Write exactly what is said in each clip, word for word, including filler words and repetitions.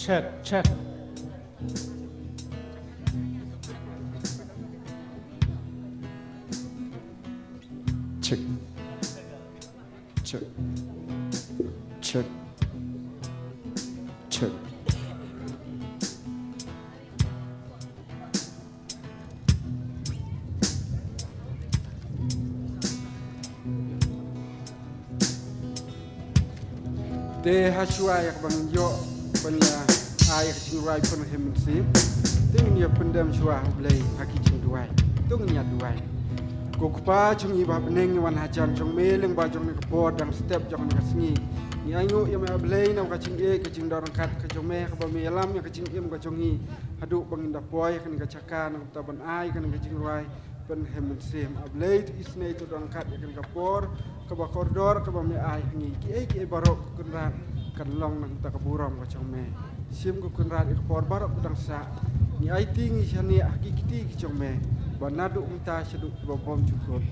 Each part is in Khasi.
Check, check. Check. Check. Check. Check. Te ha shuwa ïa kaba ngin ïoh ban ïa ai ïa ka jingrwai pynrhem mynsiem, te ngin ïa pyndem shuwa ha U Blei ha ki jingduwai. To ngin ïa duwai. Ko Kpa jong ngi ba ha bneng, ngi wan hajan jong me lyngba jong kane ka por dang step jong kane ka sngi. Ngi ainguh ïa me A Blei na ka jingïeit ka jingdonkam ka jong me, kaba me ïalam ïa ka jingim ka jong ngi haduh ba ngin da poi ha kane ka jaka, na ka bynta ban ai kane ka jingrwai pynrhem mynsiem. A Blei, to isynei, to donkam ïa kane ka por kaba kordor kaba me ai ha ngi. Kiei kiei baroh, ko Kynrad, kan long na ka bynta ka burom ka jong me. Shim, ko Kynrad, ïa ka por baroh ba dang sah, ngi aiti, ngi shaniah ha ki kti ki jong me, ba naduh mynta shaduh kiba bymjukut.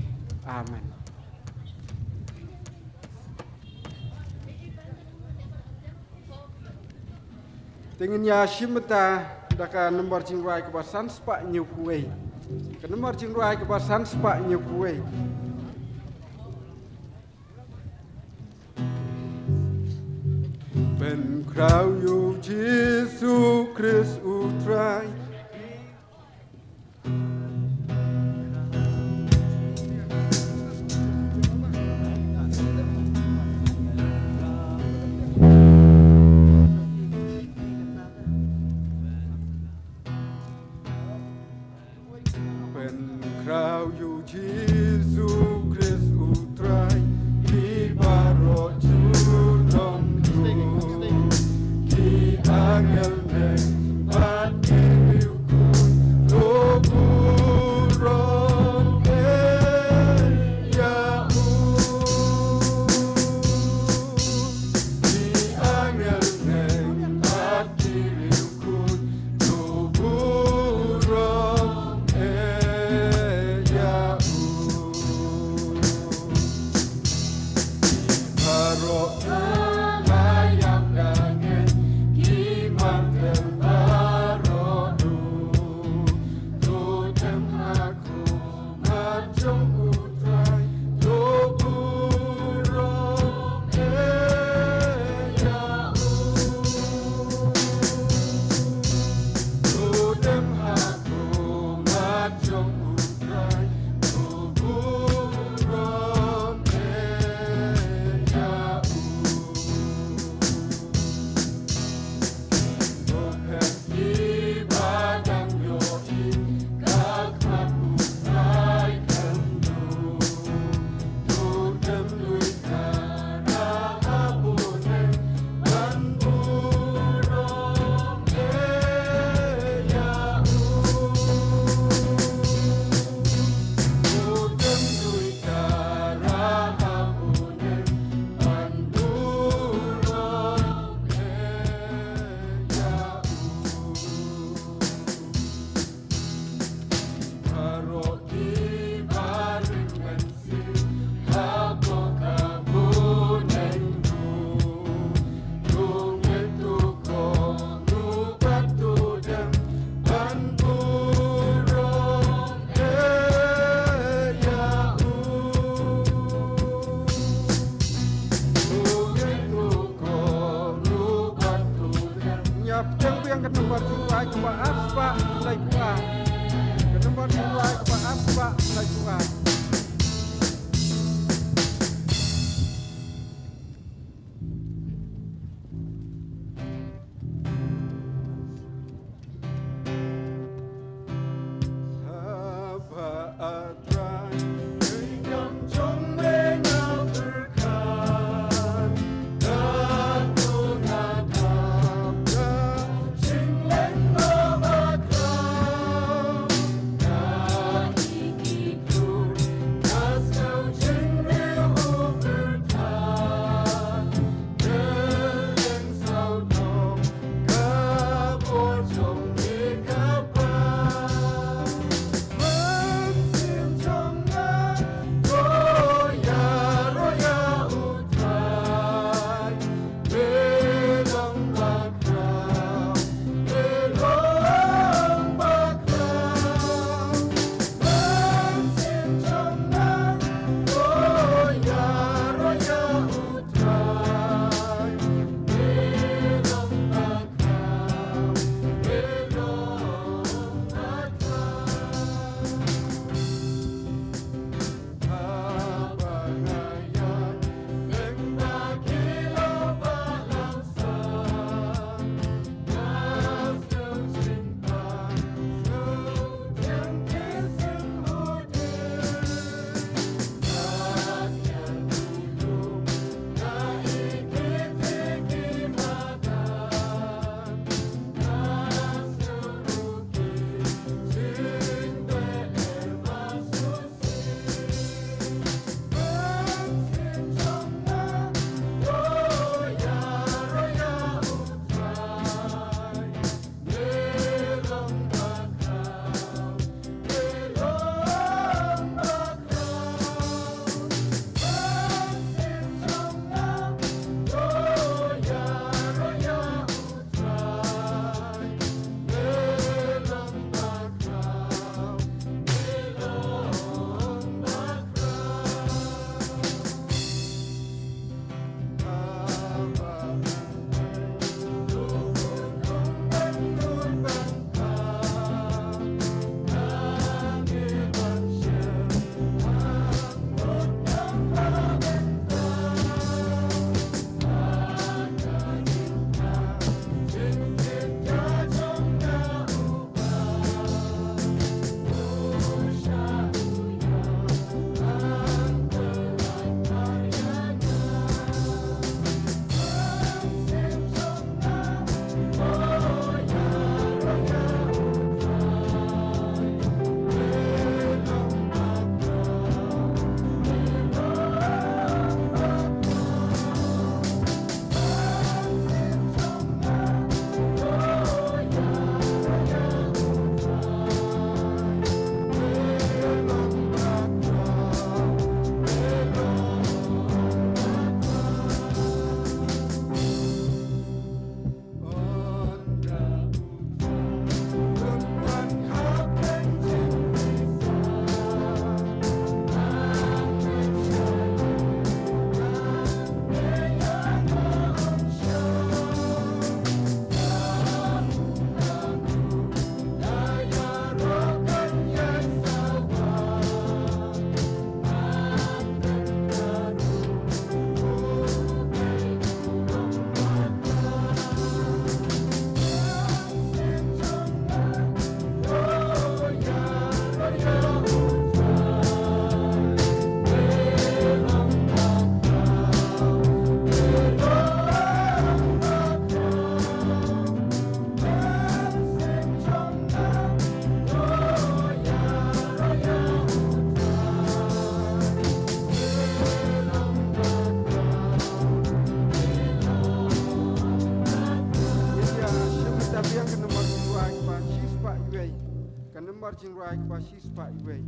Amen. Te ngin ïa shim bynta da ka nombar jingrwai kaba san spah hynñiewphew wei. Ka nombar jingrwai kaba san spah hynñiewphew wei. Pynkhraw ïa U Jisu Khrist U Trai. Pynkhraw ïa U Jisu Khrist U Trai, ki baroh ju don burom, ki angel ne bad ki riewkhuid, to burom ïa u. Ki angel ne bad ki riewkhuid, to burom ïa u. Baroh la ïap la ngeit, ki martir baroh ruh, to dem ha khmat jong U Trai, to burom ïa u. To dem ha khmat jong U Trai, to burom ïa u. Ngiap teng biang ka nombar jingrwai kaba arspah laiphew ar. Ka nombar jingrwai kaba arspah laiphew ar. Nambar jingrwai kaba shispah wei.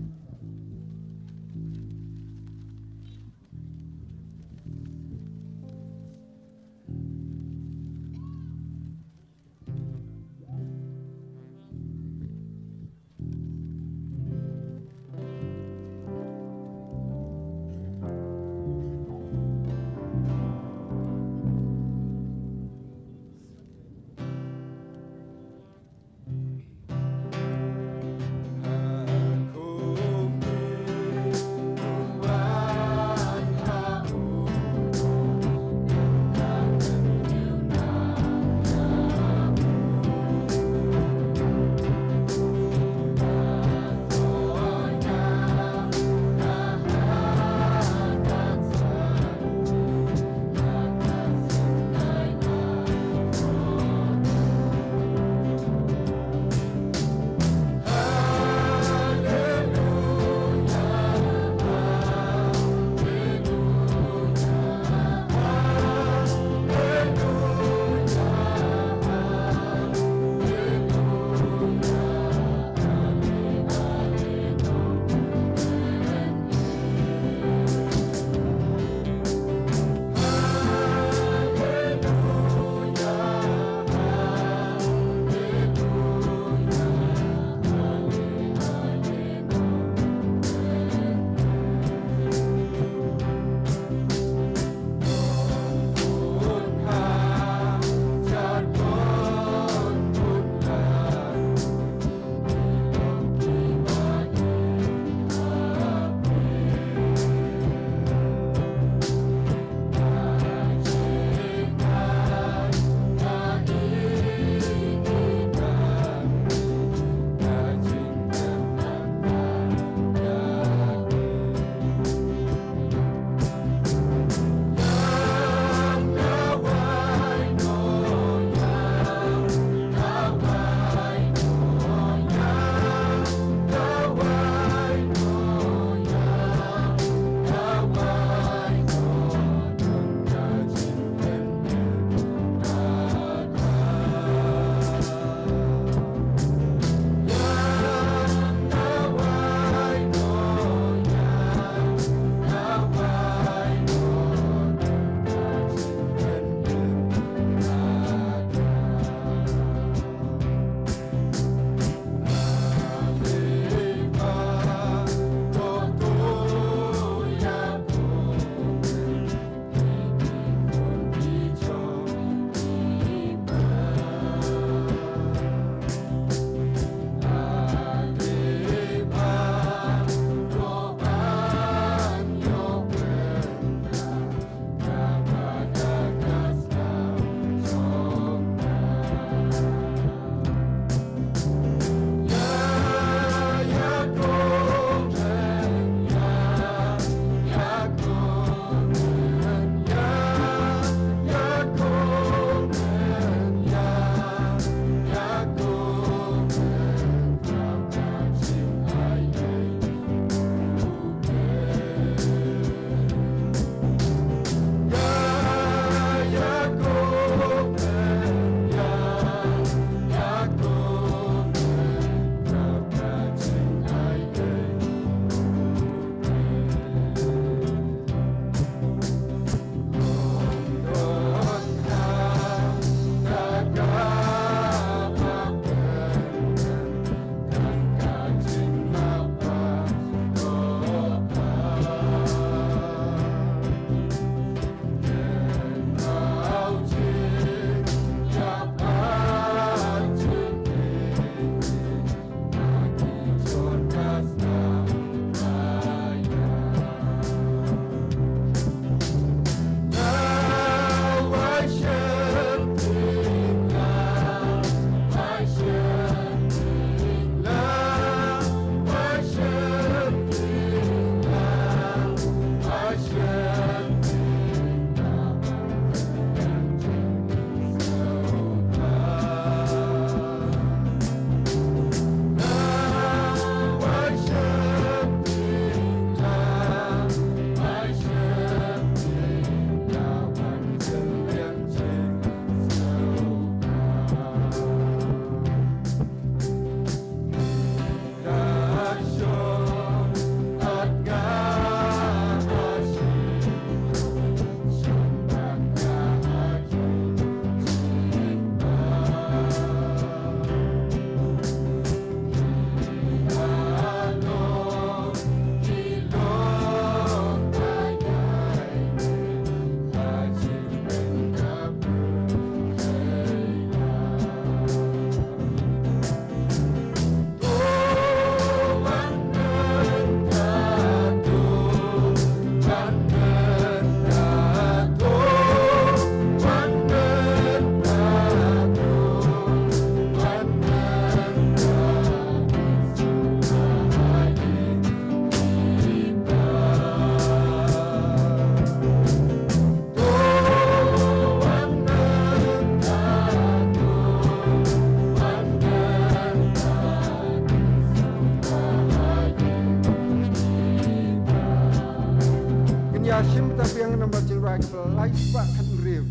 Shim bynta biang ka nombar jingrwai kaba lai spah khathynriew.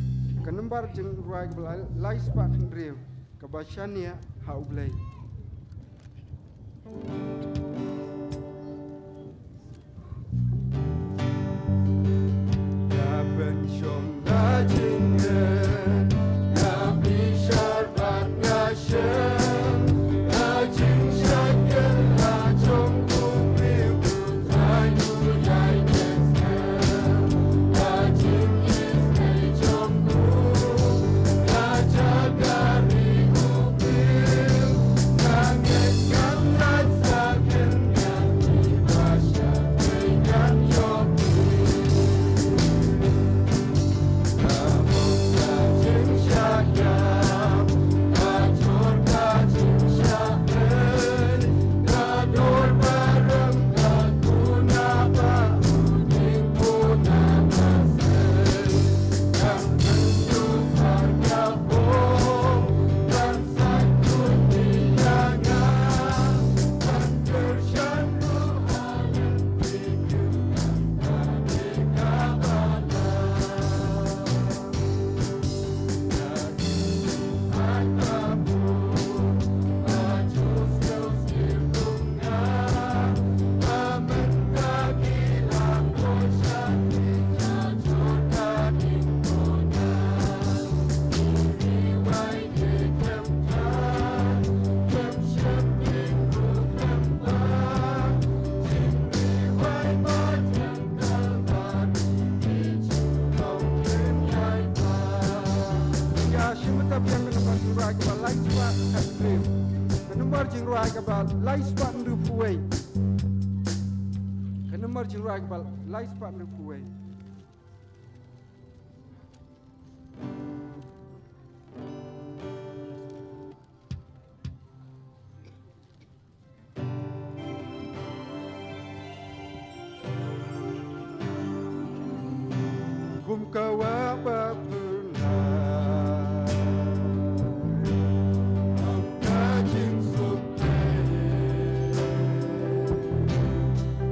Ka nombar jingrwai kaba lai, lai spah khathynriew, kaba shaniah ha U Blei. Ïa, shim bynta biang ka nombar jingrwai kaba lai spah khathynriew. Ka nombar jingrwai kaba lai spah hynriewphew wei. Ka nombar jingrwai kaba lai spah hynriewphew wei. Kum ka wah ba pynah, kum ka jingsuk,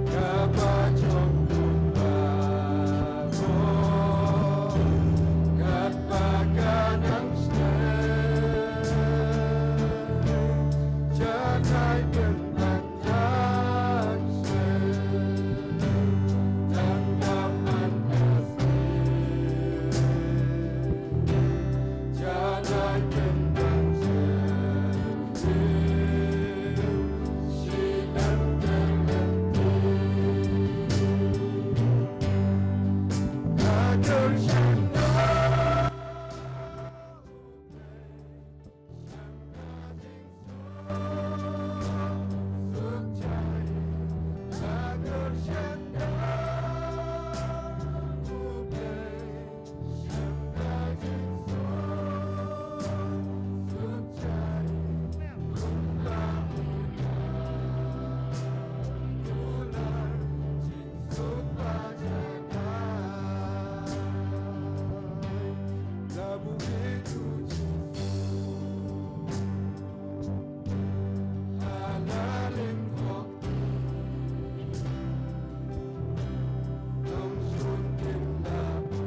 ka ba jong kumba ko, kat ba ka nang sngewthuh, janai pyn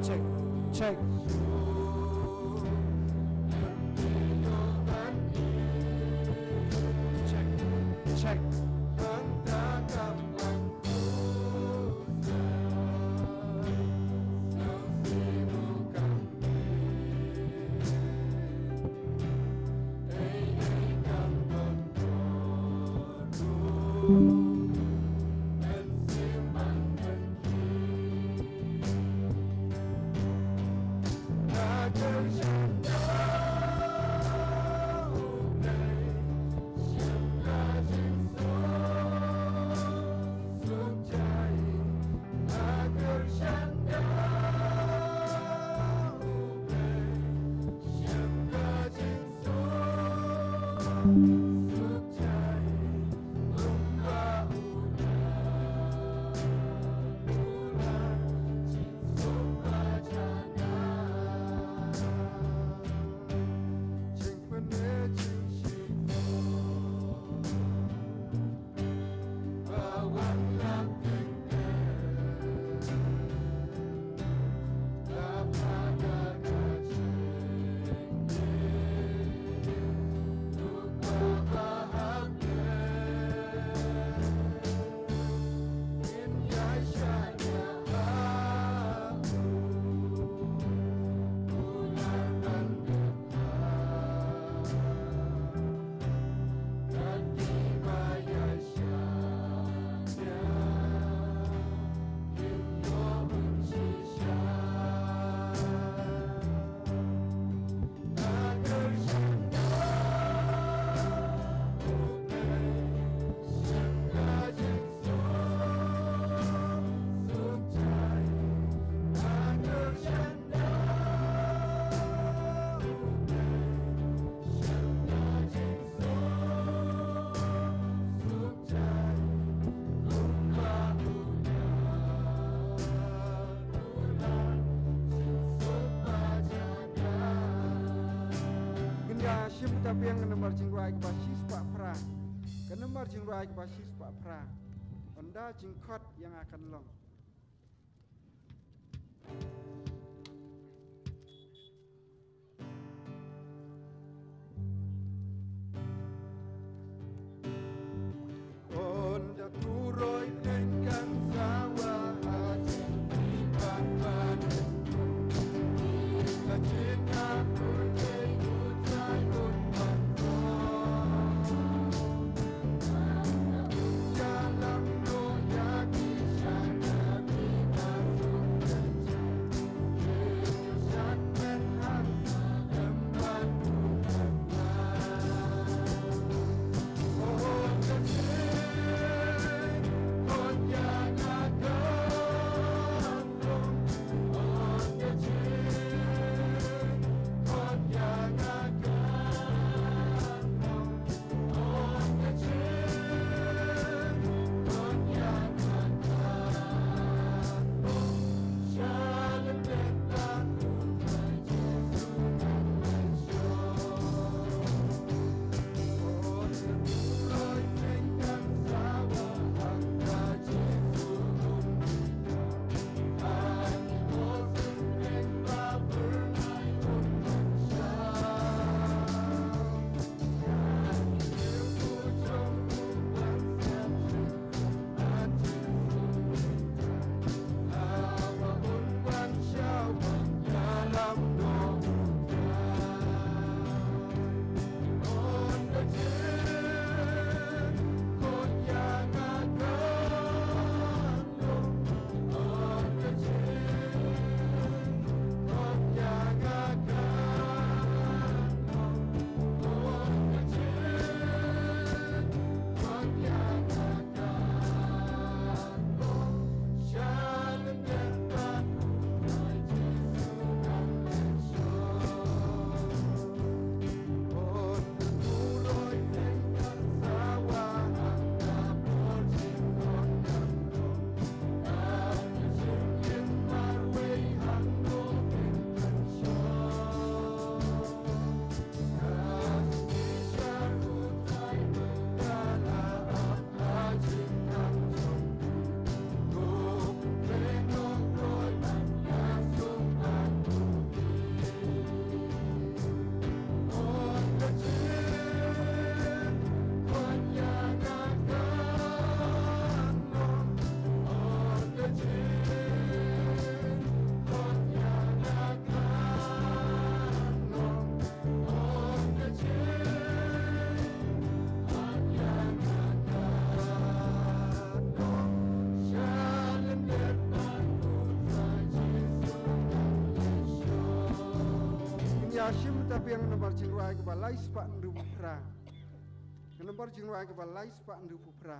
Check, check. Check, check. Biang ka nambar jingrwai kaba shispah phra. Ka nambar jingrwai kaba shispah phra. Ynda jingkhot ïa nga kan long. Ngin ïa shim ta biang nambar jingrwai kaba lai spah hynriewphew phra. Ka nambar jingrwai kaba lai spah hynriewphew phra.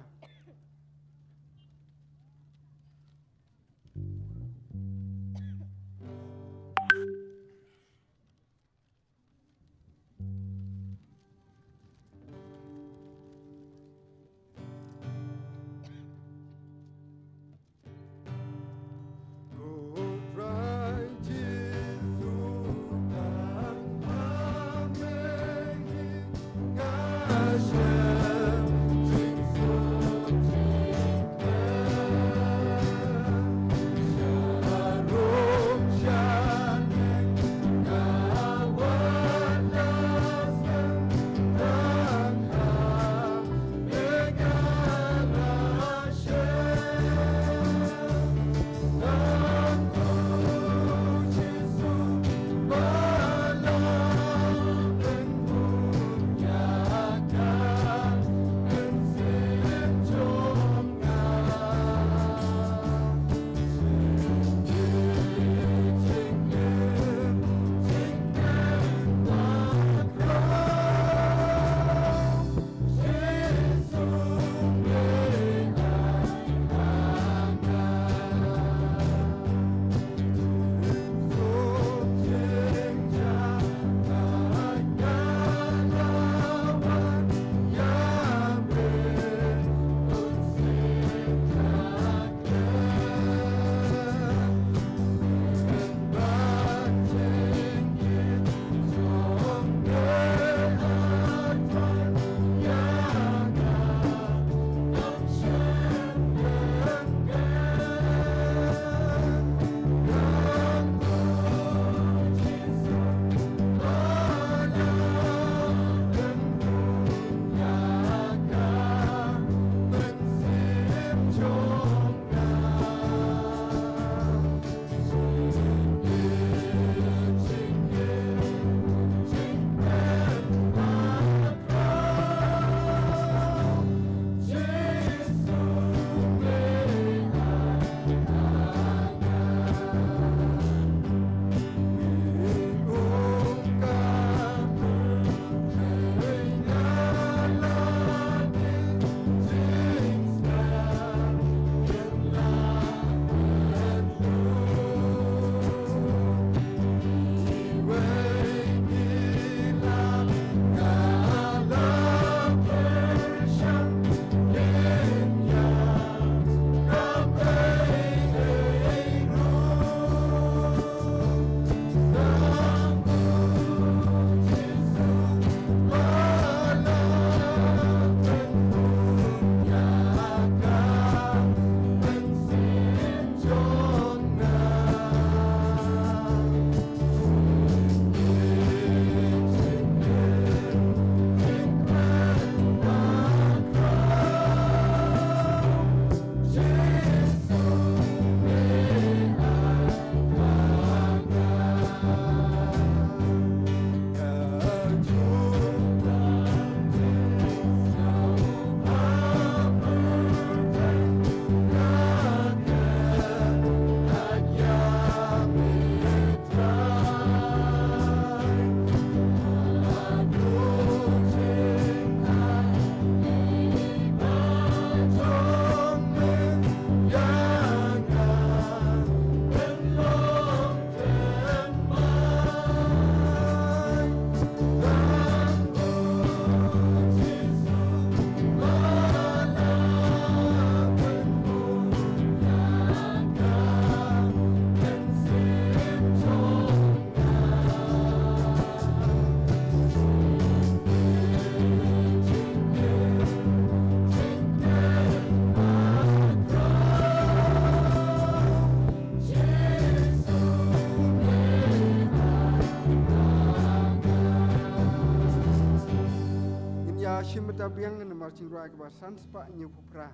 Ka biang namar jingrwai kaba san spah hynñiew phew phra.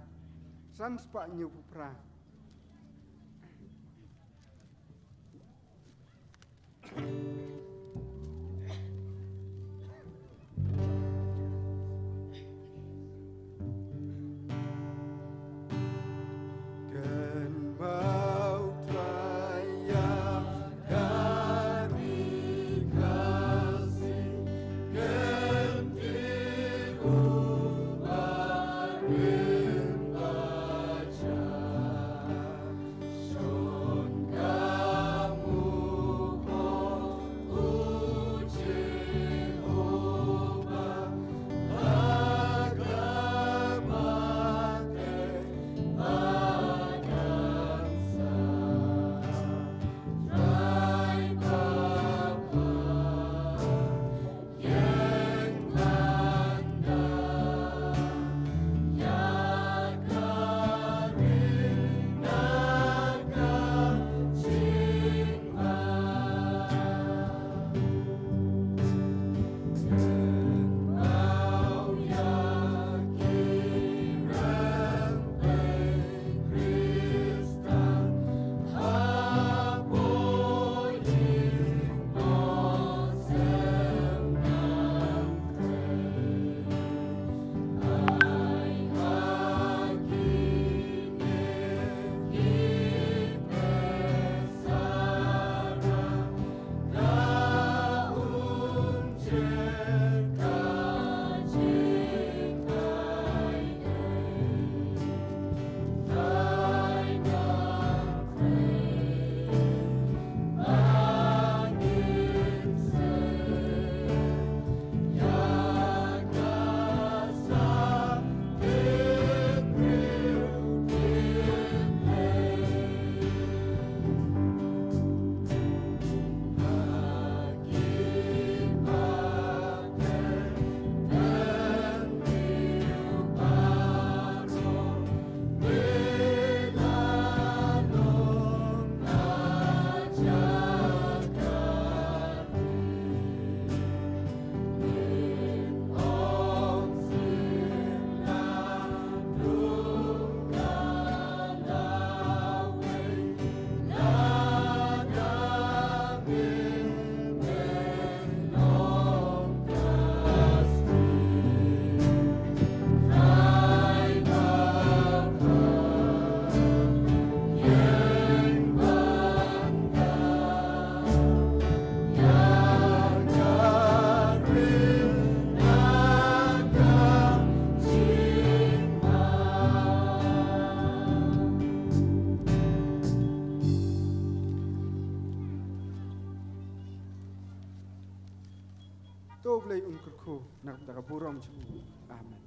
San spah hynñiew phew phra. To U Blei un kyrkhu na ka bynta ka burom jong u. Amen.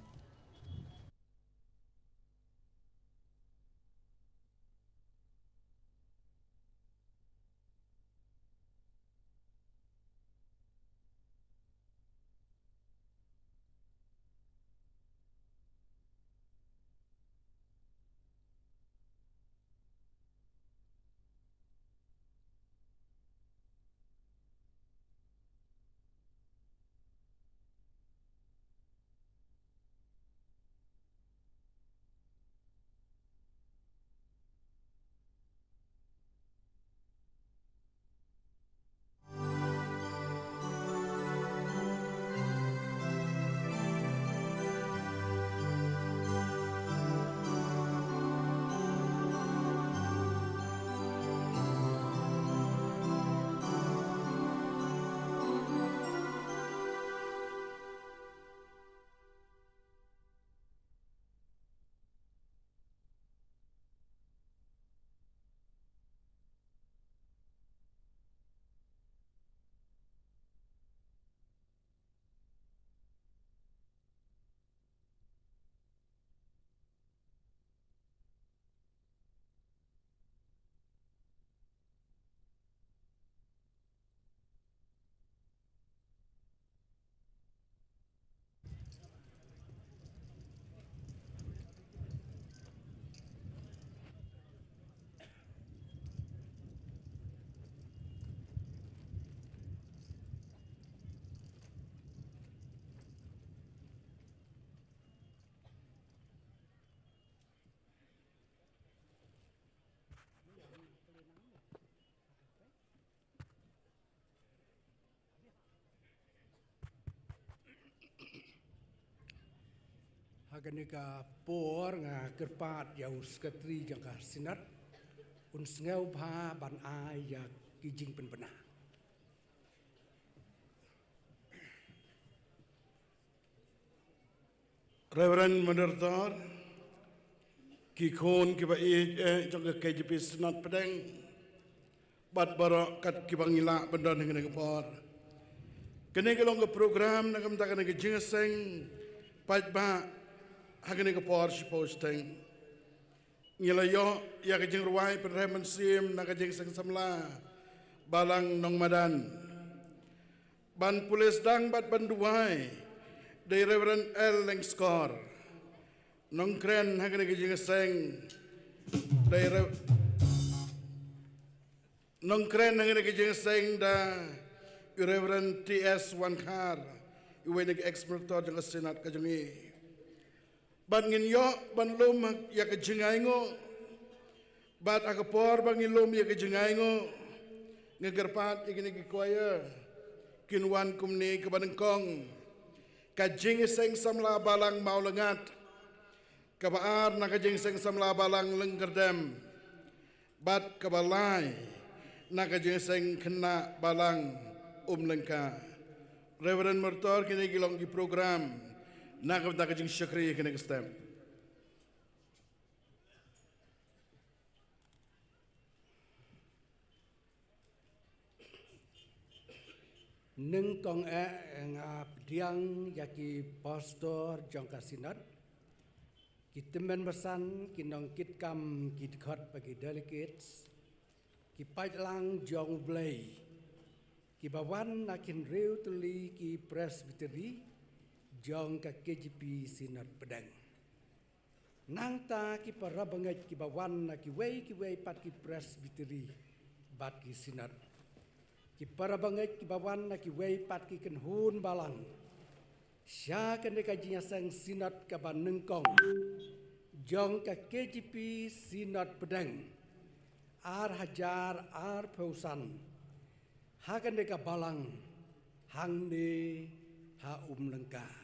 Kane ka por nga kyrpad ïa u Secretary jong ka Synod un sngewbha ban ai ïa ki jingpynbna. Reverend Moderator, ki khun kiba ïeit eh jong ka K J P Synod Pdeng, bad baroh kat kiba ngi lah ban don ha kane ka por. Kane ka long ka program na ka bynta kane ka jingïaseng paidbah ha kane ka por shiphew shiteng. Ngi la ïoh ïa ka jingrwai pynrem mynsiem na ka jingïaseng samla Balang Nongmadan. Ban pule sdang bad ban duwai da i Reverend L Lyngskor. Nongkren ha kane ka jingïaseng da i Re- Nongkren ha kane ka jingïaseng da i Reverend T S Wankhar, iwei na ki ex-Moderator jong ka Synod ka jong ngi. Bad ngin ïoh ban lum ïa ka jingainguh. Bad ha ka por ba ngi lum ïa ka jingainguh, nga kyrpad ïa kine ki choir kin wan kumne. Kaba nyngkong, ka jingïaseng samla Balang Mawlyngat. Kaba ar, na ka jingïaseng samla Balang Lyngkyrdem. Bad kaba lai, na ka jingïaseng khynnah Balang Umlyngka. Reverend Moderator, kine ki long ki program na ka bynta ka jingshakri kane ka step. Nyngkong eh nga pdiang ïa ki pastor jong ka Synod, ki tymmen basan, ki nongkitkam, ki dkhot bad ki delegates, ki paidlang jong U Blei, kiba wan na ki hynriew tylli ki presbytery jong ka K J P Synod Pdeng. Nangta ki parabangeit kiba wan na kiwei kiwei pat ki presbytery bad ki Synod. Ki parabangeit kiba wan na kiwei pat ki kynhun balang sha kane ka jingïaseng Synod kaba nyngkong jong ka K J P Synod Pdeng ar hajar arphew san, ha kane ka balang hangne ha Umlyngka.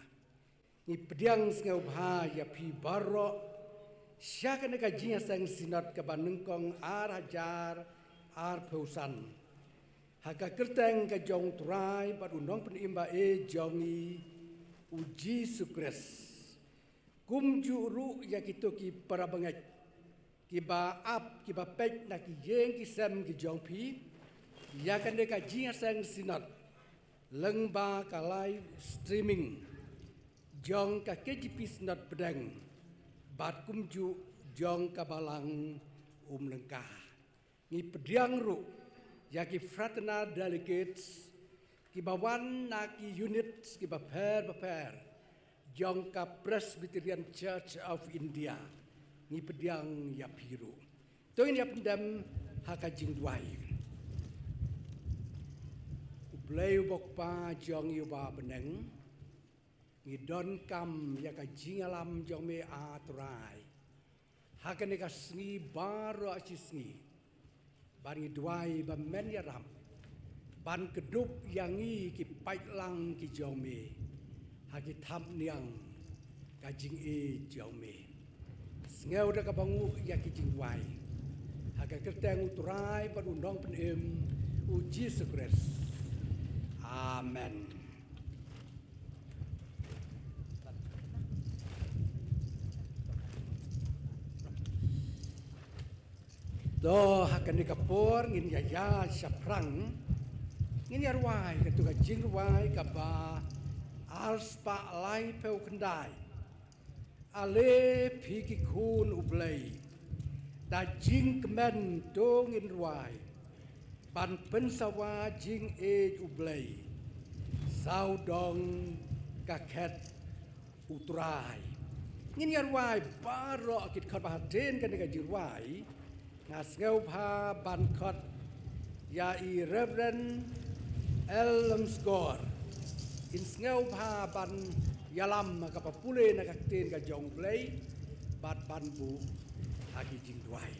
Ngi pdiang sngewbha ïa phi baroh sha kane ka jingïaseng Synod kaba nyngkong ar hajar arphew san, ha ka kyrteng ka jong U Trai bad U Nongpynim ba-ïeit jong ngi, U Jisu Khrist. Kumjuh ruh ïa kito ki parabangeit kiba ap, kiba peit na ki ïing ki sem ki jong phi ïa kane ka jingïaseng Synod lyngba ka live streaming jong ka K J P Synod Pdeng bad kumjuh jong ka balang Umlyngka. Ngi pdiang ruh ïa ki fraternal delegates kiba wan na ki units kiba pher bapher jong ka Presbyterian Church of India. Ngi pdiang ïa phi ruh. To ngin ïa pyndem ha ka jingduwai. U Blei U Kpa jong ngi uba ha bneng, ngi donkam ïa ka jingïalam jong me, A Trai, ha kane ka sngi baroh shi sngi. Bad ngi duwai ba men ïarap ban kdup ïa ngi ki paidlang ki jong me ha ki thapniang ka jingïeit jong me. Sngew da kaba nguh ïa ki jingduwai ha ka kyrteng U Trai bad U Nongpynim, U Jisu Khrist. Amen. To ha kane ka por ngin ïa ïaid shaphrang, ngin ïa rwai kato ka jingrwai kaba arspah laiphew khyndai. Ale phi ki khun U Blei, da jingkmen to ngin rwai ban pynsawa jingïeit U Blei, sawdong ka khet U Trai. Ngin ïa rwai baroh ki dkhot ba hadien kane ka jingrwai. Nga sngewbha ban khot ïa i Reverend L Lyngskor. In sngewbha ban ïalam ha kaba pule na ka ktien ka jong U Blei bad ban buh ha ki jingduwai.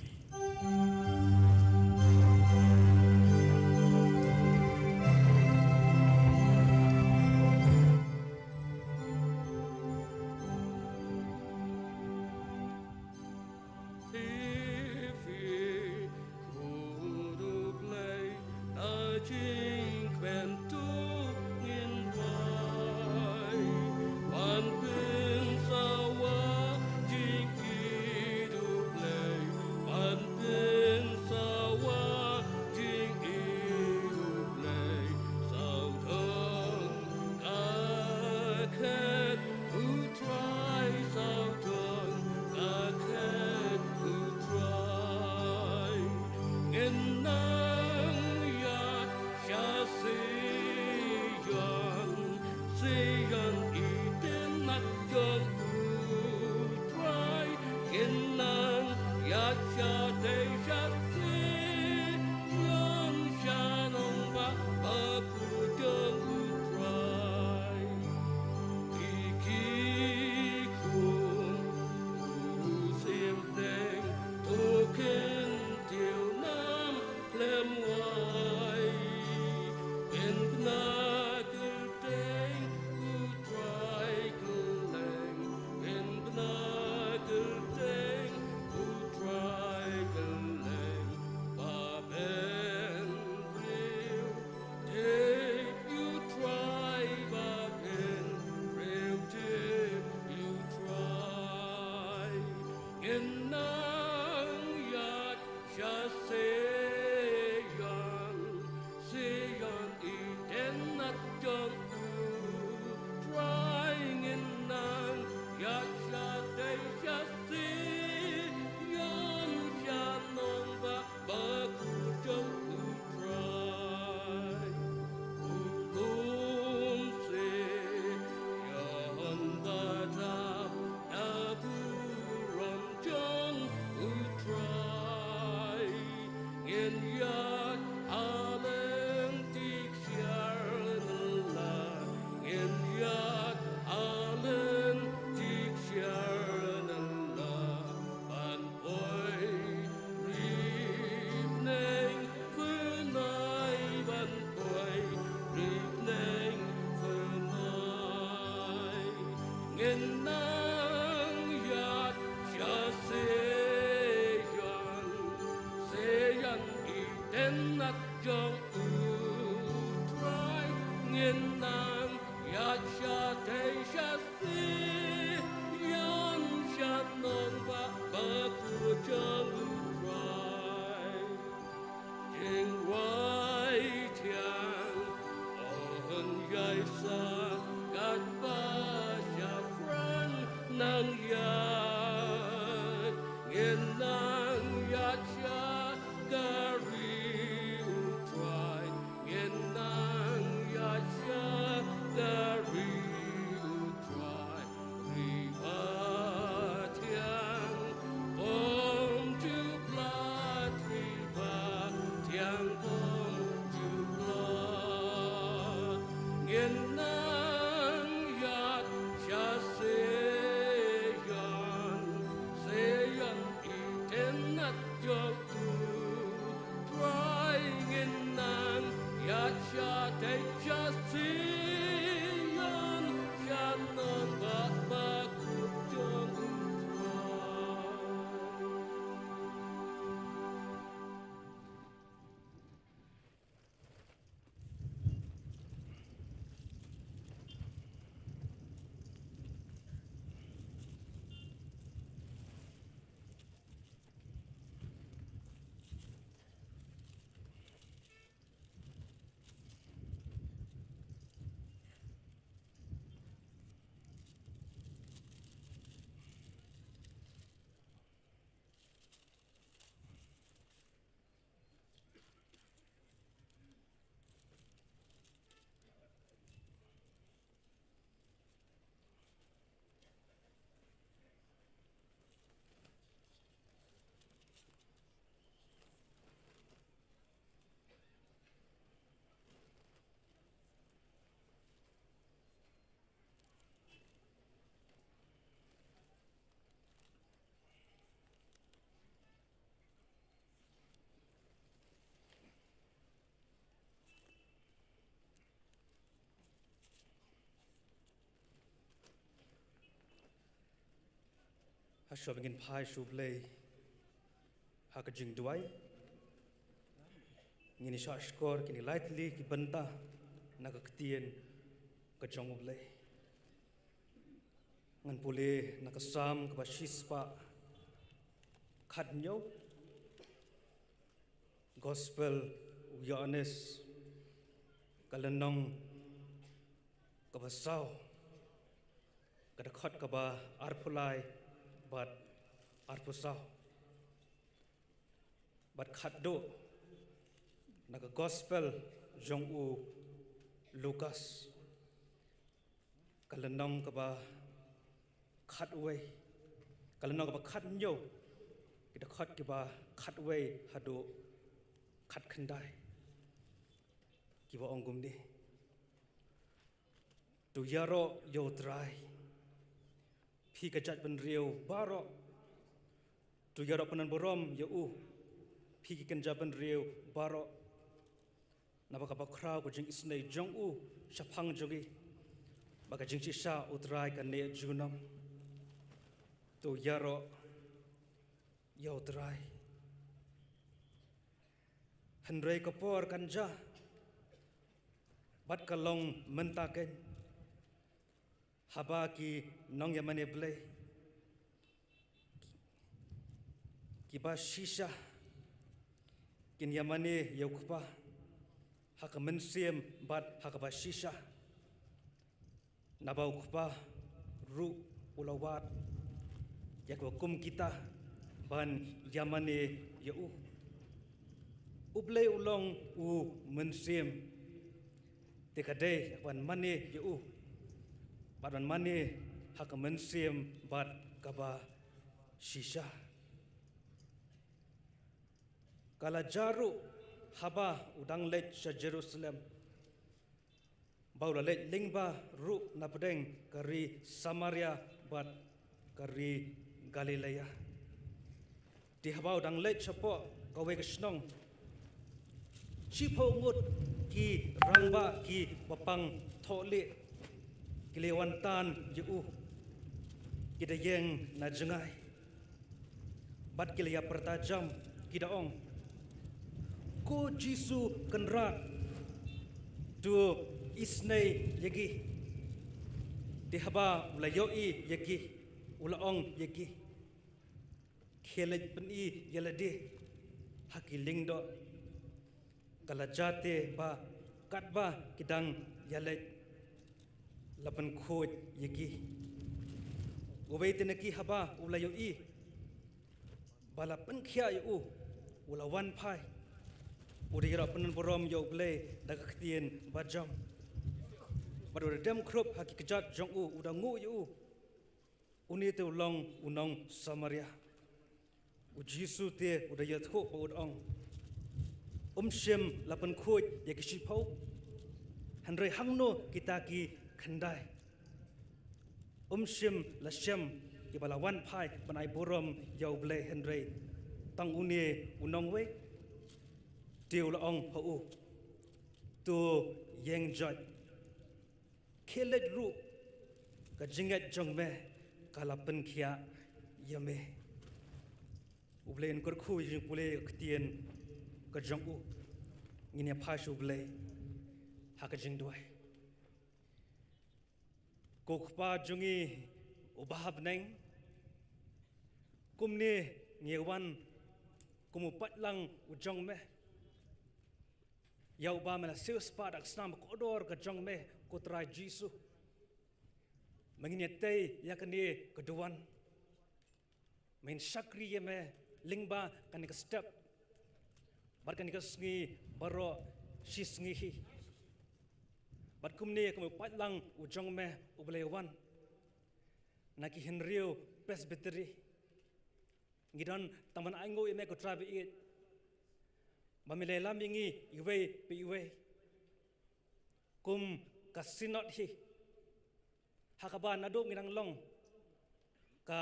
Shuwa ba ngin phai sha U Blei ha ka jingduwai, ngin ïa shah shkor kine lai tylli ki bynta na ka ktien ka jong U Blei. Ngan pule na ka Salm kaba shispah khathynñiew, Gospel u Ïoannis, ka lynnong kaba saw, ka dkhot kaba arphew lai bad arphew saw, bad khatduh na ka Gospel jong u Lukas, ka lynnong kaba khatwei, ka lynnong kaba khathynñiew, ki dkhot kiba khatwei haduh khatkhyndai, kiba ong kumne: To ïaroh ïa U Trai, phi ka jaitbynriew baroh. To ïaroh pyndonburom ïa U, phi ki kynja bynriew baroh. Naba ka bakhraw ka jingisynei jong U shaphang jong ngi, bad ka jingshisha U Trai ka neh junom. To ïaroh ïa U Trai. Hynrei ka por kan jia, bad ka long mynta keiñ, haba ki nongïamane Blei kiba shisha kin ïamane ïa U Kpa ha ka mynsiem bad ha kaba shisha. Naba U Kpa ruh u la wad ïa kiba kum kita ban ïamane ïa U. U Blei u long U Mynsiem, te ka dei ban mane ïa U, bad ban mane ha ka mynsiem bad kaba shisha. Ka la jia ruh haba U dang leit sha Jerusalem, ba U la leit lyngba ruh napdeng ka ri Samaria bad ka ri Galilea. Te haba U dang leit shapoh kawei ka shnong, shiphew ngut ki rangbah kiba pang thohlieh ki la wan tan ïa U, ki da ïeng na jngai, bad ki la ïa pyrta jam, ki da ong: Ko Jisu Kynrad, to isynei ïa ngi. Te haba U la ïohi ïa ki, U la ong ïa ki: Khie leit pyni ïa lade ha ki lyngdoh. Ka la jia te ba katba ki dang ïaleit, la pynkhuid ïa ki. Uwei te na ki, haba u la ïohi ba la pynkhiah ïa u, u la wan phai. U da ïaroh pyndonburom ïa U Blei da ka ktien bajam, bad u da dem khrup ha ki kjat jong u, u da nguh ïa u. Une te u long u nong Samaria. U Jisu te u da ïathuh bad u da ong: Um shym la pynkhuid ïa ki shiphew? Hynrei hangno kita ki khyndai? Um shym la shem kiba la wan phai ban ai burom ïa U Blei, hynrei tang une u nongwei? Te u la ong ha u: To ïeng joit. Khie leit ruh, ka jingngeit jong me ka la pynkhiah ïa me. U Blei un kyrkhu ïa ka jingpule ka ktien ka jong u. Ngin ïa phai sha U Blei ha ka jingduwai. Ko Kpa jong ngi uba ha bneng, kumne ngi wan kum u paidlang u jong me, ïa uba me la siewspah da ka snam kordor ka jong me, ko Trai Jisu. Me ngin ïatei ïa kane ka duwan. Me ngin shakri ïa me lyngba kane ka step bad kane ka sngi baroh shi sngi hi. Bad kumne kum u paidlang u jong me uba la wan na ki hynriew Presbytery, ngi don tang ban ainguh ïa me, ko Trai ba ïeit, ba me la ïalam ïa ngi iwei pa iwei kum ka Synod hi. Ha kaba naduh ngi dang long ka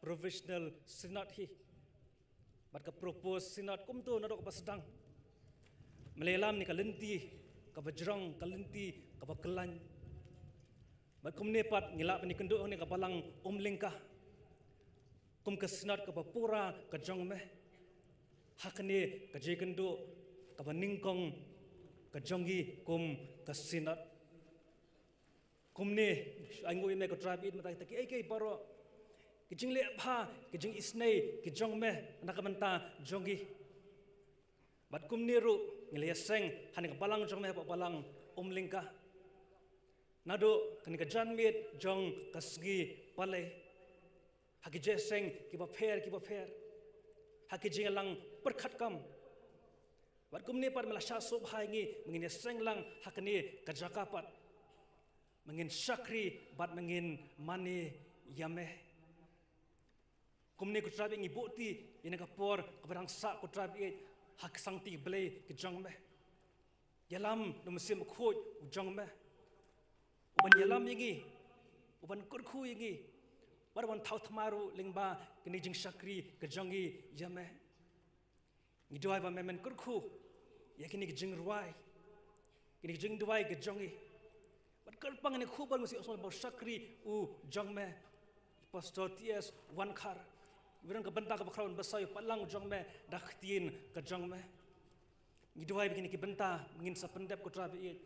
Provisional Synod hi bad ka Proposed Synod, kumto naduh kaba sdang me la ïalam ïa ngi ka lynti kaba jrong, ka lynti kaba khlaiñ. Bad kumne pat ngi lah ban ïakynduh hangne ha ka Balang Umlyngka, kum ka Synod kaba pura ka jong me. Ha kane ka jingkynduh kaba nyngkong ka jong ngi kum ka Synod. Kumne, ai nguh ïa me ko Trai baieit, mynta kita kiei kiei baroh, ki jingleh bha, ki jingisynei ki jong me na ka bynta jong ngi. Bad kumne ruh ngi la ïaseng ha kane ka balang jong me, ha Balang Umlyngka. Naduh kane ka janmiet jong ka sngi Palei, ha ki jingïaseng kiba pher kiba pher, ha ki jingïalang pyrkhat kam. Bad kumne pat me la shah sngewbha ïa ngi ba ngin ïaseng lang ha kane ka jaka pat, ba ngin shakri bad ba ngin mane ïa me. Kumne ko Trai baieit, ngi buhti ïa kane ka por kaba dang sah ko Trai baieit, ha ka sangti Blei ka jong me. Ïalam da u Mynsiem Bakhuid u jong me, uban ïalam ïa ngi, uban kyrkhu ïa ngi, bad uban thaw thymmai ruh lyngba kane ka jingshakri ka jong ngi ïa me. Ngi duwai ba me men kyrkhu ïa kine ki jingrwai, kine ki jingduwai ki jong ngi. Bad kyrpang ïa kine ki khubor ngi sngewsih ba u shakri u jong me, Pastor T S Wankhar, iba don ka bynta kaba khraw ban basaïaw ïa u paidlang u jong me da ka ktien ka jong me. Ngi duwai ba kine ki bynta ngin sa pyndep ko Trai baieit,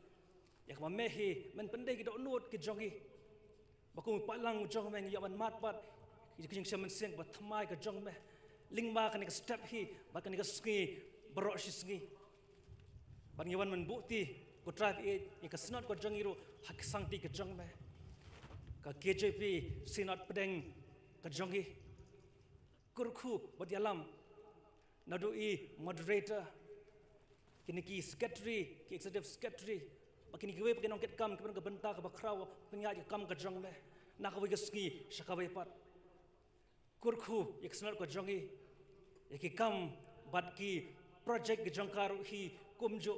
ïa kaba me hi men pyndei ki dohnud ki jong ngi. Ba kum u paidlang u jong me ngi ïoh ban mad bad ïa ka jingshem mynsiem kaba thymmai ka jong me, lyngba kane ka step hi bad kane ka sngi baroh shi sngi. Bad ngi wan ban buhti ko Trai baieit ïa ka Synod ka jong ngi ruh ha ka sangti ka jong me, ka K J P Synod pdeng ka jong ngi. Kyrkhu bad ïalam, naduh i moderator, kine ki secretary, ki executive secretary, bad kine kiwei pat ki nongkitkam kiba don ka bynta kaba khraw ban pynïaid ïa ka kam ka jong me na kawei ka sngi sha kawei pat. Kyrkhu ïa ka Synod ka jong ngi, ïa ki kam bad ki project ki jong ka ruh hi kumjuh.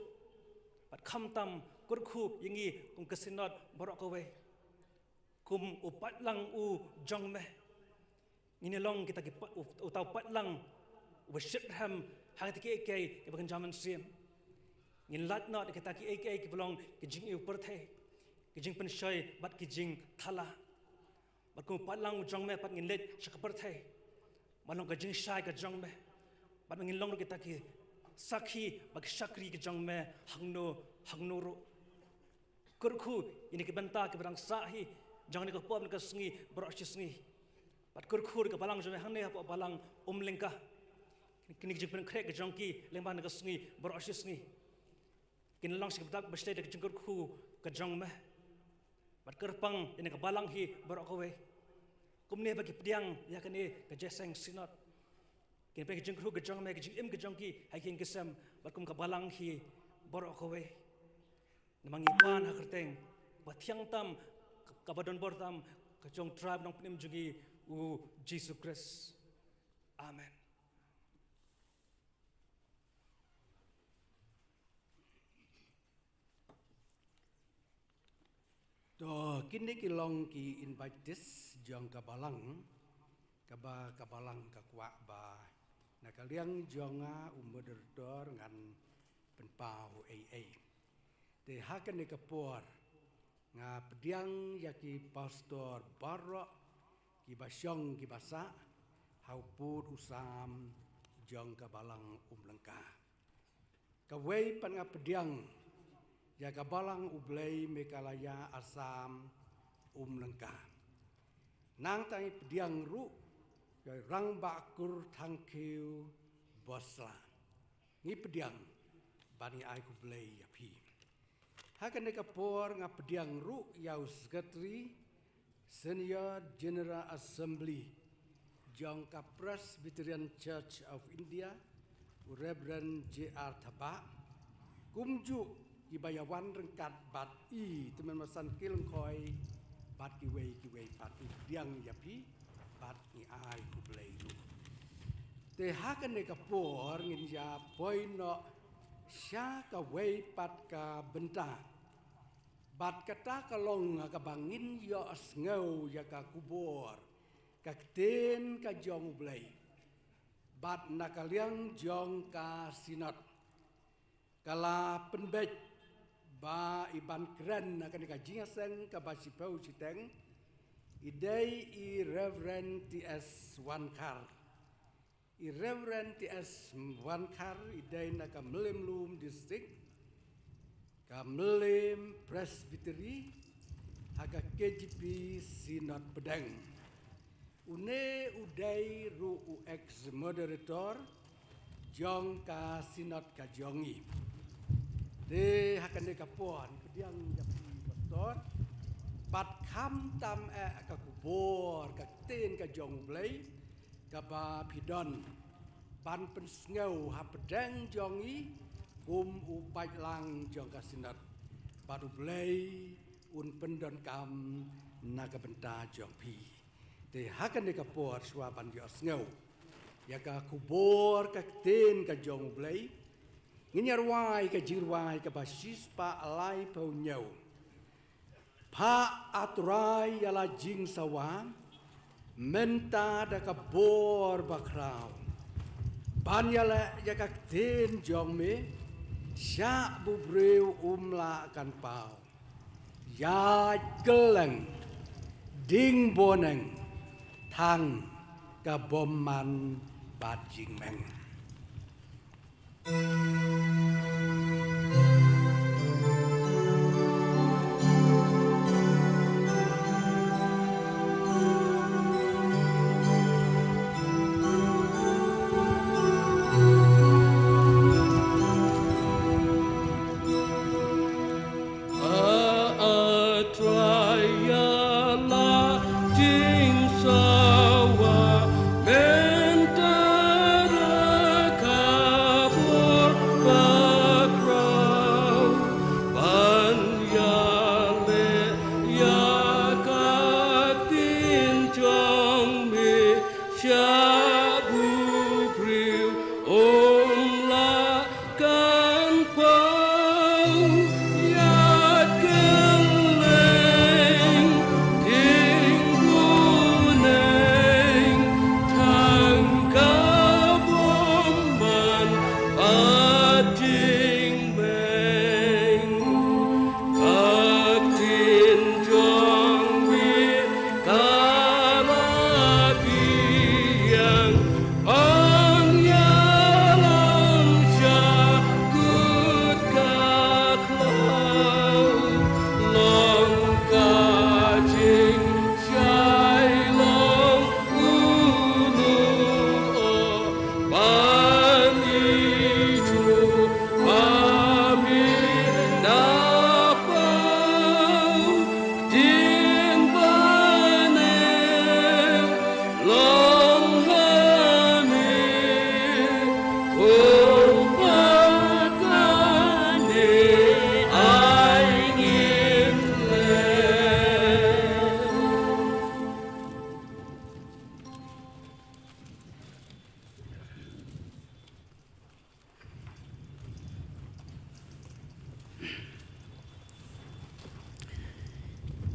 Bad khamtam kyrkhu ïa ngi kum ka Synod baroh kawei, kum u paidlang u jong me. Ngin ïa long kita ki pa-, u-, uta u paidlang uba shitrhem ha kita kiei kiei kiba kynja mynsiem. Ngin lait noh da kita kiei kiei kiba long ki jingïew pyrthei, ki jingpynshoi bad ki jingthala. Bad kum u paidlang u jong me pat ngin leit sha ka pyrthei ban long ka jingshai ka jong me, bad ngin long ruh kita ki sakhi bad ki shakri ki jong me hangno hangno ruh. Kyrkhu ïa kine ki bynta kiba dang sah hi jong kane ka por, kane ka sngi baroh shi sngi. Bad kyrkhu ïa ka balang jong me hangne hapoh Balang Umlyngka, kine ki jingpynkhreh ki jong ki lyngba kane ka sngi baroh shi sngi. Kin long sha ka bynta ba shlei da ka jingkyrkhu ka jong me. Bad kyrpang ïa kane ka balang hi baroh kawei, kumne ba ki pdiang ïa kane ka jingïaseng Synod, kin pdiang ka jingkyrkhu ka jong me, ka jingim ka jong ki ha ki ïing ki sem bad kum ka balang hi baroh kawei. Namar ngi pan ha ka kyrteng ba thiang tam, kaba don bor tam, ka jong u Trai Nongpynim jong ngi u Jisu Khrist. Amen. To, kine ki long ki invitees jong ka balang, kaba ka balang ka kwah ba na ka liang jong nga u moderator ngan pynpaw ei ei. Te ha kane ka por nga pdiang ïa ki pastor baroh kiba shong kiba sah ha u pud u sam jong ka Balang Umlyngka. Kawei pat nga pdiang ïa ka Balang U Blei Meghalaya Assam Umlyngka. Nangta ngi pdiang ruh ïa u Rangbah Kur Thangkhiew Bosla. Ngi pdiang bad ngi ai khublei ïa phi. Ha kane ka por nga pdiang ruh ïa u Secretary Senior General Assembly jong ka Presbyterian Church of India, u Reverend J R Thabah, kumjuh kiba ïa wan ryngkat bad i, Tymmen Basan Ki Lyngkhoi, bad kiwei kiwei pat. Ngi pdiang ïa phi bad ngi ai khublei ruh. Te ha kane ka por ngin ïa poi noh sha kawei pat ka bynta. Bad kata ka long ha kaba ngin ïohsngew ïa ka khubor, ka ktien ka jong U Blei. Bad na ka liang jong ka Synod, ka la pynbeit ba i ban kren ha kane ka jingïaseng kaba shiphew shiteng, I dei i Reverend T S Wankhar. I Reverend T S Wankhar i dei na ka Mawlynglum District, ka Mawlynglum Presbytery, ha ka K J P Synod Pdeng. Une u dei ruh u ex moderator jong ka Synod ka jong ngi. Te ha kane ka por, pdiang ïa phi Pastor, bad khamtam eh ka khubor ka ktien ka jong U Blei, kaba phi don ban pynsngew hapdeng jong ngi kum u paidlang jong ka Synod. Bad U Blei un pyndonkam na ka bynta jong phi. Te ha kane ka por shuwa ban ïohsngew ïa ka khubor ka ktien ka jong U Blei, ngin ïa rwai ka jingrwai kaba shispah laiphew hynñiew. Phah, A Trai, ïa la jingsawa mynta da ka bor bakhraw, ban ïaleh ïa ka ktien jong me sha u briew um lah kan paw. Ïaid kylleng, ding bneng, tang ka bymman bad jingmeng. A, A Trai, ïa la jingsawa mynta da ka bor bakhraw, ban ïaleh ïa ka ktien jong me sha u briew um lah kan paw. Ïaid kylleng, ding bneng, tang ka bymman bad jingmeng. Ka ktien jong me ka la biang ban ïalam sha kut ka khlaw. Long ka jingshai long u lum, oh, ban ithuh ba me na paw. Ktien ba neh long ha me, kumba kane ai ngin leh.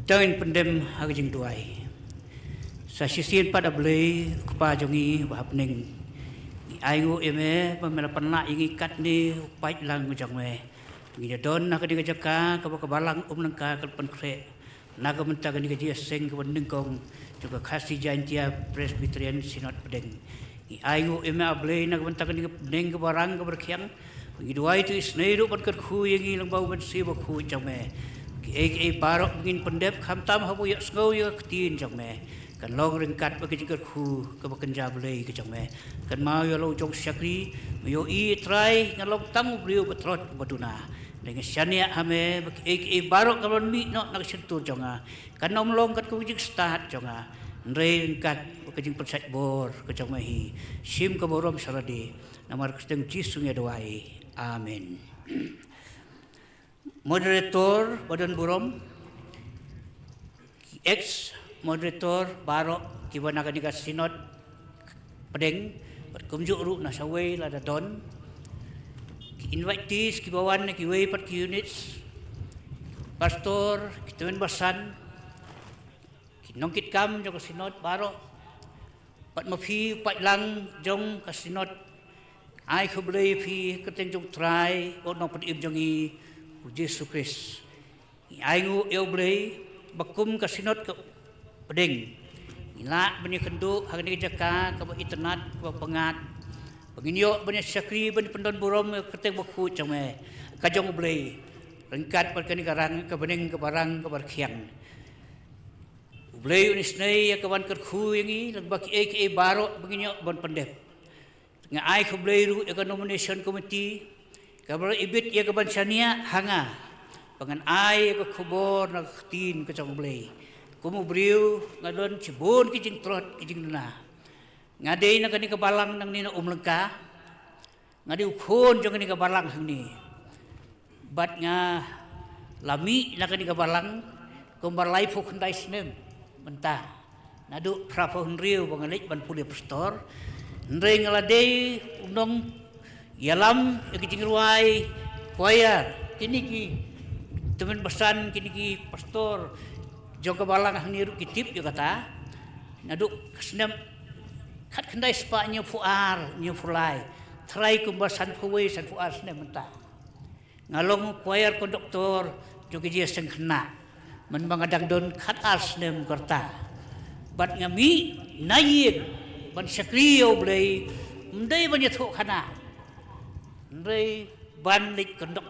To ngin pyndem ha ka jingduwai. Sa shisien pat, A Blei, Kpa jong ngi ba ha bneng, ngi ainguh ïa me ba me la pynlah ïa ngi katne u paidlang jong me. Ngi da don ha kane ka jaka kaba ka Balang Umlyngka ka la pynkhreh na ka bynta kane ka jingïaseng kaba nyngkong jong ka Khasi Jaintia Presbyterian Synod Pdeng. Ngi ainguh ïa me, A Blei, na ka bynta kane ka bneng kaba rang kaba rkhiang. Ngi duwai to isynei ruh ban kyrkhu ïa ngi lyngba u Mynsiem Bakhuid jong me. Kiei kiei baroh ba ngin pyndep, khamtam haba ïohsngew ïa ka ktien jong me, kan long ryngkat bad ka jingkyrkhu kaba kynja Blei ka jong me. Kynmaw ïa la u jong shakri me, ïohi, A Trai, nga long tang u briew ba trot ba duna. Hynrei nga shaniah ha me ba kiei kiei baroh kaba mih noh na ka shyntur jong nga kan ym long kat ka jingstad jong nga, hynrei ryngkat ka jingpynshait bor ka jong me hi, shim ka burom sarade. Namar ka kyrteng Jisu ngi duwai. Amen. Moderator ba don burom, ki ex moderator baroh kiba na kane ka Synod Pdeng, bad kumjuh ruh na shawei lada don ki invitees kiba wan na kiwei pat ki units, pastor, ki tymmen basan, ki nongkitkam jong ka Synod baroh, bad ma phi u paidlang jong ka Synod, ai khublei ïa phi ha ka kyrteng jong U Trai bad U Nongpynim jong ngi, U Jisu Khrist. Ngi ainguh ïa U Blei ba kum ka Synod ka Pdeng ngi lah ban ïakynduh ha kane ka jaka kaba itynnad, kaba pyngngad, ba ngin ïoh ban ïashakri, ban pyndonburom ïa ka kyrteng bakhuid jong me, ka jong U Blei, ryngkat bad kane ka rang, ka bneng, ka barang, ka barkhiang. U Blei un isynei ïa ka ban kyrkhu ïa ngi lyngba kiei kiei baroh ba ngin ïoh ban pyndep. Nga ai khublei ruh ïa ka nomination committee kaba la ibit ïa ka ban shaniah ha nga ba ngan ai ïa ka khubor na ka ktien ka jong U Blei. Kum u briew nga don shibun ki jingtlot, ki jingduna. Nga dei na kane ka balang nangne na Umlyngka. Nga dei u khun jong kane ka balang hangne. Bad nga la mih na kane ka balang kumba laiphew khyndai snem mynta. Naduh phraphew hynriew ba nga leit ban pule pastor. Hynrei nga la dei u nongïalam ïa ki jingrwai choir. Kine ki tymmen basan, kine ki pastor jong ka balang hangne ruh ki tip ïa kata. Naduh ka snem khatkhyndai spah hynñiewphew ar, hynñiewphew lai, tharai kumba sanphew wei, sanphew ar snem mynta. Nga long u choir conductor jong ka jingïaseng khynnah mynba nga dang don khatar snem ka rta. Bad nga mih na ïing ban shakri ïa U Blei, ym dei ban ïathuhkhana, hynrei ban leit conduct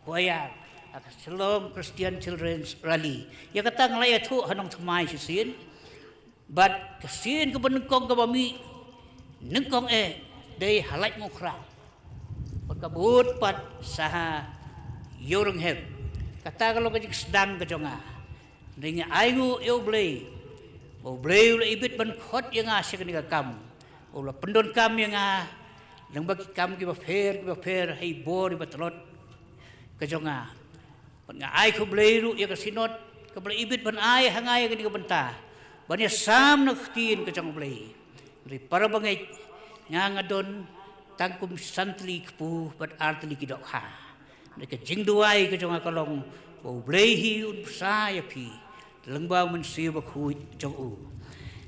choir ha ka Shillong Christian Children's Rally. Ïa kata nga la ïathuh ha Nongthymmai shisien. Bad ka sien kaba nyngkong kaba mih nyngkong eh dei ha Laitumkhrah. Bad ka bud pat sa ha Ïewrynghep. Kata ka long ka jingsdang ka jong nga. Hynrei nga ainguh ïa U Blei ba U Blei u la ibit ban khot ïa nga sha kane ka kam. U la pyndonkam ïa nga lyngba ki kam kiba pher kiba pher ha i bor iba tlot ka jong nga. Bad nga ai khublei ruh ïa ka synod kaba la ibit ban ai ha nga ïa kane ka bynta ban ïasam na ka ktien ka jong U Blei. Hynrei para bangeit, nga nga don tang kum san tylli ki kpu bad ar tylli ki dohkha. Hynrei ka jingduwai ka jong nga ka long ba U Blei hi un bsa ïa phi lyngba U Mynsiem Bakhuid jong u.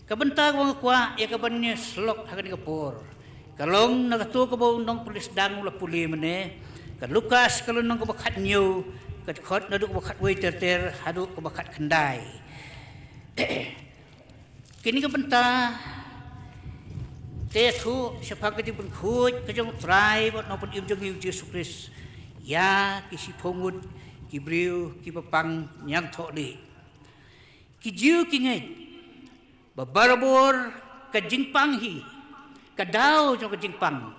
Ka bynta kaba nga kwah ïa kaban ïasyllok ha kane ka por ka long na kato kaba u nongpule sdang u la pule mynne, ka Lukas ka lynnong kaba khathynñiew, ka dkhot naduh kaba khatwei ter ter haduh kaba khatkhyndai. Kine ki bynta te ïathuh shaphang ka jingpynkhuid ka jong U Trai bad Nongpynim jong ngi U Jisu Khrist ïa ki shiphew ngut ki briew kiba pang ñiangthohlieh. Ki Jiw ki ngeit ba barabor ka jingpang hi, ka daw jong ka jingpang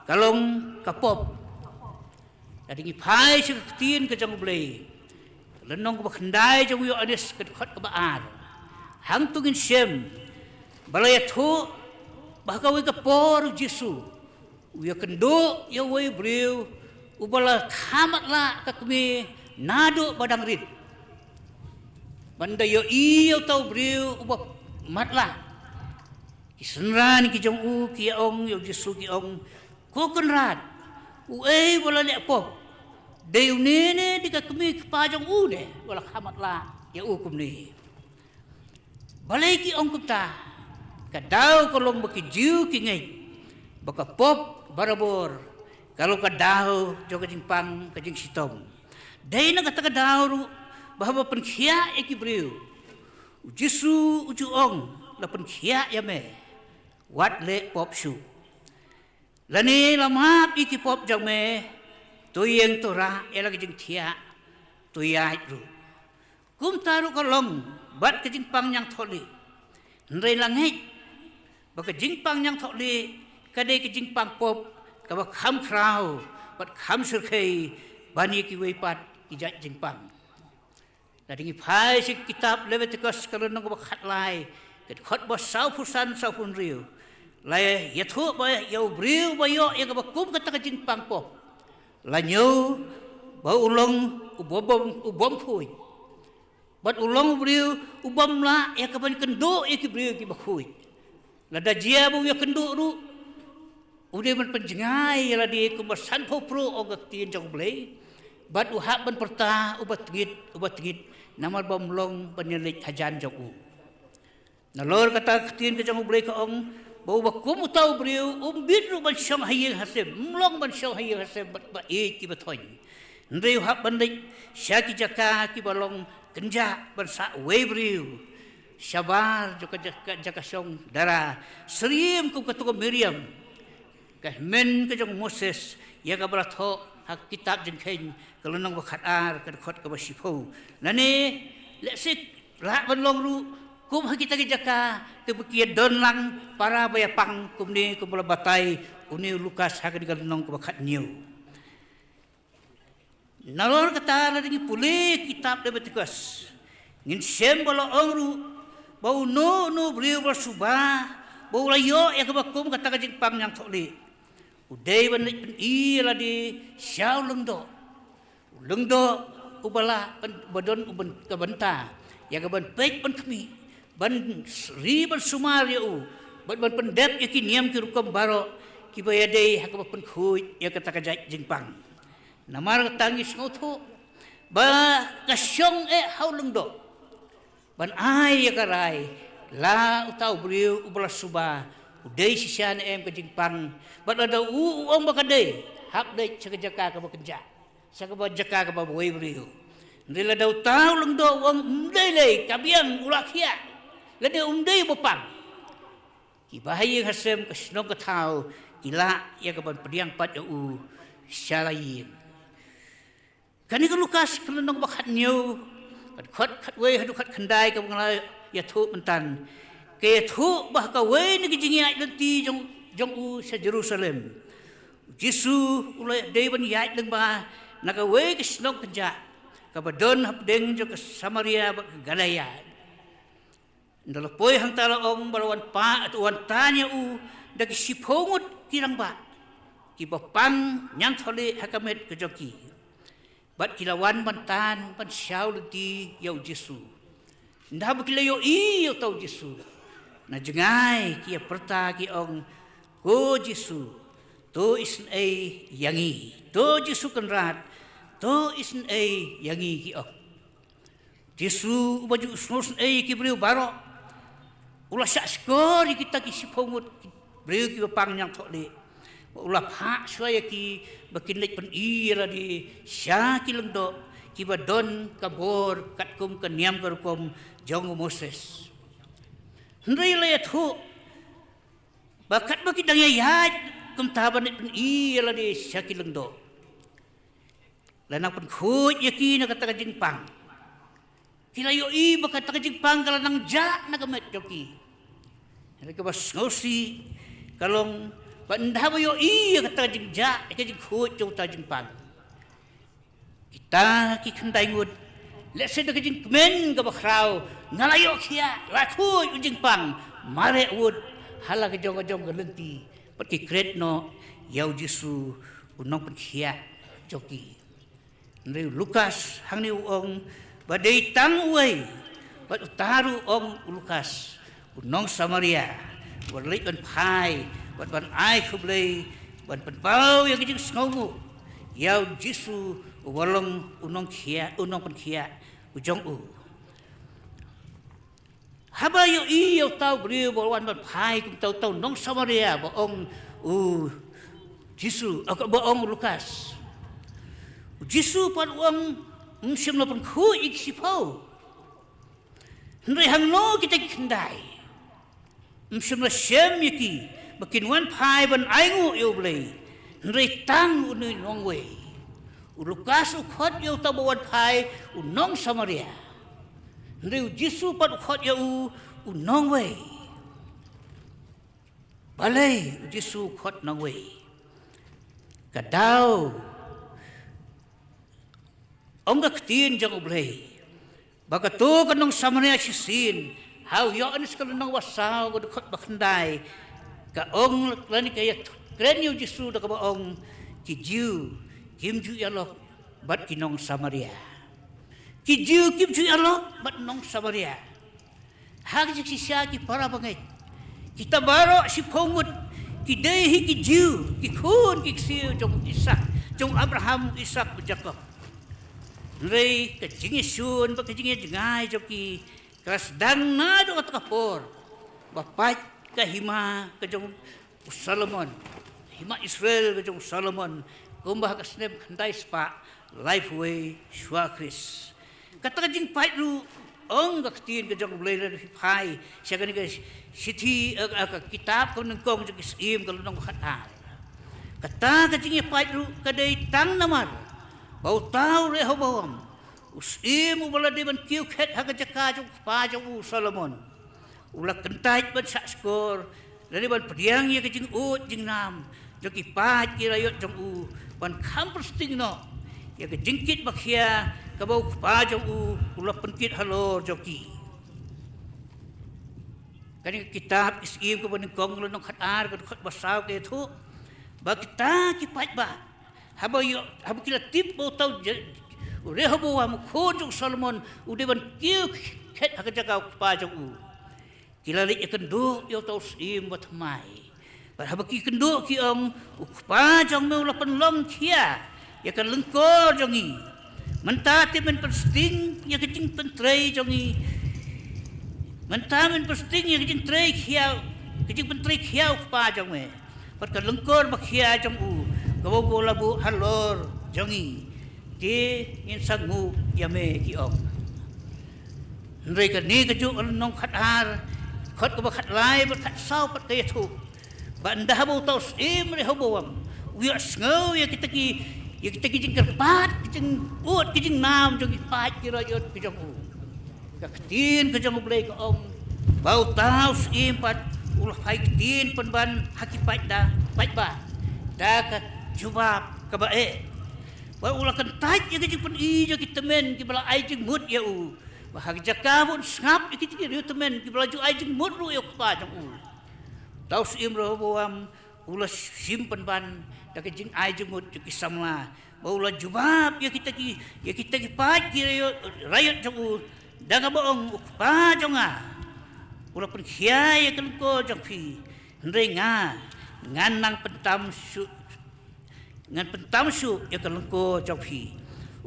ka long ka pop. Lada ngi phai sha ka ktien ka jong U Blei, ka lynnong kaba khyndai jong u Ïoannis, ka dkhot kaba ar, hangto ngin shem ba la ïathuh ba ha kawei ka por U Jisu u ïakynduh ïa uwei u briew uba la kha matlah ka kmie naduh ba dang rit. Ban da ïohi ïa uta u briew uba matlah, ki synran ki jong u ki ong ïa U Jisu, ki ong, "Ko Kynrad, uei ba la leh pop? Dei une ne, dei ka kmie kpa jong u ne ba la kha matlah ïa u kumne?" Balei ki ong kumta? Ka daw ka long ba ki Jiw ki ngeit ba ka pop barabor ka long ka daw jong ka jingpang ka jingshitom. Dei na kata ka daw ruh ba haba pynkhiah ïa ki briew, U Jisu u ju ong, "La pynkhiah ïa me, wat leh pop shuh. Lane la map ïa ki pop jong me, to ïeng to rah ïa la ka jingthiah, to ïaid ruh." Kumta ruh ka long bad ka jingpang ñiangthohlieh. Hynrei la ngeit ba ka jingpang ñiangthohlieh ka dei ka jingpang pop kaba kham khraw bad kham syrkhei ban ïa kiwei pat ki jait jingpang. Lada ngi phai sha ka kitab Leviticus ka lynnong kaba khatlai, ka dkhot ba sawphew san, sawphew hynriew, la ïathuh ba ïa u briew ba ïoh ïa kaba kum kata ka jingpang pop, la ñiew ba u long u bym, u bym khuid. Bad u long u briew u bym lah ïa kaban kynduh ïa ki briew kiba khuid. Lada jia ba u ïakynduh ruh, u dei ban pynjngai ïa lade kumba sanphew pruh, ong ka ktien jong U Blei. Bad u hap ban pyrta, "Uba tngit, uba tngit, namar ba ym long ban ïaleit hajan jong u." Nalor kata ka ktien ka jong U Blei ka ong ba uba kum uta u briew um bit ruh ban shong ha ïing ha sem, ym long ban shong ha ïing ha sem bad ba ïeit kiba thoiñ. Hynrei u hap ban leit sha ki jaka kiba long kynjah ban sah uwei u briew. shabar jong ka jaka, jaka shong dara, syriem kum katto ka Miriam, ka hynmen ka jong u Moses, ïa kaba la thoh ha ka kitab Jingkheiñ ka lynnong ba khatar, ka dkhot kaba shiphew. Lane lehse lah ban long ruh kum ha kita ki jaka kiba ki ïa don lang para ba ïa pang, kumne kumba la batai une u Lukas ha kane ka lynnong kaba khathynñiew. Nalor kata, lada ngi pule kitab Leviticus, ngin shem ba la ong ruh ba uno uno u briew ba la suba, ba u la ïoh ïa kaba kum kata ka jingpang ñiangthohlieh, u dei ban leit pyni ïa lade sha u lyngdoh. U lyngdoh uba lah ban, ba don u byn-, ka bynta ïa ka ban peit ban khmih, ban s-, ri ban sumar ïa u, bad ban pyndep ïa ki niam ki rukom baroh kiba ïadei ha kaba pynkhuid ïa kata ka jait jingpang. Namar kata ngi sngewthuh ba ka shong eh ha u lyngdoh ban ai ïa ka rai la uta u briew uba la suba, u dei shisha ne em ka jingpang. Bad lada u, u ong ba ka dei, hap leit sha ka jaka kaba kynjah, sha kaba jaka kaba uwei u briew. Hynrei lada uta u lyngdoh u ong ym dei lei, ka biang, u la khiah, lane ym dei ba pang, ki bahaïing hasem ka shnong ka thaw ki lah ïa ka ban pdiang pat ïa u sha la ïing. Kane ka Lukas ka lynnong ba khathynñiew, ka dkhot khatwei haduh khatkhyndai kaba nga la ïathuh mynta, ka ïathuh ba ha kawei na ki jingïaid lynti jong, jong u sha Jerusalem, u Jisu u la dei ban ïaid lyngba na kawei ka shnong kynjah kaba don hapdeng jong ka Samaria bad ka Galilaia. Ynda la poi hangta la ong ba la wan pa, wan tan ïa u da ki shiphew ngut ki rangbah kiba pang ñiangthohlieh ha ka met ka jong ki. Bad ki la wan ban tan ban shaw lynti ïa u Jisu. Ynda ba ki la ïohi ïa uta u Jisu, na jngai ki ïa pyrta ki ong, "Ko Jisu, to isynei ïa ngi. To Jisu Kynrad, to isynei ïa ngi," ki ong. Jisu uba ju sngewsynei ïa ki briew baroh, u la shah shkor ïa kita ki shiphew ngut ki briew kiba pang ñiangthohlieh. U la phah shuwa ïa ki ba kin leit pyni ïa lade sha ki lyngdoh kiba don ka bor katkum ka niam ka rukom jong u Moses. Hynrei la ïathuh ba katba ki dang ïaid kumta ban leit pyni ïa lade sha ki lyngdoh, la nang pynkhuid ïa ki na kata ka jingpang. Ki la ïohi ba kata ka jingpang ka la nang jah na ka met jong ki. Hynrei kaba sngewsih ka long ba ynda ba ïohi ïa kata ka jingjah, ïa ka jingkhuid jong uta u jingpang, kita ki khyndai ngut, lehse da ka jingkmen kaba khraw, "Nga la ïoh khiah, la khuid u jingpang, mareh wut ha la ka jong ka jong ka lynti." Bad ki kret noh ïa u Jisu, u nongpynkhiah jong ki. Hynrei u Lukas hangne u ong ba dei tang uwei, bad uta ruh u ong u Lukas, u nong Samaria, uba leit ban phai bad ban ai khublei, ban pynpaw ïa ka jingsngewnguh ïa u Jisu uba long u nongkhiah, u nongpynkhiah u jong u. Haba ïohi ïa uta u briew ba wan ban phai, kumta uta u nong Samaria, ba ong u Jisu, eh, ba ong u Lukas, u Jisu pat u ong, "Ym shym la pynkhuid ïa ki shiphew? Hynrei hangno kita ki khyndai? Ym shym la shem ïa ki ba kin wan phai ban ainguh ïa U Blei, hynrei tang une u nongwei?" U Lukas u khot ïa uta uba wan phai u nong Samaria. Hynrei u Jisu pat u khot ïa u, u nongwei. Balei u Jisu u khot nongwei? Ka daw, ong ka ktien jong U Blei ba kato ka nong Samaria shisien, ha u Ïoannis ka lynnong ba saw, ka dkhot ba khyndai, ka ong lane ka ïakren ïa u Jisu da kaba ong, "Ki Jiw kim ju ïalok bad ki nong Samaria." Ki Jiw kim ju ïalok bad nong Samaria. Ha ka jingshisha ki para bangeit, kita baroh shiphew ngut ki dei hi ki Jiw, ki khun ki ksiew jong Isak, jong Abraham, Isak, Jakob. Hynrei ka jingïashun bad ka jingïajngai jong ki ka la sdang naduh kata ka por ba pait ka hima ka jong u Solomon, hima Israel ka jong u Solomon, kumba ha ka snem khyndai spah laiphew wei shuwa Khrist. Kata ka jingpait ruh Ong ka ktien ka jong U Blei lada phi phai sha kane ka shithi, eh, eh, ka kitab ka nyngkong jong ki Syiem ka lynnong khatar. Kata ka jingïapait ruh ka dei tang namar ba uta u Rehoboam, u syiem uba la dei ban kiew khet ha ka jaka jong u kpa jong u Solomon, u la kyntait ban shah shkor, lane ban pdiang ïa ka jingud jingnam jong ki paid ki raiot jong u, ban kham pyrsting noh ïa ka jingkit ba khia kaba u kpa jong u u la pynkit halor jong ki. Kane ka kitab ki Syiem kaba nyngkong lynnong khatar ka dkhot ba saw ka ïathuh ba kita ki paidbah, haba ïoh, haba ki la tip ba uta u Je-, u Rehoboam u khun jong u Solomon u dei ban kiew khet ha ka jaka u kpa jong u, ki la leit ïakynduh ïa uta u syiem ba thymmai. Bad haba ki kynduh ki ong, u kpa jong me u la pynlong khia ïa ka lyngkor jong ngi. Mynta te men pynsting ïa ka jingpyntrei jong ngi. Mynta men pynsting ïa ka jingtrei khia, ka jingpyntrei khia u kpa jong me bad ka lyngkor ba khia jong u kaba u la buh halor jong ngi. Te ngin sa nguh ïa me, ki ong. Hynrei kane kajuh ka lynnong khatar, dkhot kaba khatlai bad khatsaw pat ka ïathuh ba ynda haba uta u syiem Rehoboam u ïohsngew ïa kita ki, ïa kita ki jingkyrpad, ki jingud, ki jingnam jong ki paid ki raiot ki jong u, ka ktien ka jong U Blei ka ong ba uta u syiem pat u la phai ktien pynban ha ki paidbah, paidbah da ka jubab kaba eh. Ba u la kyntait ïa ka jingpyni jong ki tymmen kiba la ai jingmut ïa u, ba ha ka jaka ba un sngap ïa kita ki riew tymmen kiba la ju ai jingmut ruh ïa u kpa jong u, uta u syiem Rehoboam u la shim pynban da ka jingai jingmut jong ki samla, ba u la jubab ïa kita ki, ïa kita ki paid ki raiot, raiot jong u da kaba ong, u kpa jong nga u la pynkhia ïa ka lyngkor jong phi, hynrei nga ngan nang pyntam shuh, ngan pyntam shuh ïa ka lyngkor jong phi.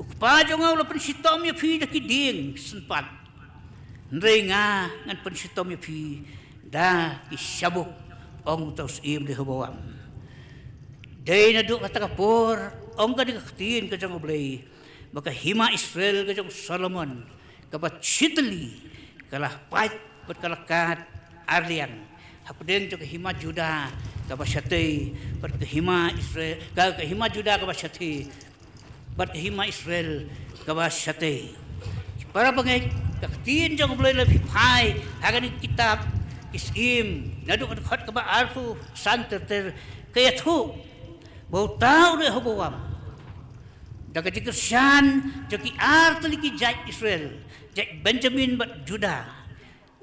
U kpa jong nga u la pynshitom ïa phi da ki dieng synpat, hynrei nga ngan pynshitom ïa phi da ki shabuk, ong uta u syiem Rehoboam. Dei naduh kata ka por, ong kane ka ktien ka jong U Blei, ba ka hima Israel ka jong u Solomon kaba shitylli ka la pait bad ka la kad arliang hapdeng jong ka hima Juda kaba shatei bad ka hima Israel, ka, ka hima Juda kaba shatei bad ka hima Israel kaba shatei. Para bangeit, ka ktien jong U Blei lada phi phai ha kane ka kitab ki Syiem naduh ka dkhot kaba arphew san ter ter ka ïathuh ba uta u Rehoboam, da ka jingkyrshan jong ki ar tylli ki jait Israel, jait Benjamin bad Juda,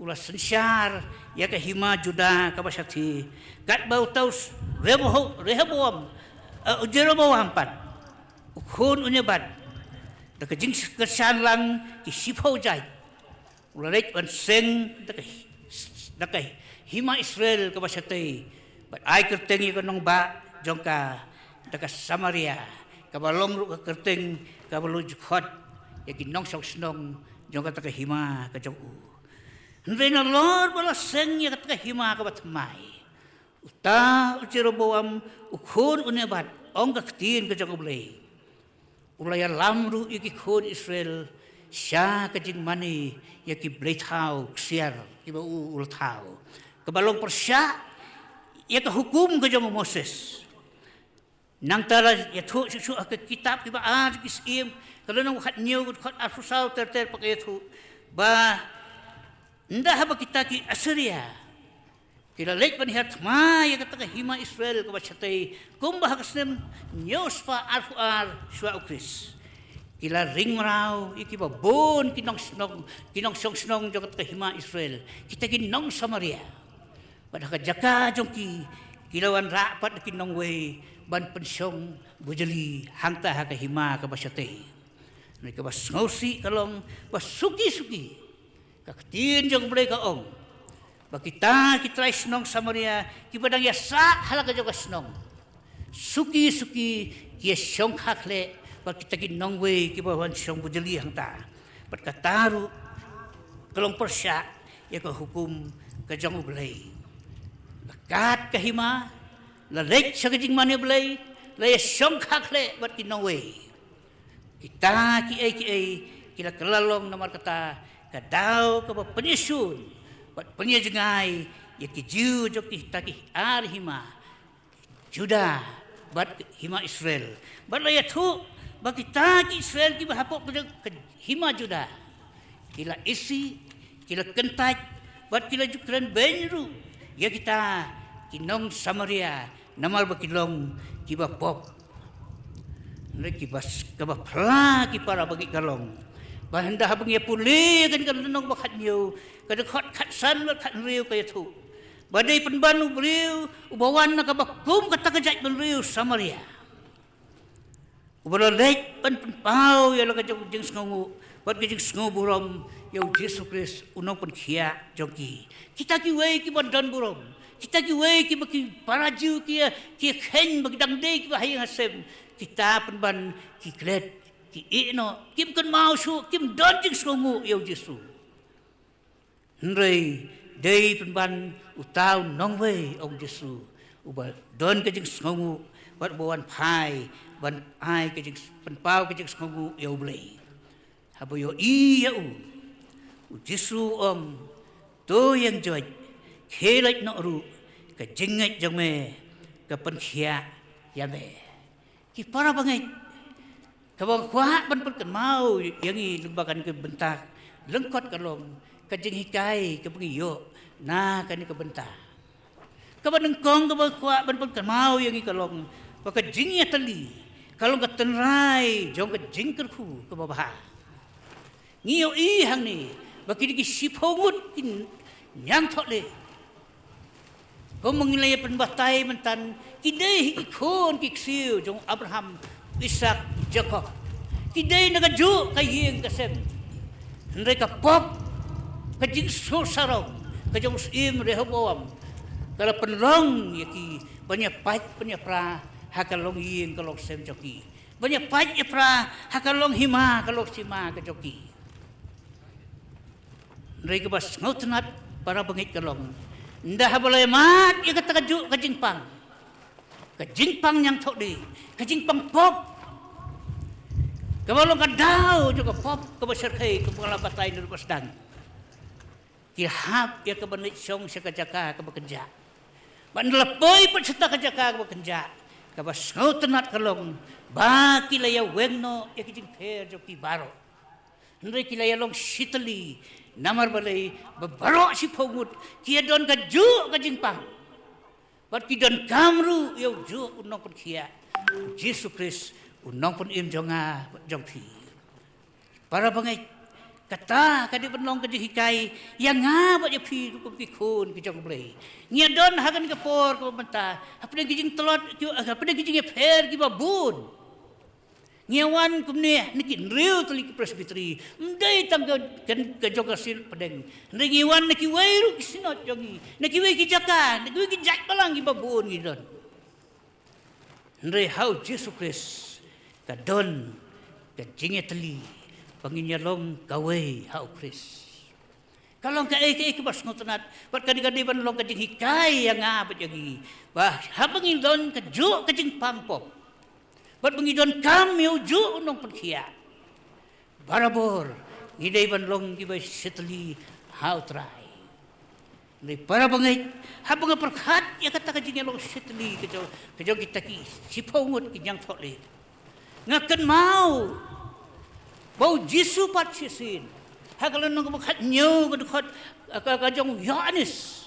u la synshar ïa ka hima Juda kaba shatei, katba uta u Rehobo-, Rehoboam, eh, u Jeroboam pat, u khun u Nebat, da ka jingkyrshan lang ki shiphew jait, u la leit ban seng da ka, da ka hima Israel kaba shatei, bad ai kyrteng ïa ka nongbah jong ka da ka Samaria, kaba long ruh ka kyrteng kaba la ju khot ïa ki nongshong shnong jong kata ka hima ka jong u. Hynrei nalor ba la seng ïa kata ka hima kaba thymmai, uta u Jeroboam, u khun u Nebat, ong ka ktien ka jong U Blei, u la ïalam ruh ïa ki khun Israel sha ka jingmane ïa ki bleithaw ksiar kiba u, u la thaw, kaba long pyrshah ïa ka hukum ka jong u Moses. Nangta la ïathuh shuh shuh ha ka kitab kiba ar ki Syiem, ka lynnong khathynñiew, ka dkhot arphew saw ter ter pat ka ïathuh ba ynda haba kita ki Assyria ki la leit ban hiar thma ïa kata ka hima Israel kaba shatei, kumba ha ka snem hynñiew spah arphew ar shuwa u Khrist, ki la ring mraw ïa kiba bun ki nongshnong, ki nongshong shnong jong kata ka hima Israel, kita ki nong Samaria. Bad ha ka jaka jong ki, ki la wanrah pat da ki nongwei ban pynshong bujli hangta ha ka hima kaba shatei. Hynrei kaba sngewsih ka long ba suki suki, ka ktien jong U Blei ka ong ba kita ki trai shnong Samaria kiba dang ïasah ha la ka jong ka shnong, suki suki ki ïashongkha khleh bad kita ki nongwei kiba wan shong bujli hangta. Bad kata ruh ka long pyrshah ïa ka hukum ka jong U Blei. La kad ka hima, la leit sha ka jingmane Blei, la ïashongkha khleh bad ki nongwei. Kita kiei kiei ki la kylla long namar kata ka daw kaba pynïashun bad pynïajngai ïa ki Jiw jong kita ki ar hima, Judah bad hima Israel. Bad la ïathuh ba kita ki Israel kiba hapoh ka hima Judah ki la isih, ki la kyntait bad ki la ju kren beiñ ruh ïa kita ki nong Samaria, namar ba ki long kiba pop. Hynrei kiba s-, kaba phylla ki para bangeit ka long ba hynda haba ngi pule ka dei ka lynnong ba khathynñiew, ka dkhot khatsan bad khathynriew ka ïathuh ba dei pynban u briew uba wan na kaba kum kata ka jaitbynriew Samaria, uba la leit ban pynpaw ïa la ka jong jingsngewnguh bad ka jingsngewburom ïa u Jisu Khrist u nongpynkhiah jong ki. Kita kiwei kiba don burom, kita kiwei kiba ki para Jiw ki ïa, ki ïa kheiñ ba ki dang dei kiba ha ïing ha sem, kita pynban ki klet, ki ïeh noh, kim kynmaw shuh, kim don jingsngewnguh ïa u Jisu. Hynrei dei pynban uta u nongwei, ong Jisu, uba don ka jingsngewnguh bad uba wan phai ban ai ka jings-, pynpaw ka jingsngewnguh ïa U Blei. Haba ïohi ïa u, u Jisu u ong, "To ïeng joit, khie leit noh ruh, ka jingngeit jong me ka pynkhiah ïa me." Ki para bangeit, kaba nga kwah ban pynkynmaw ïa ngi lyngba kane ka bynta lyngkot ka long ka jinghikai kaba ngi ïoh na kane ka bynta. Kaba nyngkong kaba nga kwah ban pynkynmaw ïa ngi ka long ba ka jingïatylli ka long ka tynrai jong ka jingkyrkhu kaba bha. Ngi ïohi hangne ba ki dei ki shiphew ngut ki ñiangthohlieh. Kumba ngi la ïa pynbatai mynta, ki dei hi ki khun ki ksiew jong u Abraham, Isaak, Jakob. Ki dei na kajuh ka ïing ka sem. Hynrei ka pop, ka jingsngewsarong ka jong u Syiem Rehoboam ka la pynlong ïa ki ban ïa pait ban ïa pra ha ka longïing ka longsem jong ki, ban ïa pait ïa pra ha ka longhima ka longsima ka jong ki. Hynrei kaba sngewtynnat para bangeit ka long, ynda haba la ïamad ïa kata kajuh ka jingpang, ka jingpang ñiangthohlieh, ka jingpang pop, kaba long ka daw jong ka pop kaba shyrkhei, kaba nga la batai naduh ba sdang, ki hap ïa kaban leit shong sha ka jaka kaba kynjah. Bad ynda la poi pat shata ka jaka kaba kynjah, kaba sngewtynnat ka long ba ki la ïa weng noh ïa ki jingpher jong ki baroh. Hynrei ki la ïa long shitylli, namar balei? Ba baroh shiphew ngut ki ïa don kajuh ka jingpang. Bad ki donkam ruh ïa u juh u nongpynkhiah, u Jisu Khrist, u nongpynim jong nga bad jong phi. Para bangeit, kata ka dei ban long ka jinghikai ïa nga bad ïa phi ruh kum ki khun ki jong U Blei. Ngi ïa don ha kane ka por kaba mynta hapdeng ki jingtlot, ki, hapdeng ki jingïapher kiba bun. Ngi ïa wan kumne na ki hynriew tylli ki presbytery, ym dei tang ka, ka, ka jong ka Synod Pdeng. Hynrei ngi ïa wan na kiwei ruh ki synod jong ngi, na kiwei ki jaka, na kiwei ki jaitbynriew kiba bun ngi don. Hynrei ha u Jisu Khrist ka don ka jingïatylli ba ngin ïa long kawei ha u Khrist. Ka long kaei kaei kaba sngewtynnat, bad ka dei, ka dei ban long ka jinghikai ïa nga bad ïa ngi, ba haba ngi don kajuh ka jingpang pop, bad ba ngi donkam ïa u juh u nongpynkhiah, barabor ngi dei ban long kiba shitylli ha u Trai. Hynrei para bangeit, haba nga pyrkhat ïa kata ka jingïalong shitylli ka jong, ka jong kita ki shiphew ngut ki ñiangthohlieh, nga kynmaw ba u Jisu pat shisien ha ka lynnong kaba khathynñiew, ka dkhot, ka, ka jong u Ïoannis,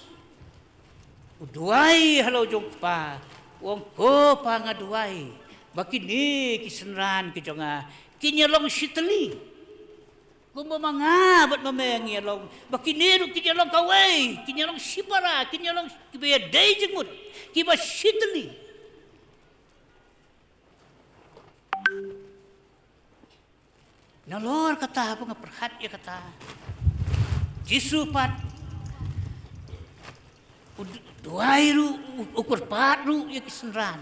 u duwai ha la u jong u Kpa, u ong, "Ko Pa, nga duwai ba kine ki synran ki jong nga kin ïalong shitylli, kumba ma nga bad ma me ngi ïalong, ba kine ruh kin ïalong kawei, kin ïalong shipara, kin ïalong kiba ïadei jingmut, kiba shitylli." Nalor kata, haba nga pyrkhat ïa kata, Jisu pat u d-, duwai ruh, u, u kyrpad ruh ïa ki synran.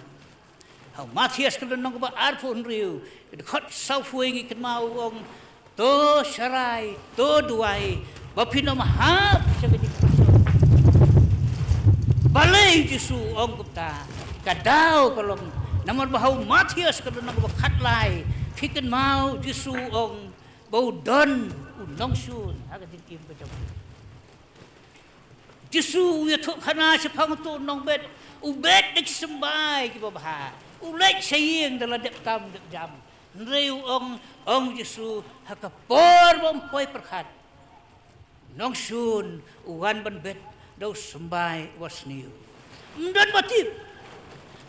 Ha u Mathaios ka lynnong kaba arphew hynriew, ka dkhot sawphew wei, ngi kynmaw u ong, "To sharai, to duwai, ba phin ym hap sha ka jingpyrshah." Balei Jisu u ong kumta? Ka daw ka long namar ba ha u Mathaios ka lynnong kaba khatlai, phi kynmaw Jisu u ong ba u don u nongshun ha ka jingim ka jong u. Jisu u ïathuh khana shaphang uto u nongbet, u bet da ki symbai kiba bha, u leit sha ïing da la dep kam dep jam. Hynrei u ong, ong Jisu, ha ka por ba ym poi pyrkhat, nongshun u wan ban bet da u symbai uba sniew. Ym don ba tip.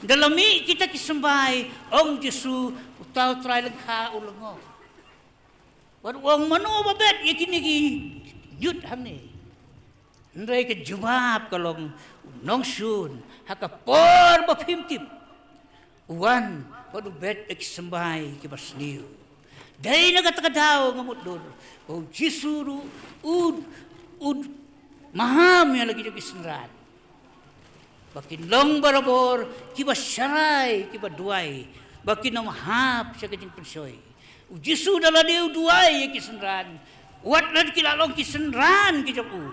Da la mih kita ki symbai, ong Jisu, uta u trai lyngkha u lyngngoh. Wat u ong, mano ba bet ïa kine ki ñiut hangne? Hynrei ka jubab ka long, u nongshun, ha ka por ba phim tip, u wan bad u bet ïa ki symbai kiba sniew. Dei na kata ka daw nga mutdur ba u Jisu ruh u, u maham ïa la ki jong ki synran ba kin long barabor kiba sharai, kiba duwai, ba kin ym hap sha ka jingpynshoi. U Jisu da lade u duwai ïa ki synran, wat la ki la long ki synran ki jong u,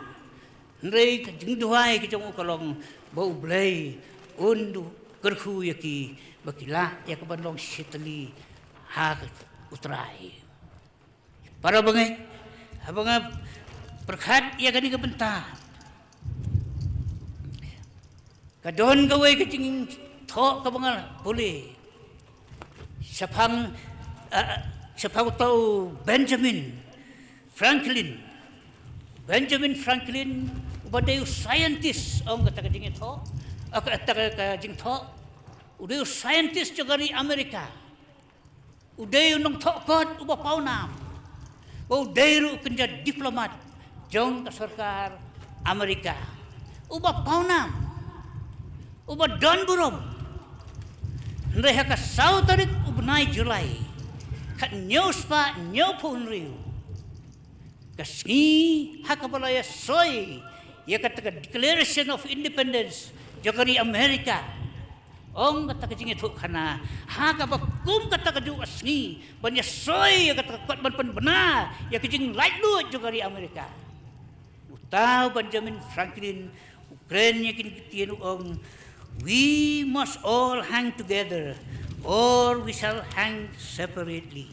hynrei ka jingduwai ka jong u ka long ba U Blei un kyrkhu ïa ki ba ki lah ïa ka ban long shitylli ha U Trai. Para bangeit, haba nga pyrkhat ïa kane ka bynta, ka don kawei ka jingthoh kaba nga pule shaphang, eh, shaphang uta u Benjamin Franklin. Benjamin Franklin, uba dei u scientist, ong kata ka jingthoh, eh, kata ka, ka jingthoh, u dei u scientist jong ka ri Amerika. U dei u nongthoh kot uba pawnam. Ba u dei ruh u kynja diplomat jong ka sorkar Amerika. Uba pawnam. Uba don burom. Hynrei ha ka saw tarik u bnai July, khathynñiew spah hynñiewphew hynriew, ka sngi ha kaba la ïasoi ïa kata ka Declaration of Independence jong ka ri Amerika, ong kata ka jingïathuhkhana, ha kaba kum kata kajuh ka sngi ban ïasoi ïa kata ka kot ban pynbna ïa ka jinglaitluid jong ka ri Amerika, uta u Benjamin Franklin u kren ïa kine ki ktien, u ong, "We must all hang together, or we shall hang separately."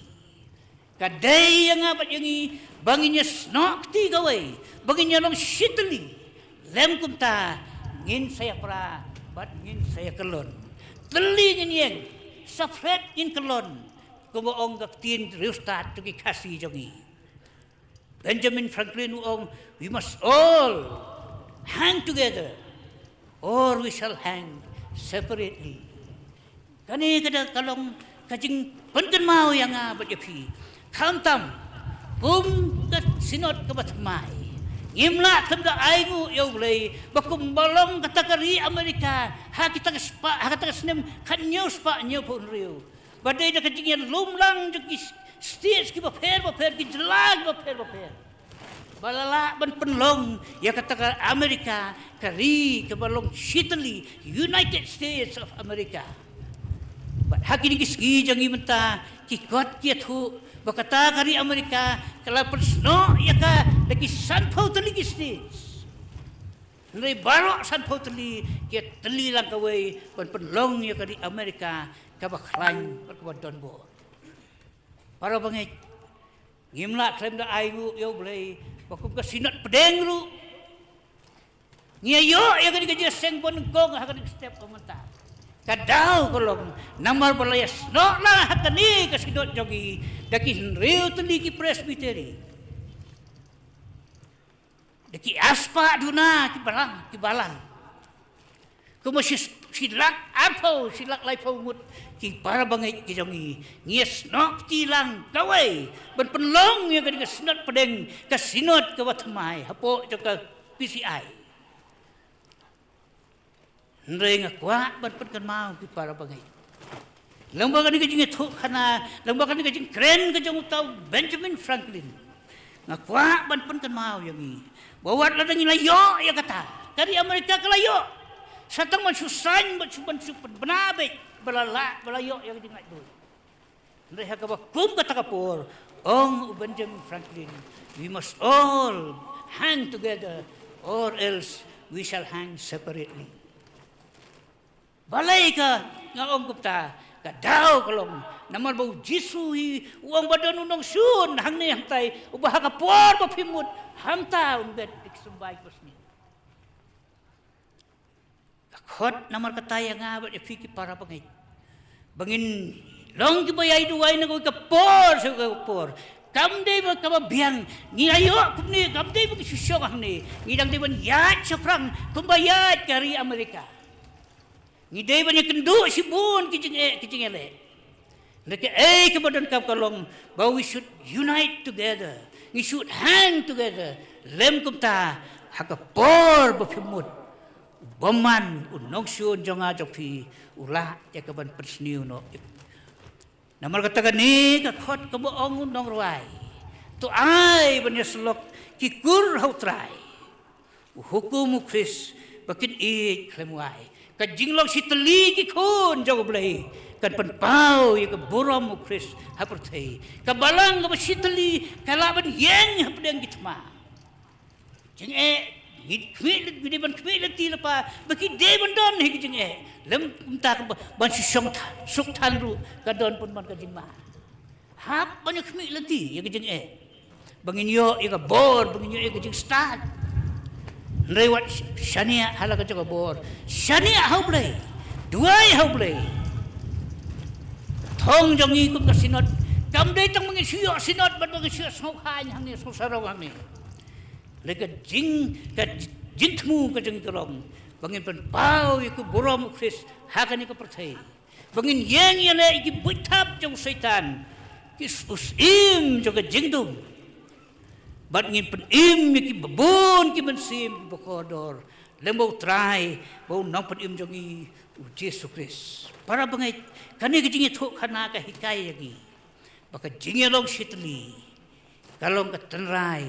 Ka dei ïa nga bad ïa ngi ba ngin ïasnoh kti kawei, ba ngin ïalong shitylli. Lym kumta ngin sa ïapra bad ngin sa ïakyllon. Tylli ngin ïeng, separate ngin kyllon, kumba ong ka ktien riewstad jong ki Khasi jong ngi. Benjamin Franklin u ong, "We must all hang together, or we shall hang separately." Kane ka da ka long ka jingpynkynmaw ïa nga bad ïa phi. Khamtam kum ka Synod kaba thymmai, ngim lah khlem da ainguh ïa U Blei ba kumba long kata ka ri Amerika ha kita ka spah, ha kata ka snem khathynñiew spah hynñiewphew hynriew, ba dei da ka jingïalum lang jong ki states kiba pher bapher, ki jylla kiba pher bapher, ba la lah ban pynlong ïa kata ka Amerika, ka ri kaba long shitylli, United States of America. Bad ha kine ki sngi jong ngi mynta, ki kot ki ïathuh ba kata ka ri Amerika ka la pynsnoh ïa ka da ki sanphew tylli ki states. Hynrei baroh sanphew tylli ki ïatylli lang kawei ban pynlong ïa ka ri Amerika kaba khlaiñ bad kaba donbor. Para bangeit, ngim lah khlem da ainguh ïa U Blei ba kum ka Synod pdeng ruh ngi ïoh ïa kane ka jingïaseng banyngkong ha kane ka step ka mynta. Ka daw ka long namar ba la ïasnoh lang ha kane ka Synod jong ngi da ki hynriew tylli ki Presbytery, da ki arspah duna ki balang, ki balang. Kumba shi, shi lak arphew, shi lak laiphew ngut ki para bangeit ki jong ngi, ngi ïasnoh kti lang kawei ban pynlong ïa kane ka Synod pdeng, ka Synod kaba thymmai hapoh jong ka P C I. Hynrei nga kwah ban pynkynmaw ki para bangeit, lyngba kane ka jingïathuhkhana, lyngba kane ka jingkren ka jong uta u Benjamin Franklin, nga kwah ban pynkynmaw ïa ngi ba wat lada ngi la ïoh ïa kata, ka ri Amerika ka la ïoh, sa tang ban shu sign, ban shu, ban shu pynbna beit ba la lah, ba la ïoh ïa ka jinglaitluid. Hynrei ha kaba kum kata ka por, ong u Benjamin Franklin, "We must all hang together, or else we shall hang separately." Balei ka nga ong kumta? Ka daw ka long Namar ba u Jisu hi u ong ba don u nongshun hangne hangtai, uba ha ka por ba phi mut, hangta un bet ïa ki symbai ki basniew. Ka khot namar kata ïa nga bad ïa phi ki para bangeit, ba ngin long kiba ïai duwai na kawei ka por sha kawei ka por. Kam dei ba kaba biang, ngi la ïoh kumne, kam dei ba ngi shu shong hangne, ngi dang dei ban ïaid shaphrang kumba ïaid ka ri Amerika. Ngi dei ban ïakynduh shibun ki jingeh, ki jingeh leh. Hynrei kaei kaba donkam ka long ba we should unite together. Ngi should hang together. Lem kumta, ha ka por ba phi mut, u bymman u nongshun jong nga jong phi u lah ïa kaban pynsniew noh. Namar kata kane ka khot kaba ong u nongrwai, to ai ban ïasyllok ki kur ha u Trai. U hukum u Khrist ba kin ïeit khlem wai. Ka jinglong shitylli ki khun jong u Blei kan pynpaw ïa ka burom u Khrist ha pyrthei. Ka balang kaba shitylli ka lah ban ïeng hapdeng ki thma. Jingeh, ngi khmih lynti, ngi dei ban khmih lynti lypa ba ki dei ban don hi ki jingeh. Lem kumta ka ba-, ban shu shong tha-, suk than ruh ka don pynban ka jingma. Hap ban ïa khmih lynti ïa ka jingeh ba ngin ïoh ïa ka bor, ba ngin ïoh ïa ka jingstad. Hynrei wat sh-, shaniah ha la ka jong ka bor, shaniah ha u Blei, duwai ha u Blei. Thong jong ngi kum ka synod kam dei tang ba ngin shu ïoh synod bad ba ngin shu ïoh sngewkha hangne sngewsarong hangne. Hynrei ka jing, ka jingthmu ka jong ngi ka long ba ngin pynpaw ïa ka burom u Khrist ha kane ka pyrthei. Ba ngin ïeng ïaleh ïa ki buit thap jong u Soitan, ki s-, u syiem jong ka jingdum. Bad ngin pynim ïa ki babun ki mynsiem kiba kordor lem bad u Trai bad u Nongpynim jong ngi u Jisu Khrist. Para bangeit, kane ka jingïathuhkhana ka hikai ïa ngi ba ka jingïalong shitylli ka long ka tynrai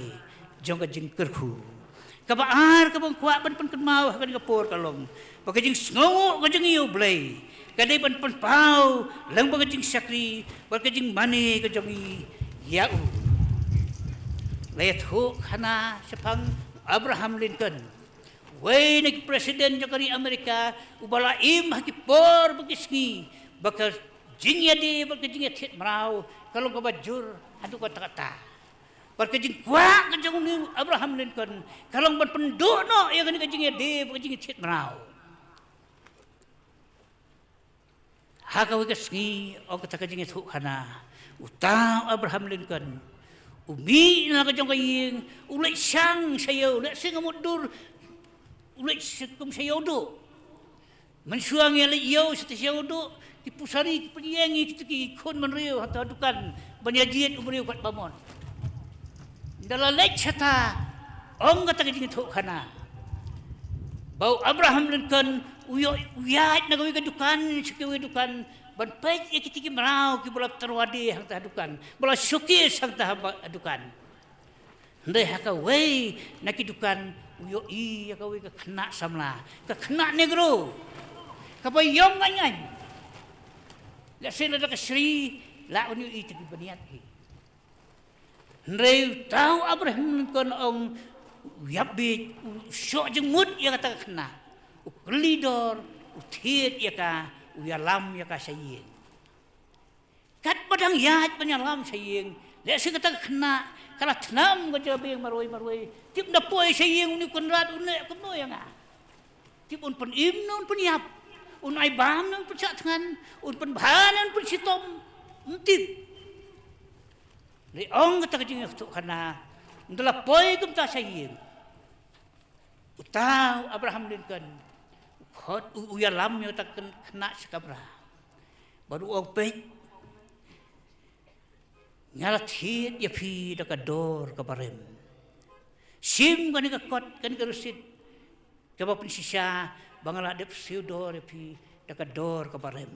jong ka jingkyrkhu. Kaba ar kaba nga kwah ban pynkynmaw ha kane ka por ka long ba ka jingsngewnguh ka jong ngi ïa u Blei ka dei ban pynpaw lang ba ka jingshakri bad ka jingmane ka jong ngi ïa u. La ïathuhkhana shaphang Abraham Lincoln, uwei na ki president jong ka ri Amerika, uba la im ha ki por bad ki sngi ba ka jingïadei bad ka jingïathied mraw ka long kaba jur haduh katta katta. Bad ka jingkwah ka jong u Abraham Lincoln ka long ban pynduh noh ïa kane ka jingïadei bad ka jingïathied mraw. Ha kawei ka sngi, ong kata ka jingïathuhkhana, uta u Abraham Lincoln u mih na la ka jong ka ïing, u leit shang sha ïew, leit sha ka mutdur, u leit sha kum sha ïew duh. Mynshuwa ngi leit ïew sha ïew duh, ki pusari ki pynïeng ïa kito ki khun bynriew ha ka dukan ban ïa jied u briew katba mon. Ynda la leit shata, ong kata ka jingïathuhkhana ba u Abraham Lincoln u ïoh, u ïaid na kawei ka dukan sha kawei ka dukan ban peit ïa kito ki mraw kiba la tyrwa die hangta ha dukan, ba la showcase hangta ha ba-, ha dukan. Hynrei ha kawei na ki dukan u ïohi ïa kawei ka khynnah samla, ka khynnah negro, kaba ïong ngain ngain. Lehse lada ka shri la un ïohi te ki bniat hi. Hynrei uta u Abraham Lincoln ong u ïap bieit, u shoh jingmut ïa kata ka khynnah, u kylli dor, u thied ïa ka, u ïalam ïa ka sha ïing. Katba dang ïaid ban ïalam sha ïing, lehse kata ka khynnah ka la thnam ka jabieng marwei marwei. Tip ynda poi sha ïing une u kynrad un leh kumno ïa nga? Tip un pynim ne un pynïap, un ai bam ne un pynshah thngan, un pynbha ne un pynshitom? Ym tip. Lei ong kata ka jingïathuhkhana, ynda la poi kumta sha ïing, uta u Abraham Lincoln u khot, u, u ïalam ïa uta u khynnah sha kamra bad u ong, peit, nga la thied ïa phi da ka dor kaba rem. Shim kane ka kot, kane ka receipt kaba pynshisha ba nga la dep siew dor ïa phi da ka dor kaba rem.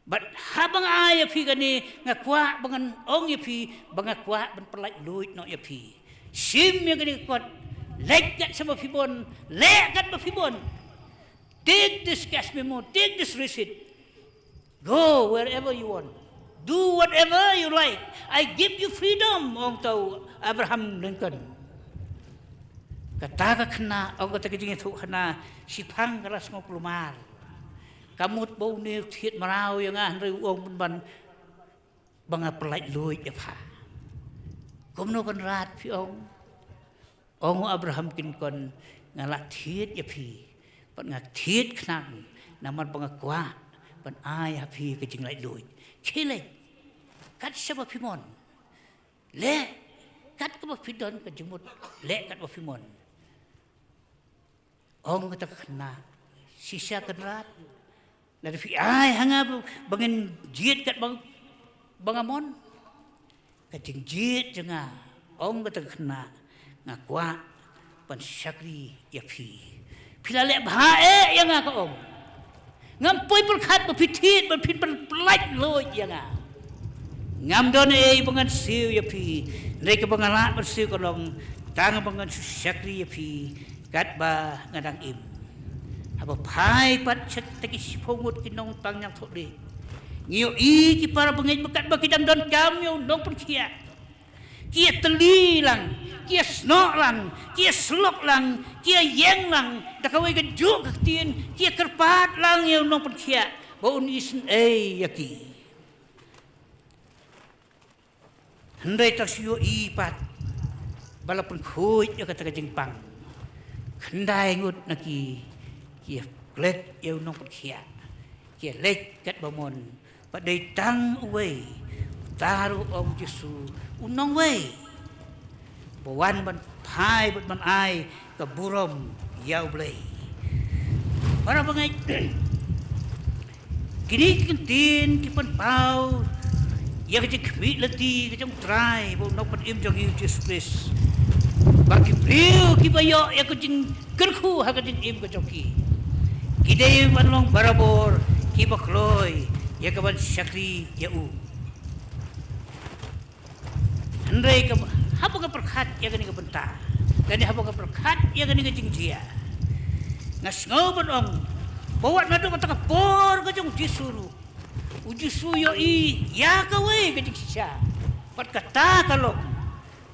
Bad haba nga ai ïa phi kane, nga kwah ba ngan ong ïa phi ba nga kwah ban pyllait luid noh ïa phi. Shim ïa kane ka kot, leit kat shaba phi mon, leh kat ba phi mon. Take this cash memo, take this receipt. Go wherever you want. Do whatever you like. I give you freedom, ong uta u Abraham Lincoln. Kata ka khynnah, ong kata ka jingïathuhkhana, shiphang ka la sngew kulmar. Ka mut ba une u thied mraw ïa nga hynrei u ong ban ban ba nga pyllait luid ïa pha. Kumno Kynrad phi ong? Ong u Abraham Kinkon, nga la thied ïa phi bad nga thied khnang namar ba nga kwah ban ai ha phi ka jinglaitluid. Khie leit kat shaba phi mon. Leh kat kaba phi don ka jingmut. Leh kat ba phi mon. Ong kata ka khynnah, shisha Kynrad, lada phi ai ha nga ba ngin jied kat ba ba nga mon. Ka jingjied jong nga, ong kata ka khynnah, nga kwah ban shakri ïa phi. Phi la leh bha eh ïa nga, ka ong. Ngam poi pyrkhat ba phi thied, ba phin pyllait luid ïa nga. Ngam don ei ba ngan siew ïa phi. Hynrei kaba nga lah ban siew ka long tang ba ngan shu shakri ïa phi katba nga dang im. Haba phai pat sha kita ki shiphew ngut ki nongpang ñiangthohdieng, ngi ïohi ki para bangeit ba katba ki dang donkam ïa u nongpynkhiah, ki ïatylli lang, ki ïasnoh lang, ki ïasyllok lang, ki ïaïeng lang da kawei ka juk ka ktien, ki ïakyrpad lang ïa u nongpynkhiah ba un isynei ïa ki. Hynrei to shu ïohi pat ba la pynkhuid ïa kata ka jingpang, khyndai ngut na ki ki ïaklet ïa u nongpynkhiah, ki ïaleit katba mon. Bad dei tang uwei, uta ruh, ong u Jisu, u nongwei ba wan ban phai bad ban ai ka burom ïa U Blei. Para bangeit, kine ki ktien ki pynpaw ïa ka jingkhmih lynti ka jong U Trai bad U Nongpynim jong ngi U Jisu Khrist. Ba ki briew kiba ïoh ïa ka jingkyrkhu ha ka jingim ka jong ki, ki dei ban long barabor kiba kloi ïa ka ban shakri ïa u. Hynrei ka, haba nga pyrkhat ïa kane ka bynta, lane haba nga pyrkhat ïa kane ka jingjia, nga sngew ban ong ba wat naduh kata ka por ka jong U Jisu ruh, U Jisu u ïohi ïa kawei ka jingshisha. Bad kata ka long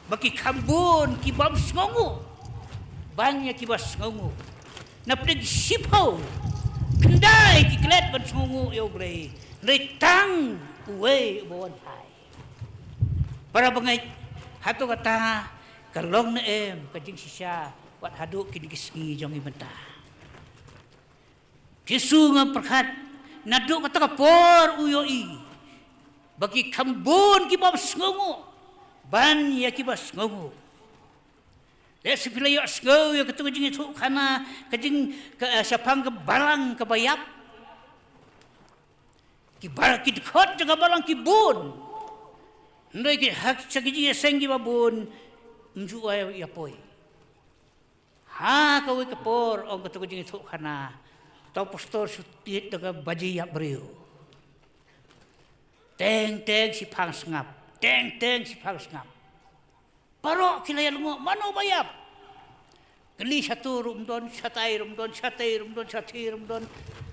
ba ki kham bun ki bym sngewnguh ban ïa kiba sngewnguh. Na pdeng ki shiphew, khyndai ki klet ban sngewnguh ïa U Blei, hynrei tang uwei uba wan phai. Para bangeit, hato kata ka long ne em ka jingshisha wat haduh kine ki sngi jong ngi mynta? Jisu, nga pyrkhat, naduh kata ka por u ïohi ba ki kham bun kiba sngewnguh ban ïa kiba sngewnguh. Lehse phi la ïohsngew ïa kata ka jingïathuhkhana ka jing, ka, eh, shaphang ka balang kaba ïap. Ki bar, ki dkhot jong ka balang ki bun. Hynrei ki hak sha ki jingïaseng kiba bun, ym ju ai ïa poi. Ha kawei ka por, ong kata ka jingïathuhkhana, uta u pastor shu tied da ka baje ïap briew. Teng teng shiphang sngap, teng teng shiphang sngap. Baroh ki la ïalyngngoh, mano ba ïap? Kylli shato ruh ym don, shatai ruh ym don, shatai ruh ym don, shatai ruh ym don.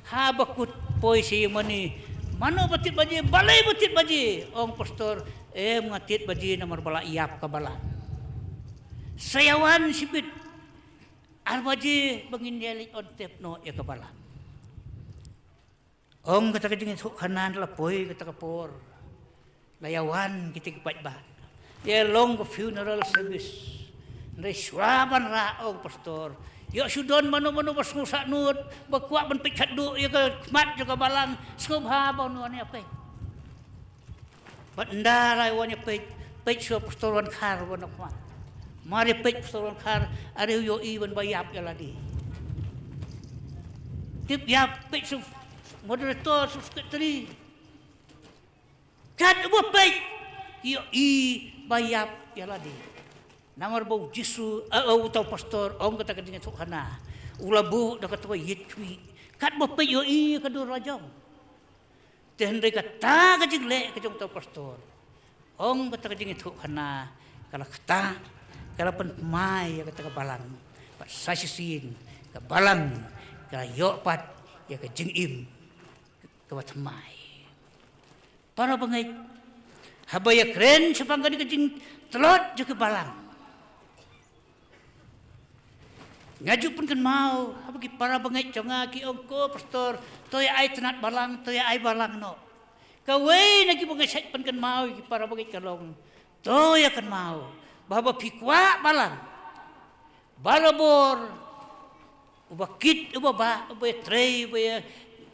Haba kut poi sha ïing mane, mano ba tied baje, balei ba tied baje? Ong pastor, em, nga tied baje namar ba la ïap ka balang. Sa ïawan shibit ar baje ba ngin ïaleit on tep noh ïa ka balang. Ong kata ka jingïathuhkhana, la poi kata ka por, la ïawan kita ki paidbah. Ïa long ka funeral service. Hynrei shuwa ban rah, ong pastor, ïoh shu don mano mano ba sngew sahnud, ba kwah ban peit khatduh ïa ka khmat jong ka balang, sngewbha ba un wan ïa peit. Bad ynda la wan ïa peit, peit shuwa pastor Wankhar wan ïa khmat. Mar ïa peit pastor Wankhar, are u ïohi ban ba ïap ïa lade. Tip ïap, peit shu moderator, shu secretary. Katba peit, ïohi ba ïap ïa lade. Namar ba U Jisu, eh, eh, uta u pastor, ong kata ka jingïathuhkhana, u la buh da kata ka ïit khmih. Katba peit ïohi ka dur la jong. Te hynrei kata ka jingleh ka jong uta u pastor, ong kata ka jingïathuhkhana, ka la ktah, ka la pynthymmai ïa kata ka balang. Bad sa shisien ka balang ka la ïoh pat ïa ka jingim kaba thymmai. Para bangeit, haba ïakren shaphang kane ka jingtlot jong ka balang, Nga ju pynkynmaw haba ki para bangeit jong nga ki ong, ko pastor, to ïa ai tnat balang, to ïa ai balang noh. Kawei na kiba nga shait pynkynmaw ïa ki para bangeit ka long, to ïa kynmaw ba haba phi kwah balang, barabor uba kit, uba bah, uba ïatrei, uba ïa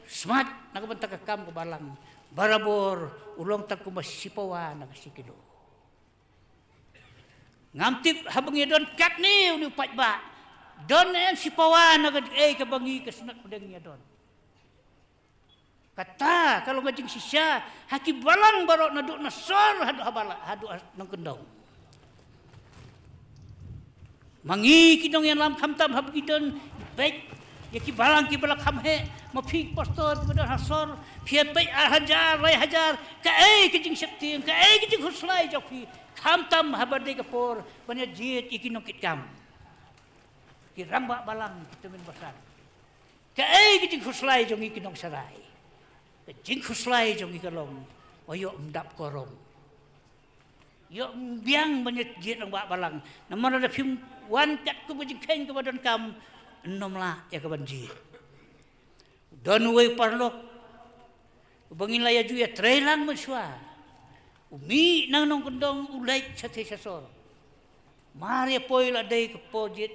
smat na ka bynta ka kam ka balang, barabor u long tang kumba shipawa na ka shi kilo. Ngam tip haba ngi don katne une u paidbah, don ne em shipawa na kaei kaba ngi ka Synod Pdeng ngi don. Kata ka long ka jingshisha ha ki balang baroh, naduh na sor haduh ha balang, haduh ha nongkyndong. Ma ngi ki nongïalam, khamtam haba ngi don peit ïa ki balang kiba la kham heh, ma phi pastor kiba don ha sor, phi ïa peit ar hajar, lai hajar, kaei ka jingsheptieng, kaei ka jingkhuslai jong phi, khamtam haba dei ka por ban ïa jied ïa ki nongkitkam, ki rangbah balang, ki tymmen basan. Kaei ka jingkhuslai jong ngi ki nongsharai? Ka jingkhuslai jong ngi ka long, ïoh ym dap korom, ïoh ym biang ban ïa jied rangbah balang. Namar lada phim wan kat kum ka jingkheiñ kaba donkam, ym lah ïa ka ban jied. Don uwei u paralok uba ngin la ïa ju ïatrei lang mynshuwa. U mih na nongkyndong, u leit shatei sha sor. Mar ïa poi la dei ka por jied,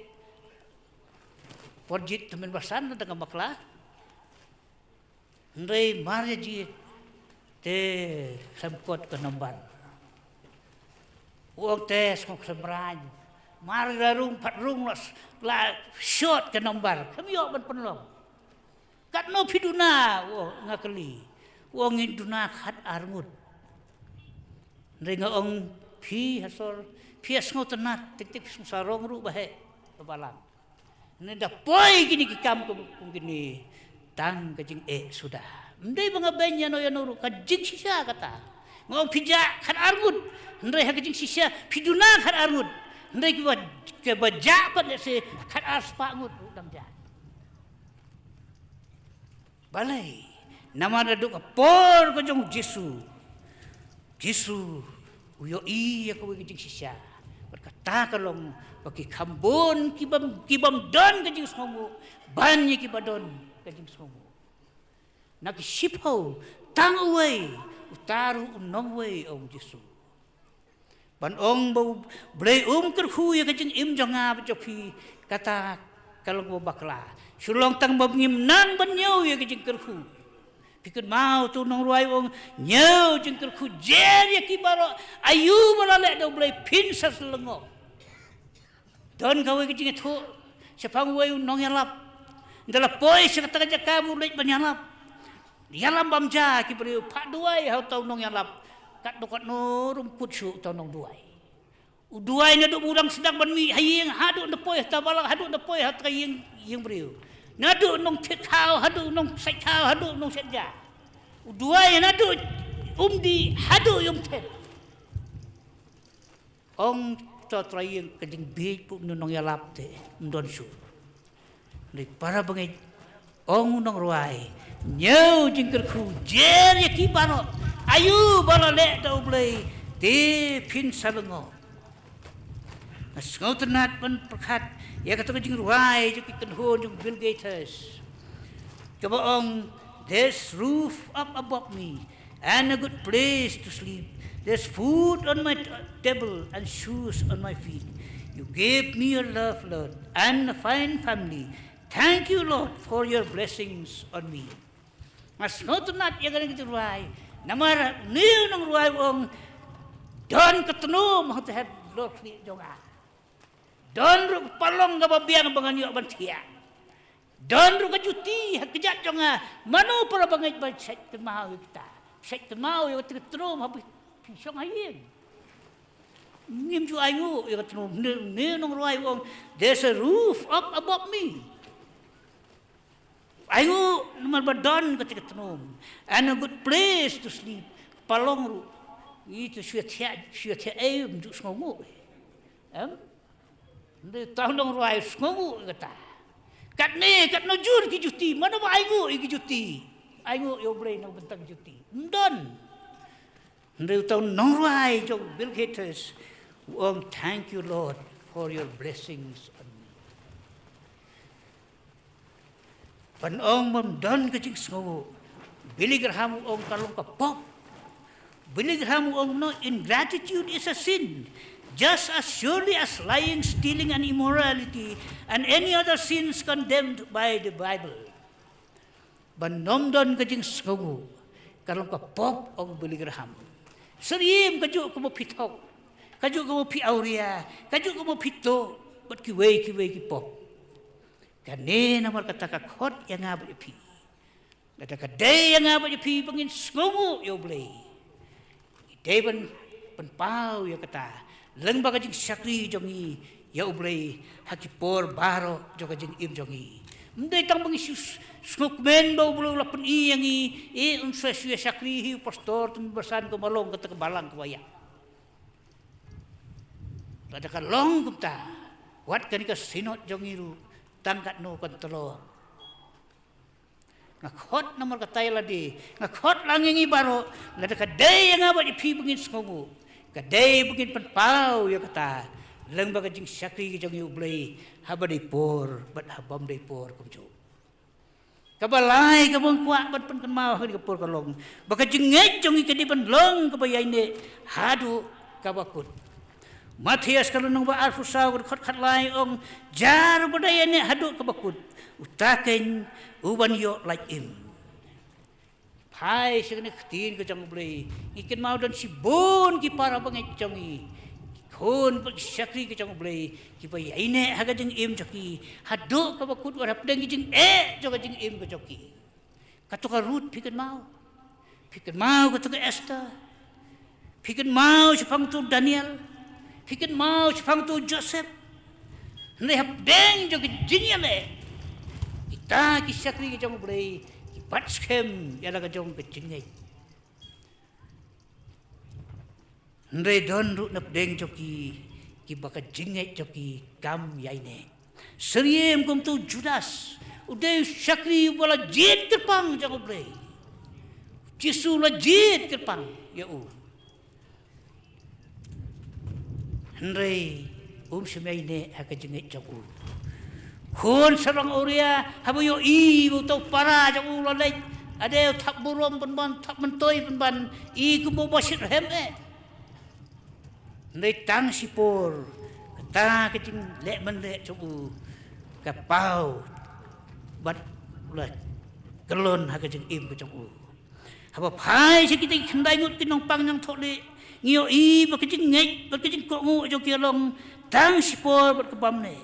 por jied tymmen basan, la dang ka bakla. Hynrei mar ïa jied te khlem kot ka nombar. U ong te sngewkhlem rang. Mar la rung pat rung la, la shot ka nombar, khlem ïoh ban pynlong. Katno phi duna? U ong, nga kylli. U ong, ngin duna khat ar ngut. Hynrei nga ong, phi ha sor, phi ïa sngewtynnat, tik tik phi sngewsarong ruh ba heh ka balang. Hynrei da poi kine ki kam kum, kum kine, tang ka jingeh suda. Ym dei ba nga beiñ ïano ïano ruh, ka jingshisha kata. Nga ong phi jah khat ar ngut, hynrei ha ka jingshisha phi duna khat ar ngut. Hynrei kiba, kiba jah pat lehse khat ar spah ngut ruh dang jah. Balei? Namar naduh ka por ka jong u Jisu, Jisu u ïohi ïa kawei ka jingshisha. Bad kata ka long ba ki kham bun ki bym, ki bym don ka jingsngewnguh ban ïa kiba don ka jingsngewnguh. Na ki shiphew, tang uwei, uta ruh u nongwei, ong u Jisu. Ban ong ba U Blei um kyrkhu ïa ka jingim jong nga bad jong phi, kata ka long kaba bakla. Shu long tang ba ngim nang ban ñiew ïa ka jingkyrkhu. Phi kynmaw uto u nongrwai u ong, ñiew jingkyrkhu jer ïa ki baroh, aïu ba la leh da U Blei phin sa lyngngoh. Don kawei ka jingïathuh shaphang uwei u nongïalap. Ynda la poi sha kata ka jaka ba u leit ban ïalap, ïalam bam ja ki briew, phah duwai ha uta u nongïalap. Katno katno ruh ym kut shuh uta u nongduwai. U duwai naduh ba u dang sdang ban mih ha ïing, haduh ynda poi ha uta balang, haduh ynda poi ha uta ka ïing, ïing briew. Naduh u nongthied khaw haduh u nongsait khaw, haduh u nongset ja. U duwai naduh um dih haduh ïa um thied. Ong uta u trai ïing, ka jingbieit ba une u nongïalap te ym don shuh. Hynrei para bangeit, ong u nongrwai, ñiew jingkyrkhu jer ïa ki baroh, aïu ba la leh da U Blei te phin sa lyngngoh. Nga sngewtynnat ban pyrkhat ïa kata ka jingrwai jong ki kynhun jong u Bill Gaither, kaba ong, there's roof up above me and a good place to sleep. There's food on my t-, table and shoes on my feet. You gave me your love, Lord, and a fine family. Thank you, Lord, for your blessings on me. Nga sngewtynnat ïa kane ka jingrwai. Namar une u nongrwai u ong, don ka tnum ha ka lor khlieh jong nga. Don ruh ka palong kaba biang ba ngan ïoh ban thiah. Don ruh ka juti ha ka kjat jong nga. Mano para bangeit ba shait kynmaw ïa kita? Shait kynmaw ïa kata ka tnum haba phi shong ha ïing. Ngim ju ainguh ïa ka tnum. Une, une u nongrwai u ong, there's a roof up above me. Ainguh namar ba don kata ka tnum. And a good place to sleep. Palong ruh. Ngi te shu ïa thiah, shu ïa thiah ei, ym ju sngewnguh. Em? Hynrei uta u nongrwai u sngewnguh ïa kata. Katne, katno jur ki juti, mano ba ainguh ïa ki juti? Ainguh ïa U Blei na ka bynta ki juti? Ym don. Hynrei uta u nongrwai jong u Bill Gaither u ong, thank you, Lord, for your blessings on me. Ban ong bym don ka jingsngewnguh, Billy Graham u ong ka long ka pop. Billy Graham u ong, no, ingratitude is a sin, just as surely as lying, stealing and immorality and any other sins condemned by the Bible. Ban ym don ka jingsngewnguh ka long ka pop, ong Billy Graham. Syriem kajuh kaba phi thok, kajuh kaba phi awria, kajuh kaba phi tuh bad kiwei kiwei ki pop. Kane namar kata ka khot ïa nga bad ïa phi. Lada ka dei ïa nga bad ïa phi ba ngin sngewnguh ïa U Blei, ngi dei ban pynpaw ïa kata lyngba ka jingshakri jong ngi ïa U Blei ha ki por baroh jong ka jingim jong ngi. Ym dei tang ba ngi shu sngewkmen ba U Blei u la pyni ïa ngi, eh, un sa shu ïa shakri hi u pastor, te mynba san ka ma long kata ka balang kaba ïa. Lada ka long kumta, wat kane ka synod jong ngi ruh tang katno kan tlot. Nga khot namar kata ïa lade, nga khot lang ïa ngi baroh, lada ka dei ïa nga bad ïa phi ba ngin sngewnguh, ka dei ba ngin pynpaw ïa kata lyngba ka jingshakri ka jong ngi ïa U Blei, haba dei por bad ha bym dei por kumjuh. Kaba lai kaba nga kwah ban pynkynmaw ha kane ka por ka long ba ka jingngeit jong ngi ka dei ban long kaba ïaineh haduh kaba kut. Mathaios ka lynnong ba arphew saw ka dkhot khatlai ong, jar uba da ïaineh haduh kaba kut, uta keiñ u ban ïoh lait im. Phai sha kane ka ktien ka jong U Blei, ngi kynmaw don shibun ki para bangeit jong ngi, ki khun bad ki shakri ka jong U Blei, kiba ïaineh ha ka jingim jong ki haduh kaba kut wat hapdeng ki jingeh jong ka jingim ka jong ki. Kato ka Ruth phi kynmaw. Phi kynmaw kato ka Esther. Phi kynmaw shaphang uto u Daniel. Phi kynmaw shaphang uto u Joseph. Hynrei hapdeng jong ka jingïaleh, kita ki shakri ka jong U Blei ki bat skhem ïa la ka jong ka jingngeit. Hynrei don ruh na pdeng jong ki kiba ka jingngeit jong ki kam ïaineh. Syriem kum uto u Judas, u dei u shakri uba la jied kyrpang jong U Blei. U Jisu u la jied kyrpang ïa u. Hynrei um shym ïaineh ha ka jingngeit jong u. Khun sarong awria haba ïohi ba uto u para jong u la leit, ade u thap burom pynban, thap myntoi pynban, i kumba uba shitrhem eh. Hynrei tang shipor kata ka jingleh mynleh jong u ka paw bad la kyllon ha ka jingim ka jong u. Haba phai sha kita ki khyndai ngut ki nongpang ñiangthohlieh, ngi ïohi ba ka jingngeit bad ka jingkohnguh jong ki ka long tang shipor bad ka bymneh.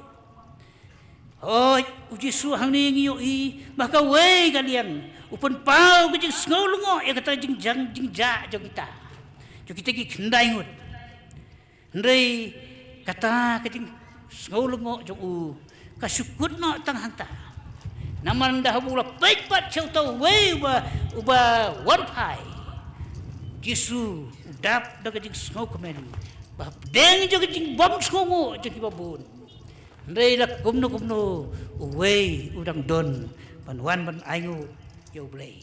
Hooid, u Jisu hangne ngi ïohi ba ha kawei ka liang u pynpaw ka jingsngew lyngngoh ïa kata ka jingjang jingjah jong kita, jong kita ki khyndai ngut. Hynrei kata ka jingsngew lyngngoh jong u ka shu kut noh tang hangta. Namar ynda haba u la peit pat sha uta uwei uba, uba wan phai, Jisu u dap da ka jingsngewkmen ba hapdeng jong ka jingbym sngewnguh jong kiba bun, hynrei la kumno kumno uwei u dang don ban wan ban ainguh ïa U Blei.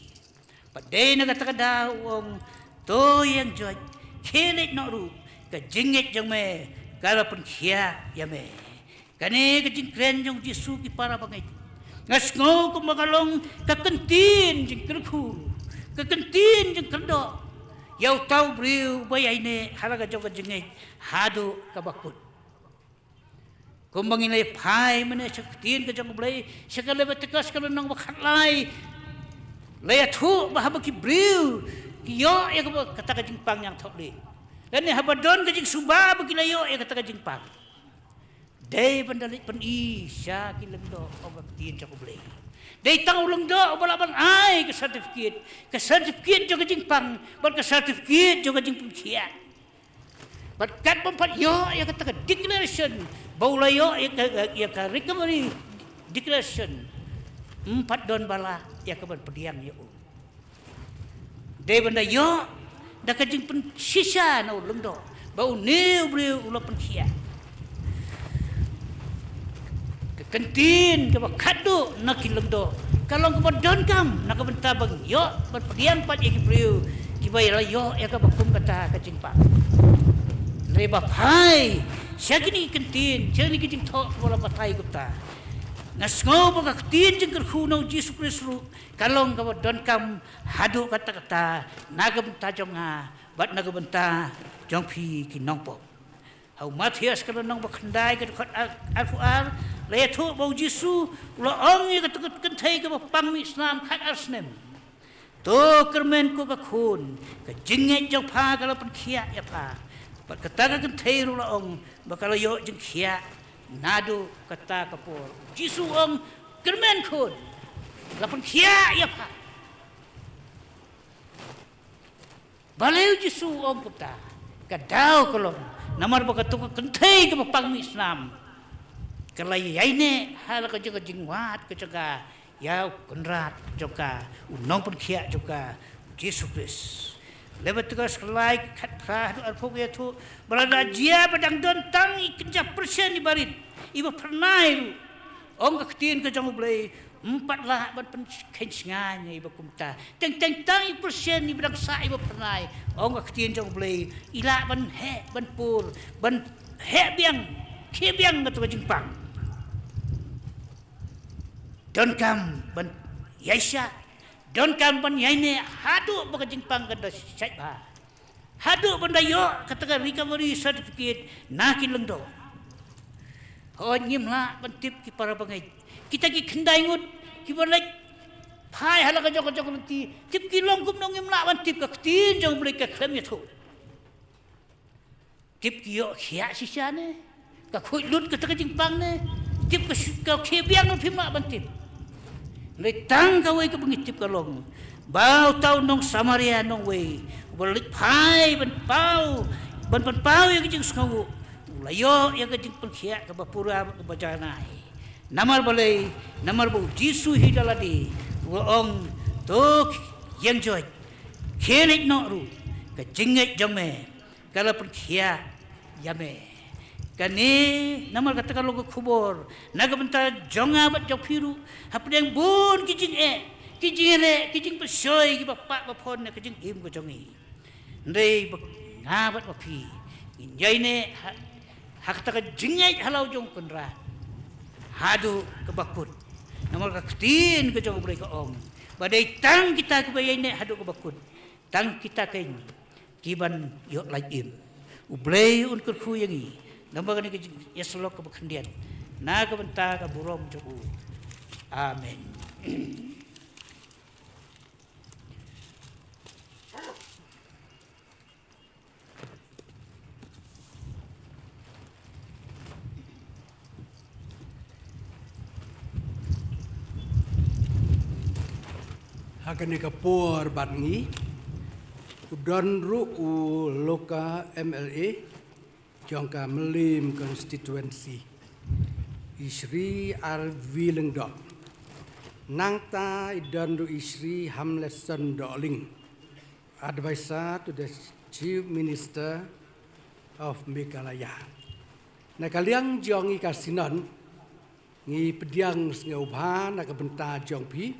Bad dei na kata ka daw u ong, to ïeng joit, khie leit noh ruh, ka jingngeit jong me ka la pynkhiah ïa me. Kane ka jingkren jong u Jisu ki para bangeit, nga sngew kumba ka long ka kyntien jingkyrkhu, ka kyntien jingkyrdoh ïa uta u briew uba ïaineh ha la ka jong ka jingngeit haduh kaba kut. Kumba ngin ïa phai mynne sha ka ktien ka jong U Blei, sha ka Leviticus ka lynnong ba khatlai, la ïathuh ba haba ki briew ki ïoh ïa kaba kata ka jingpang ñiangthohlieh, lane haba don ka jingsuba ba ki la ïoh ïa kata ka jingpang, dei ban da leit pyni sha ki lyngdoh, ong ka ktien jong U Blei. Dei tang u lyngdoh uba lah ban ai ka certificate, ka certificate jong ka jingpang bad ka certificate jong ka jingpynkhiah. Bad kat bym pat ïoh ïa kata ka declaration ba u la ïoh ïa ka, ïa ka recovery declaration, ym pat don ba lah ïa ka ban pdiang ïa u. Dei ban da ïoh da ka jingpynshisha na u lyngdoh ba une u briew u la pynkhiah. Ka kyntien kaba khatduh na ki lyngdoh ka long kaba donkam na ka bynta ban ïoh ban pdiang pat ïa ki briew kiba la ïoh ïa kaba kum kata ka jingpang. Hynrei ba phai sha kine ki kyntien, sha kine ki jingthoh kaba la batai kumta, Nga sngew ba ka ktien jingkyrkhu na u Jisu Khrist ruh ka long kaba donkam haduh katta katta na ka bynta jong nga bad na ka bynta jong phi ki nongpop. Ha u Mathaios ka lynnong ba khyndai ka dkhot ar, arphew ar, la ïathuh ba u Jisu u la ong ïa kata ka kynthei kaba pang mih snam khatar snem: To kyrmen ko ka khun, ka jingngeit jong pha ka la pynkhiah ïa pha. Bad kata ka kynthei ruh la ong ba ka la ïoh jingkhiah naduh kata ka por. Jisu ong, kyrmen khun, la pynkhiah ïa pha. Balei u Jisu u ong kumta? Ka daw ka long namar ba kata ka kynthei kaba pang mih snam ka la ïaineh ha la ka jong ka jingwad ka jong ka ïa u kynrad jong ka, u nongpynkhiah jong ka, u Jisu Khrist. Leviticus ka lai, khatphra haduh arphew ka ïathuh ba lada jia ba dang don tang i kynja pyrshah i barit iba phyrnai ruh, ong ka ktien ka jong U Blei, ym pat lah ban pynkheiñ shngaiñ ïa iba kumta. Teng teng tang i pyrshah iba dang sah iba phyrnai, ong ka ktien jong U Blei, i lah ban heh ban pur, ban heh biang, khie biang kata ka jingpang. Donkam ban ïaishah, donkam ban ïaineh haduh ba ka jingpang kan da shait bha, haduh ban da ïoh kata ka recovery certificate na ki lyngdoh. Hooid, ngim lah ban tip ki para bangeit, kita ki khyndai ngut kiba leit phai ha la ka jong ka jong ka lynti, tip ki long kumno ngim lah ban tip. Ka ktien jong U Blei ka khlem ïathuh. Tip ki ïoh khiah shisha ne ka khuid lut kata ka jingpang ne, tip ka shu-, ka khie biang ne phim lah ban tip. Hynrei tang kawei kaba ngi tip ka long ba uta u nong Samaria nongwei uba leit phai ban paw, ban pynpaw ïa ka jingsngewnguh, u la ïoh ïa ka jingpynkhiah kaba pura bad kaba janai. Namar balei? Namar ba u Jisu hi da lade u ong, to ïeng joit, khie leit noh ruh, ka jingngeit jong me ka la pynkhiah ïa me. Kane namar kata ka long ka khubor na ka bynta jong nga bad jong phi ruh hapdeng bun ki jingeh, ki jingeh, ki jingpyrshoi kiba pah ba phon na ka jingim ka jong ngi. Hynrei ba nga bad ba phi ngin ïaineh ha, ha kata ka jingngeit ha la u jong u kynrad haduh kaba kut. Namar ka ktien ka jong U Blei ka ong ba dei tang kita kiba ïaineh haduh kaba kut, tang kita keiñ ki ban ïoh lait im. U Blei un kyrkhu ïa ngi namar kane ka jingïasyllok kaba khyndiat na ka bynta ka burom jong u. Amen. Ha kane ka por bad ngi u don ruh u Luka M L A jong ka Mylliem constituency, i Shri R V Lyngdoh. Nangta i don ruh i Shri Hamletson Dohling, Advisor to the Chief Minister of Meghalaya. Na ka liang jong i ka Synod ngi pdiang sngewbha na ka bynta jong phi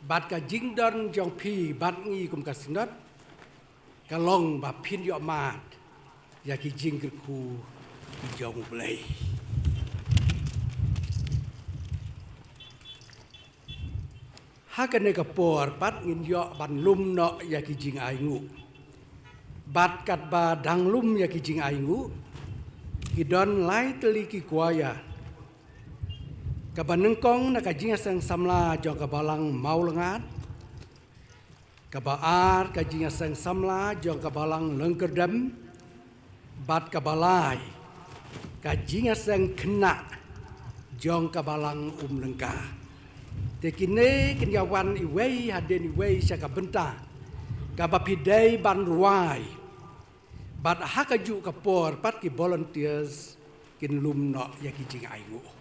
bad ka jingdon jong phi bad ngi kum ka Synod ka long ba phin ïoh mad ïa ki jingkyrkhu ki jong U Blei. Ha kane ka por pat ngin ïoh ban lum noh ïa ki jingainguh. Bad katba dang lum ïa ki jingainguh, ki don lai tylli ki kwaya. Kaba nyngkong na ka jingïaseng samla jong ka balang Mawlyngad. Kaba ar ka jingïaseng samla jong ka balang Lyngkyrdem. Bad kaba lai ka jingïaseng khynnah jong ka balang Umlyngka. Te kine kin ïa wan iwei hadien iwei sha ka bynta kaba phi dei ban rwai. Bad ha kajuh ka por pat ki volunteers kin lum noh ïa ki jingainguh.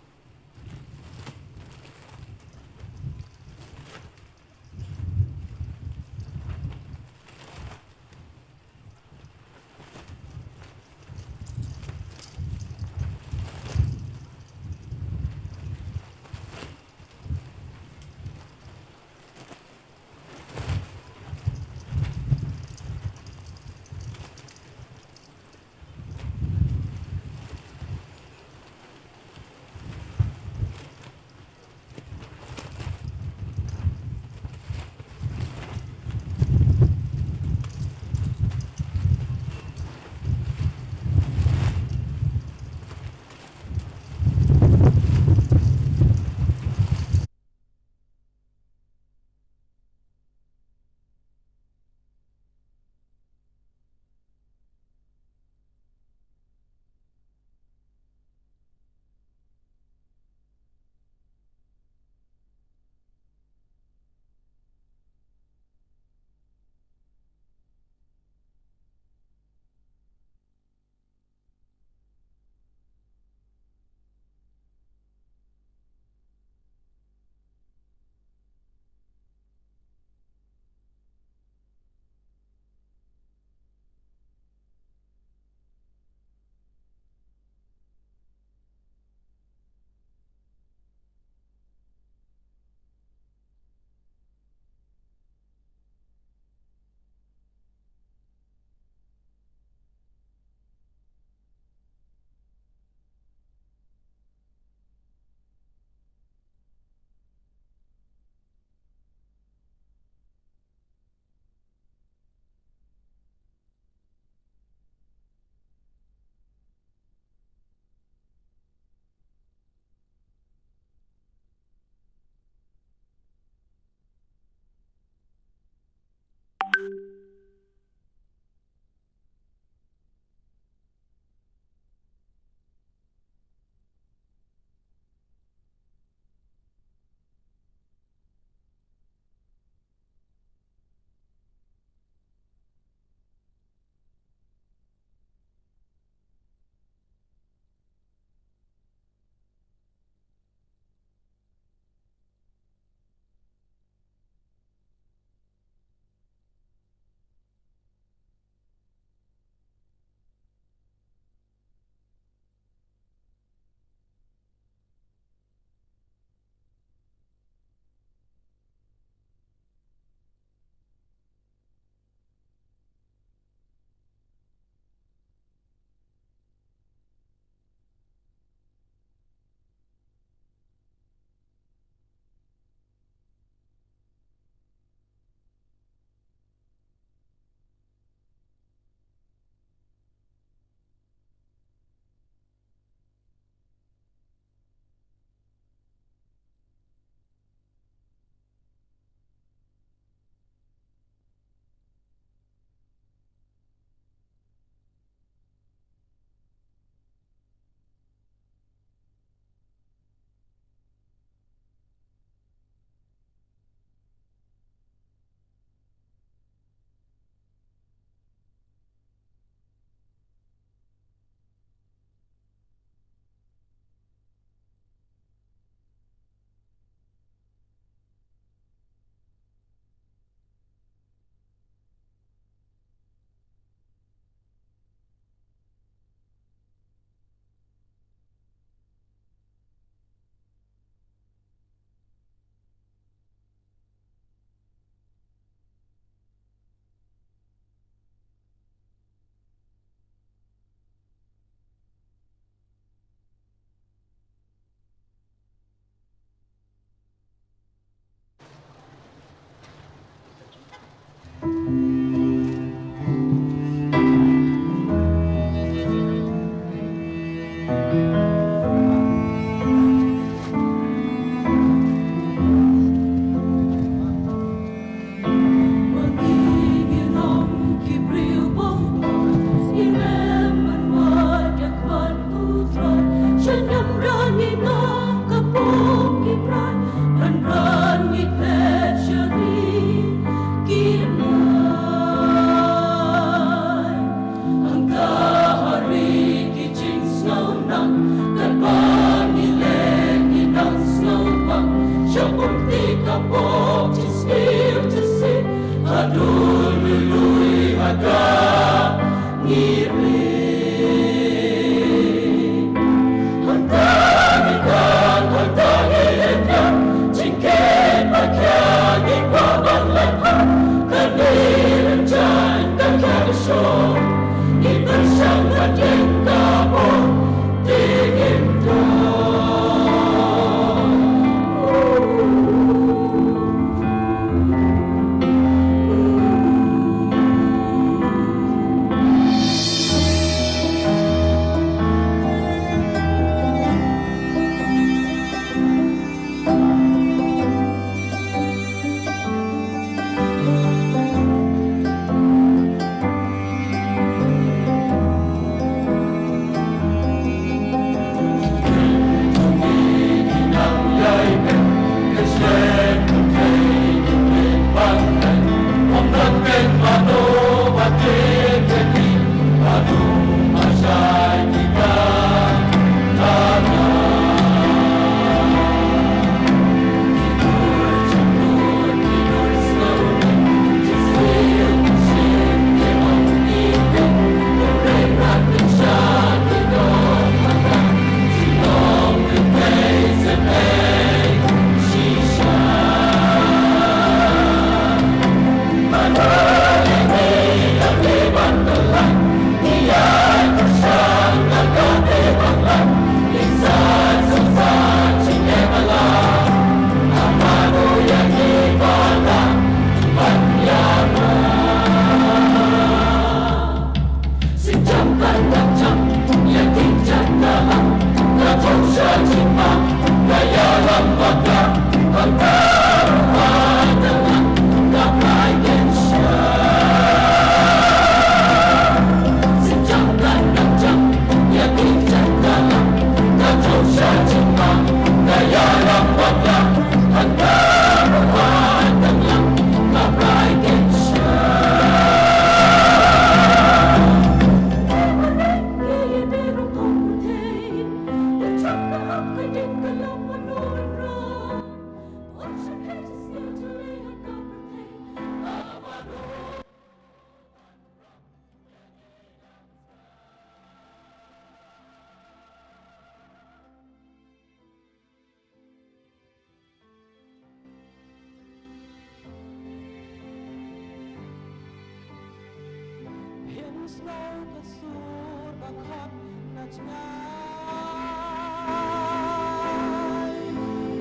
Phin sngew ka sur ba khot na jngai.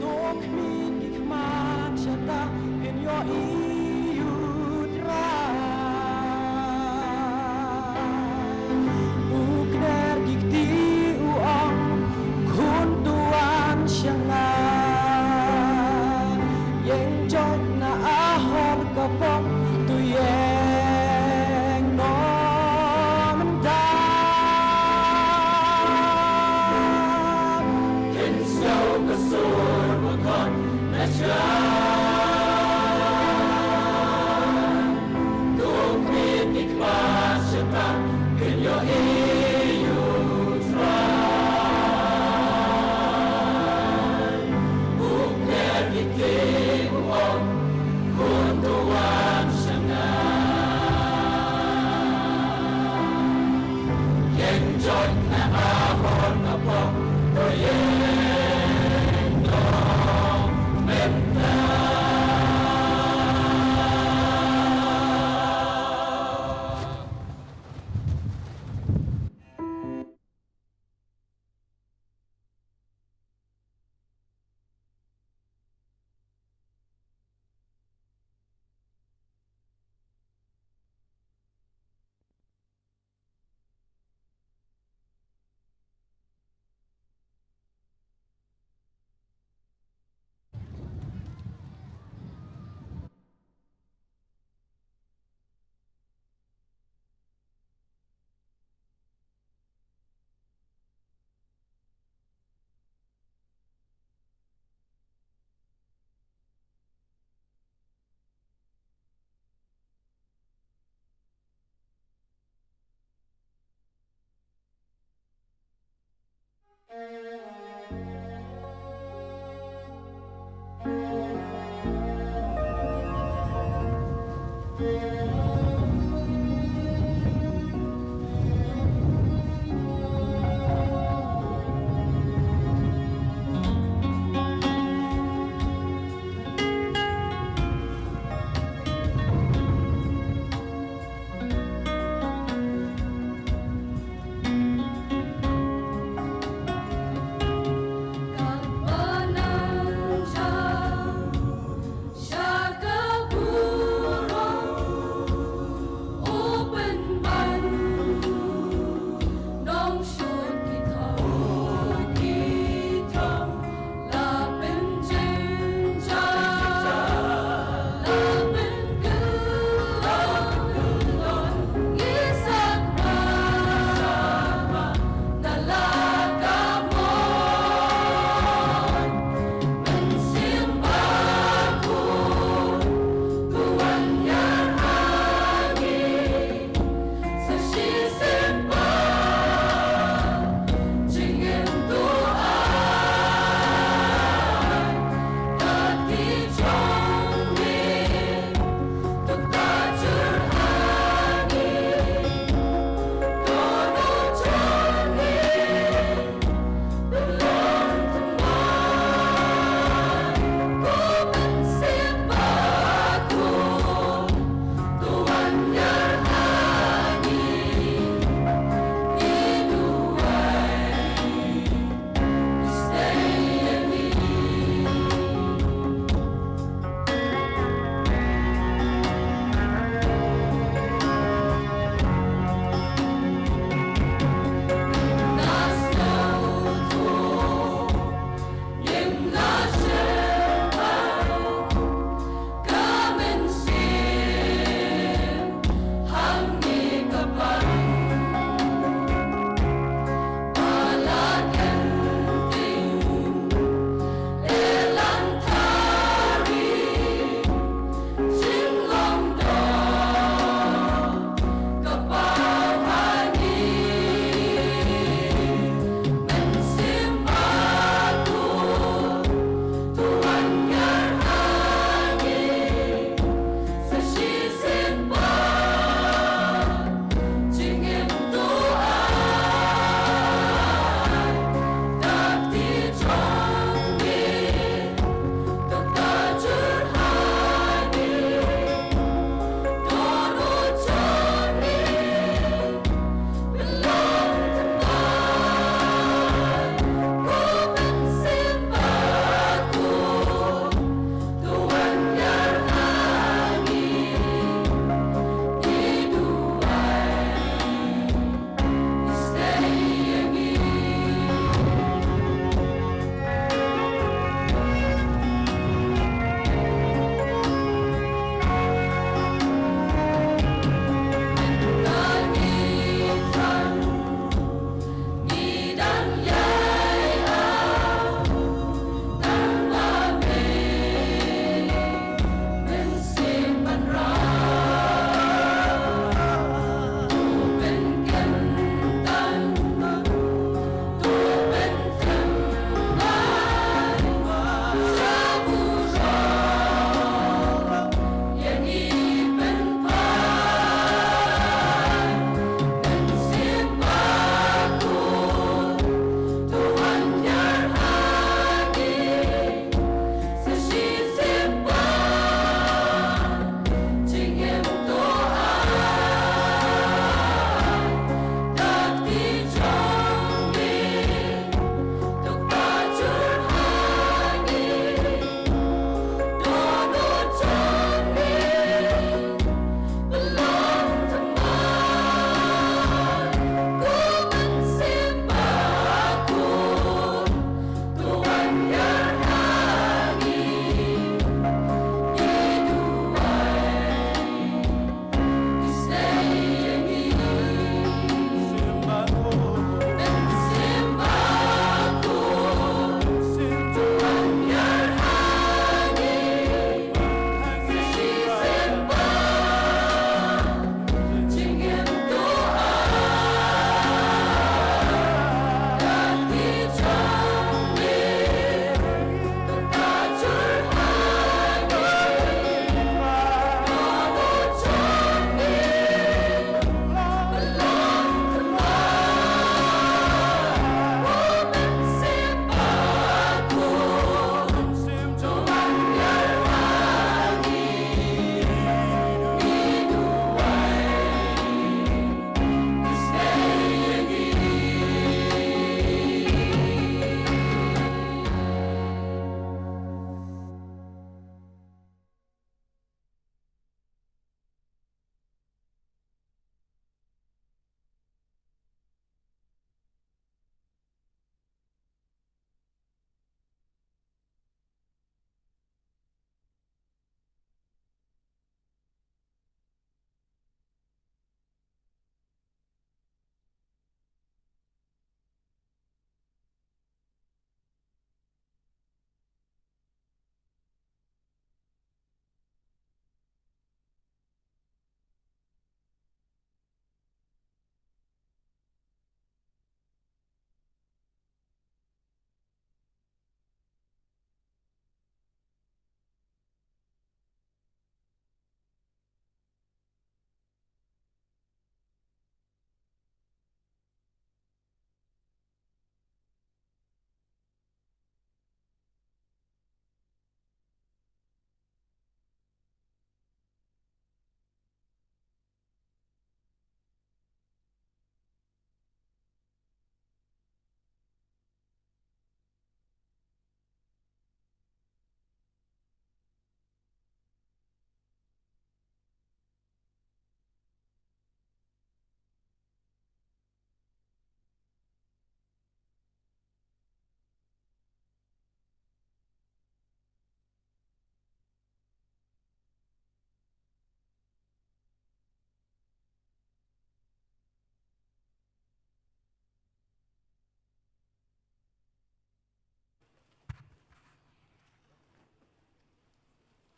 To khmih ki khmat shata phin ïohi U Trai. U kner ki kti u ong, Khun, to wan sha nga. Ïeng joit na ahor ka pop, to ïeng noh mynta. Phin sngew ka sur ba khot na jngai.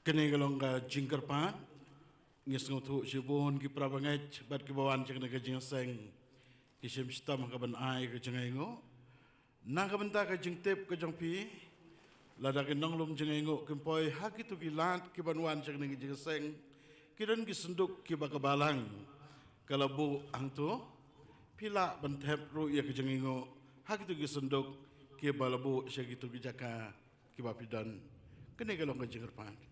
Kane ka long ka jingkyrpad. Ngi sngewthuh shibun ki para bangeit bad kiba wan sha kane ka jingïaseng ki shim shitom ha kaban ai ka jingainguh. Na ka bynta ka jingtip ka jong phi, lada ki nonglum jingainguh kim poi ha kito ki lad kiban wan sha kane ka jingïaseng, ki don ki synduk kiba ka balang ka la buh hangto. Phi lah ban thep ruh ïa ka jingainguh ha kito ki synduk kiba la buh sha kito ki jaka kiba phi don. Kane ka long ka jingkyrpad.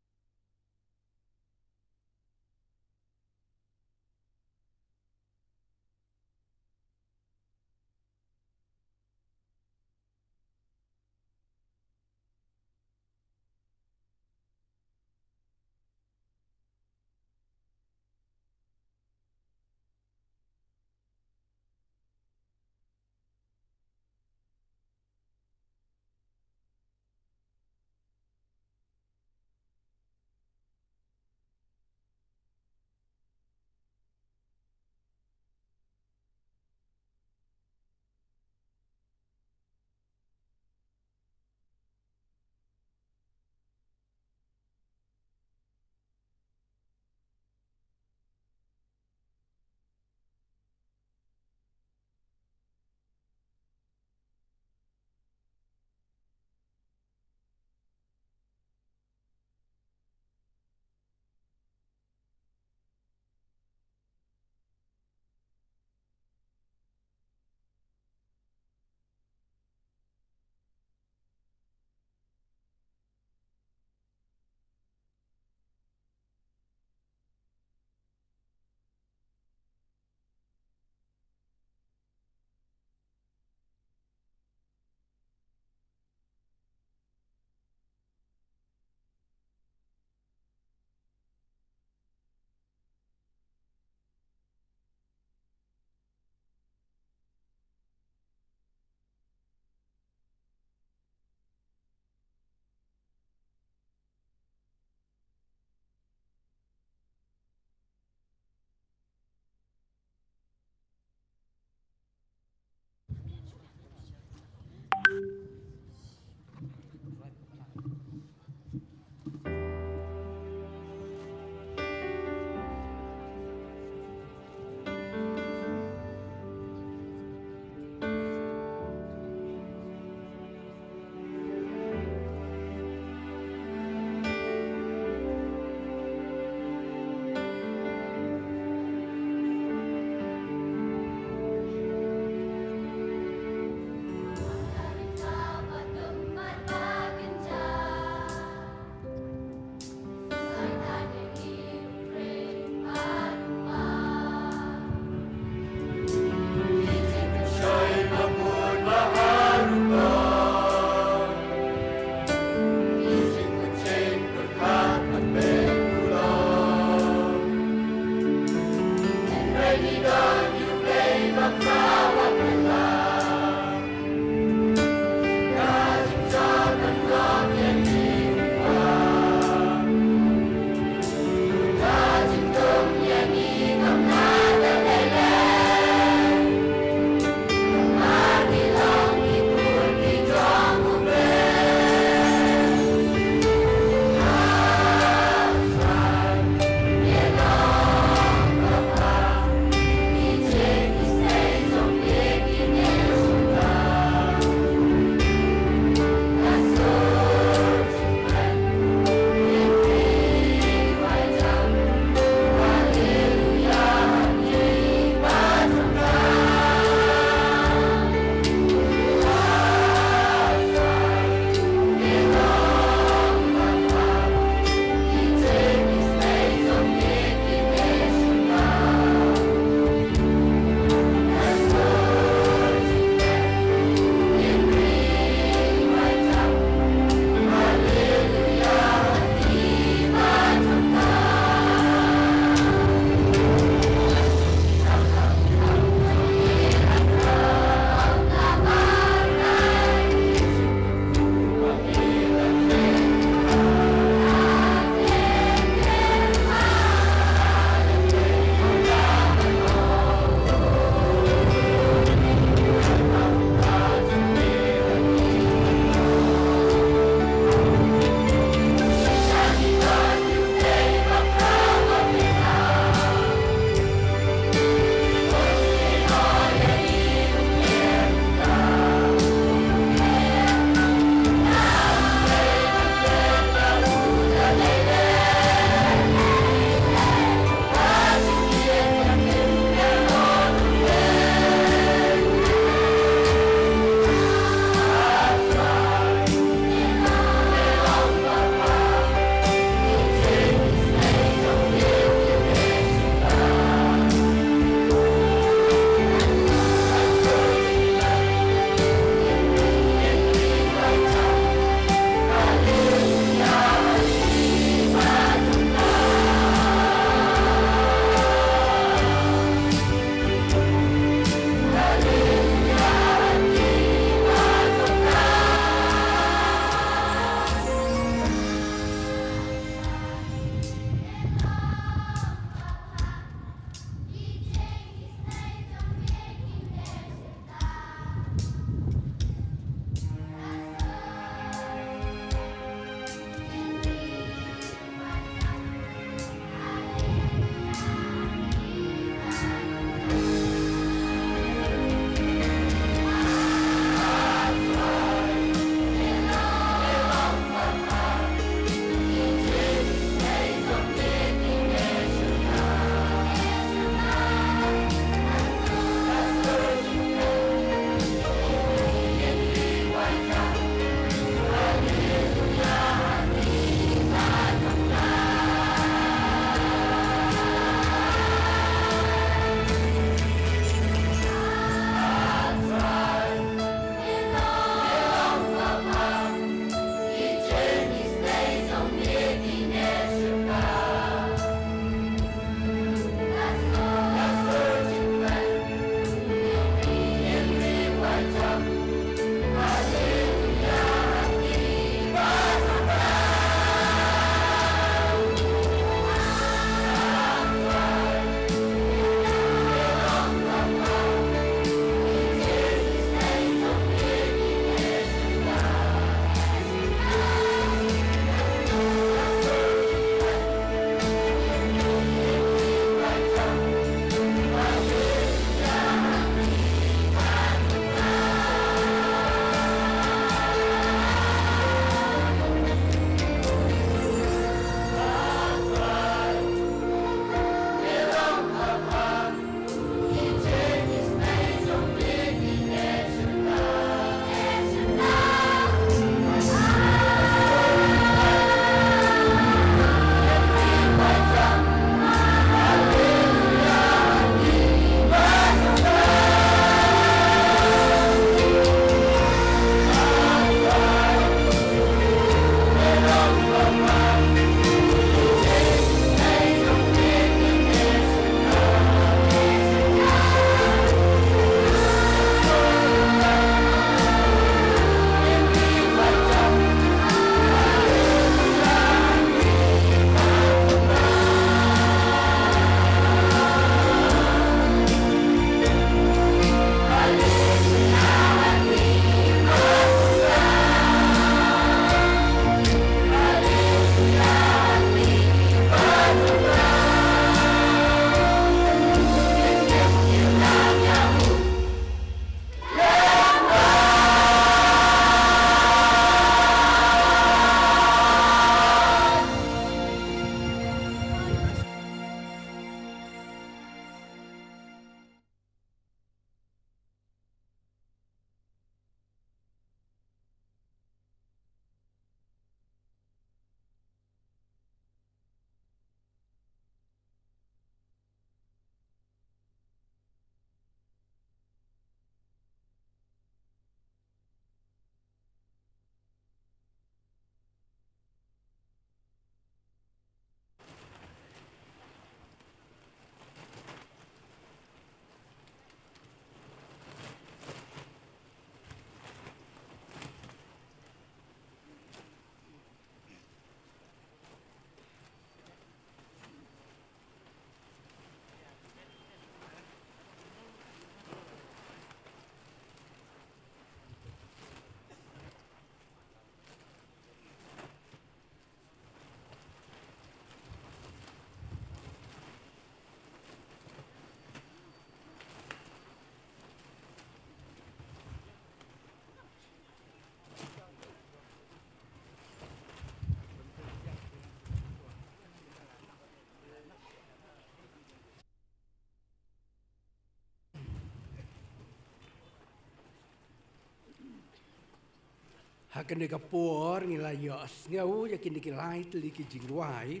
Ha kane ka por ngi la ïohsngew ïa kine ki lai tylli ki jingrwai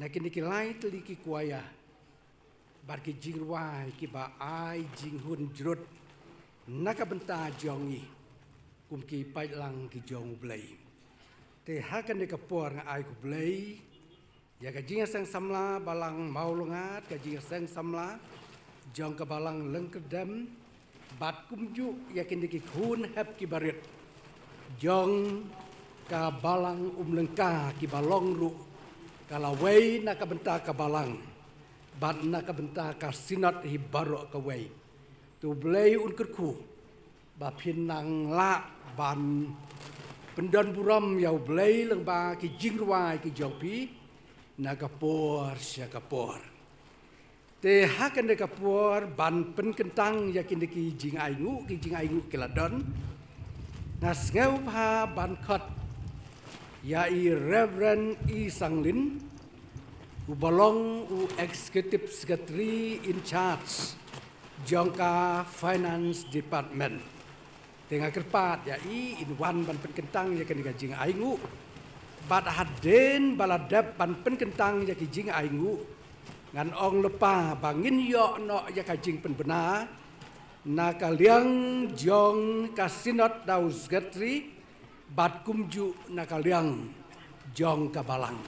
na kine ki lai tylli ki kwaya bad ki jingrwai kiba ai jinghun jrut na ka bynta jong ngi kum ki paidlang ki jong U Blei. Te ha kane ka por nga ai khublei ïa ka jingïaseng samla Balang Mawlyngngat, ka jingïaseng samla jong ka Balang Lyngkyrdem, bad kumjuh ïa kine ki khun hep ki barit jong ka Balang Umlyngka kiba long ruh ka lawei na ka bynta ka Balang bad na ka bynta ka Synod hi baroh kawei. To U Blei un kyrkhu ba phin nang lah ban pyndon burom ïa U Blei lyngba ki jingrwai ki jong phi na ka por sha ka por. Te ha kane ka por ban pynkyntang ïa kine ki jingainguh, ki jingainguh ki la don, nga sngew bha ban khot ïa i Reverend E Sanglin, uba long u Executive Secretary in charge jong ka Finance Department. Te nga kyrpad ïa i in wan ban pynkyntang ïa kane ka jingainguh. Bad hadien ba la dep ban pynkyntang ïa ki jingainguh, ngan ong lypa ba ngin ïoh noh ïa ka jingpynbna na ka liang jong ka Synod da u Secretary bad kumjuh na ka liang jong ka Balang.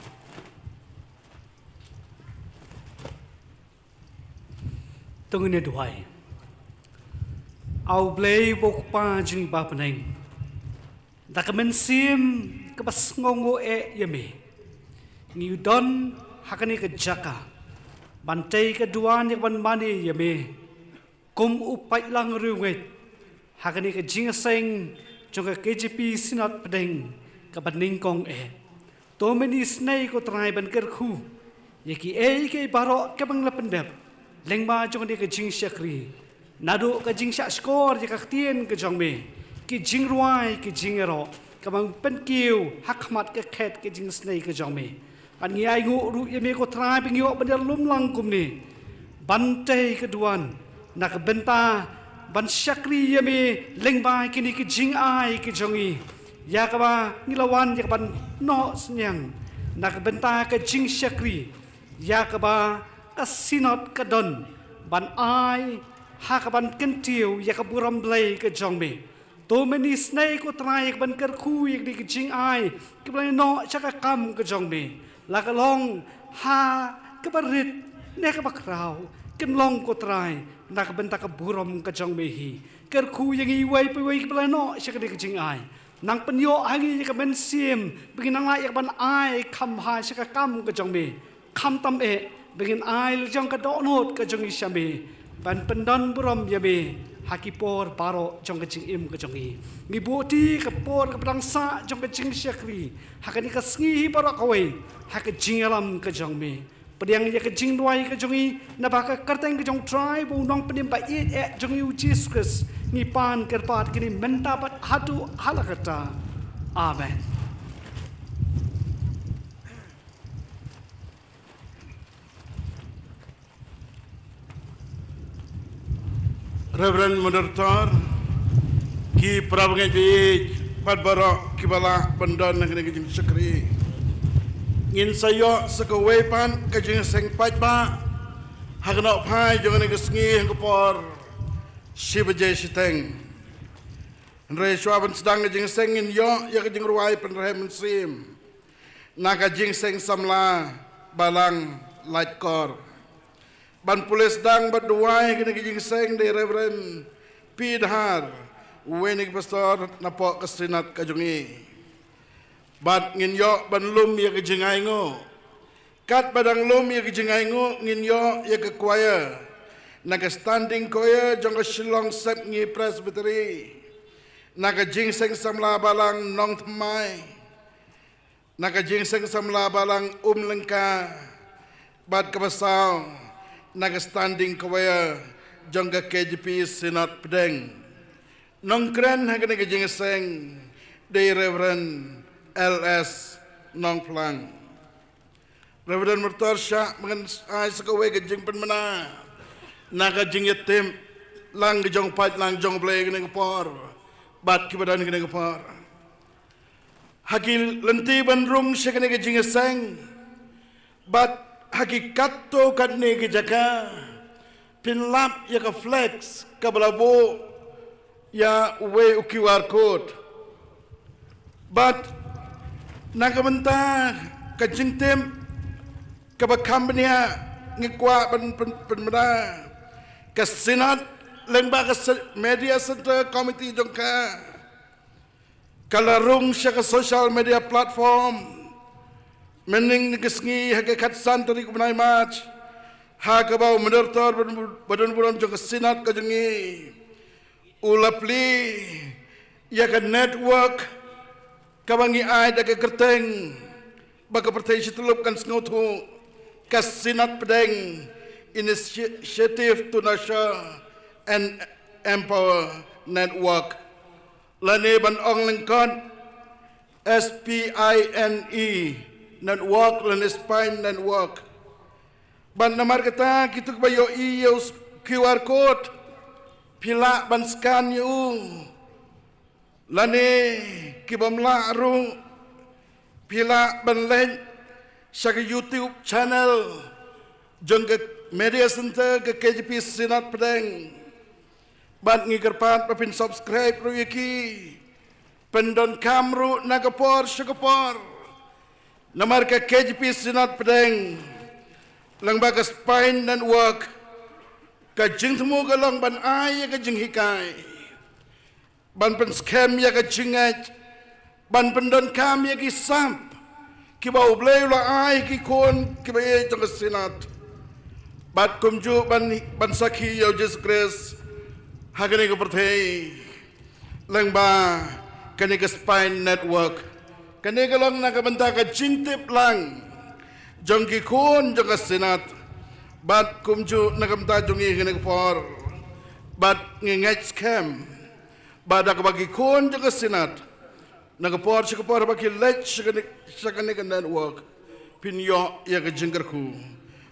To ngin ïa duwai. A U Blei U Kpa jong ngi ba ha bneng, da ka mynsiem kaba sngewnguh eh ïa me, ngi don ha kane ka jaka ban tei ka duwan ïa ka ban mane ïa me kum u paidlang riewngeit ha kane ka jingïaseng jong ka K J P Synod Pdeng kaba nyngkong eh. To men isynei ko Trai ban kyrkhu ïa kiei kiei baroh kiba ngi la pyndep lyngba jong kane ka jingshakri, naduh ka jingshahshkor ïa ka ktien ka jong me, ki jingrwai, ki jingïaroh, kaba ngi pynkiew ha khmat ka khet ka jingisynei ka jong me. Bad ngi ainguh ruh ïa me ko Trai ba ngi ïoh ban ïalum lang kumne ban tei ka duwan na ka bynta ban shakri ïa me lyngba kine ki jingai ki jong ngi, ïa kaba ngi la wan ïa ka ban noh synñiang na ka bynta ka jingshakri ïa kaba ka Synod ka don ban ai ha ka ban kyntiew ïa ka burom Blei ka jong me. To men isynei ko Trai ïa ka ban kyrkhu ïa kine ki jingai kiba la ïanoh sha ka kam ka jong me, la ka long ha kaba rit ne kaba khraw, kin long ko Trai na ka bynta ka burom ka jong me hi. Kyrkhu ïa ngi iwei pa iwei kiba la ïanoh sha kine ki jingai. Nang pynïoh ha ngi ïa ka mynsiem ba ngin nang lah ïa ka ban ai kham bha sha ka kam ka jong me. Khamtam eh ba ngin ai la jong ka dohnud ka jong ngi sha me ban pyndon burom ïa me ha ki por baroh jong ka jingim ka jong ngi. Ngi buh ti ka por kaba dang sah jong ka jingshakri ha kane ka sngi hi baroh kawei ha ka jingïalam ka jong me. Pdiang ïa ka jingduwai ka jong ngi naba ka kyrteng ka jong U Trai bad U Nongpynim ba ïeit eh jong ngi U Jisu Khrist, ngi pan kyrpad kine mynta bad haduh hala katta. Amen. Reverend Moderator, ki para bangeit baieit bad baroh kiba lah ban don ha kane ka jingshakri. Ngin sa ïoh sa kawei pat ka jingïaseng paidbah ha ka nohphai jong kane ka sngi ha ka por shi baje shiteng. Hynrei shuwa ban sdang ka jingïaseng ngin ïoh ïa ka jingrwai pynrhem mynsiem na ka jingïaseng samla Balang Laitkor. Ban pule sdang bad duwai kane ka jingïaseng dei Reverend P Dhar, uwei na ki pastor napoh ka Synod ka jong ngi. Bad ngin ïoh ban lum ïa ka jingainguh. Katba dang lum ïa ka jingainguh ngin ïoh ïa ka choir na ka standing choir jong ka Shillong Sepngi Presbytery, na ka jingïaseng samla Balang Nongthymmai, na ka jingïaseng samla Balang Umlyngka, bad kaba saw na ka standing choir jong ka K J P Synod Pdeng. Nongkren ha kane ka jingïaseng dei Reverend L S Nongphlang. Reverend Moderator, shah ba ngan ai sa kawei ka jingpynbna na ka jingïatip lang ka jong paidlang jong U Blei kane ka por bad kiba don kane ka por. Ha ki lynti ban rung sha kane ka jingïaseng bad ha ki katto katne ki jaka, pynlap ïa ka flex kaba la buh ïa uwei u QR code. Bad na ka bynta ka jingtip kaba kham bniah, ngi kwah ban pyn- pynbna, ka Synod lyngba ka se- Media Center Committee jong ka, ka la rung sha ka social media platform mynhynnin ka sngi ha ka khatsan tarik u bnai March, ha kaba u Moderator badon- badonburom jong ka Synod ka jong ngi u la plie ïa ka network kaba ngi ai da ka kyrteng ba ka pyrthei shi tyllup kan sngewthuh, ka Synod Pdeng Initiative to Nurture and Empower Network, lane ban ong lyngkot S P I N E Network lane Spine Network. Bad namar kata, kito kiba ïohi ïa u QR code, phi lah ban scan ïa u, lane kibym lah ruh, phi lah ban leit sha ka YouTube channel jong ka Media Center ka K J P Synod Pdeng. Bad ngi kyrpad ba phin subscribe ruh ïa ki, pyndonkam ruh na ka por sha ka por. Namar ka K J P Synod Pdeng lyngba ka Spine Network, ka jingthmu ka long ban ai ïa ka jinghikai, ban pynskhem ïa ka jingngeit, ban pyndonkam ïa ki sap kiba U Blei u la ai ha ki khun kiba ïeit jong ka Synod. Bad kumjuh ban, ban sakhi ïa U Jisu Khrist ha kane ka pyrthei lyngba kane ka Spine Network. Kane ka long na ka bynta ka jingtip lang jong ki khun jong ka Synod. Bad kumjuh na ka bynta jong ngi ha kane ka por, bad ngi ngeit skhem ba da kaba ki khun jong ka Synod, na ka por sha ka por ba ki leit sha kane, sha kane ka network, phin ïoh ïa ka jingkyrkhu.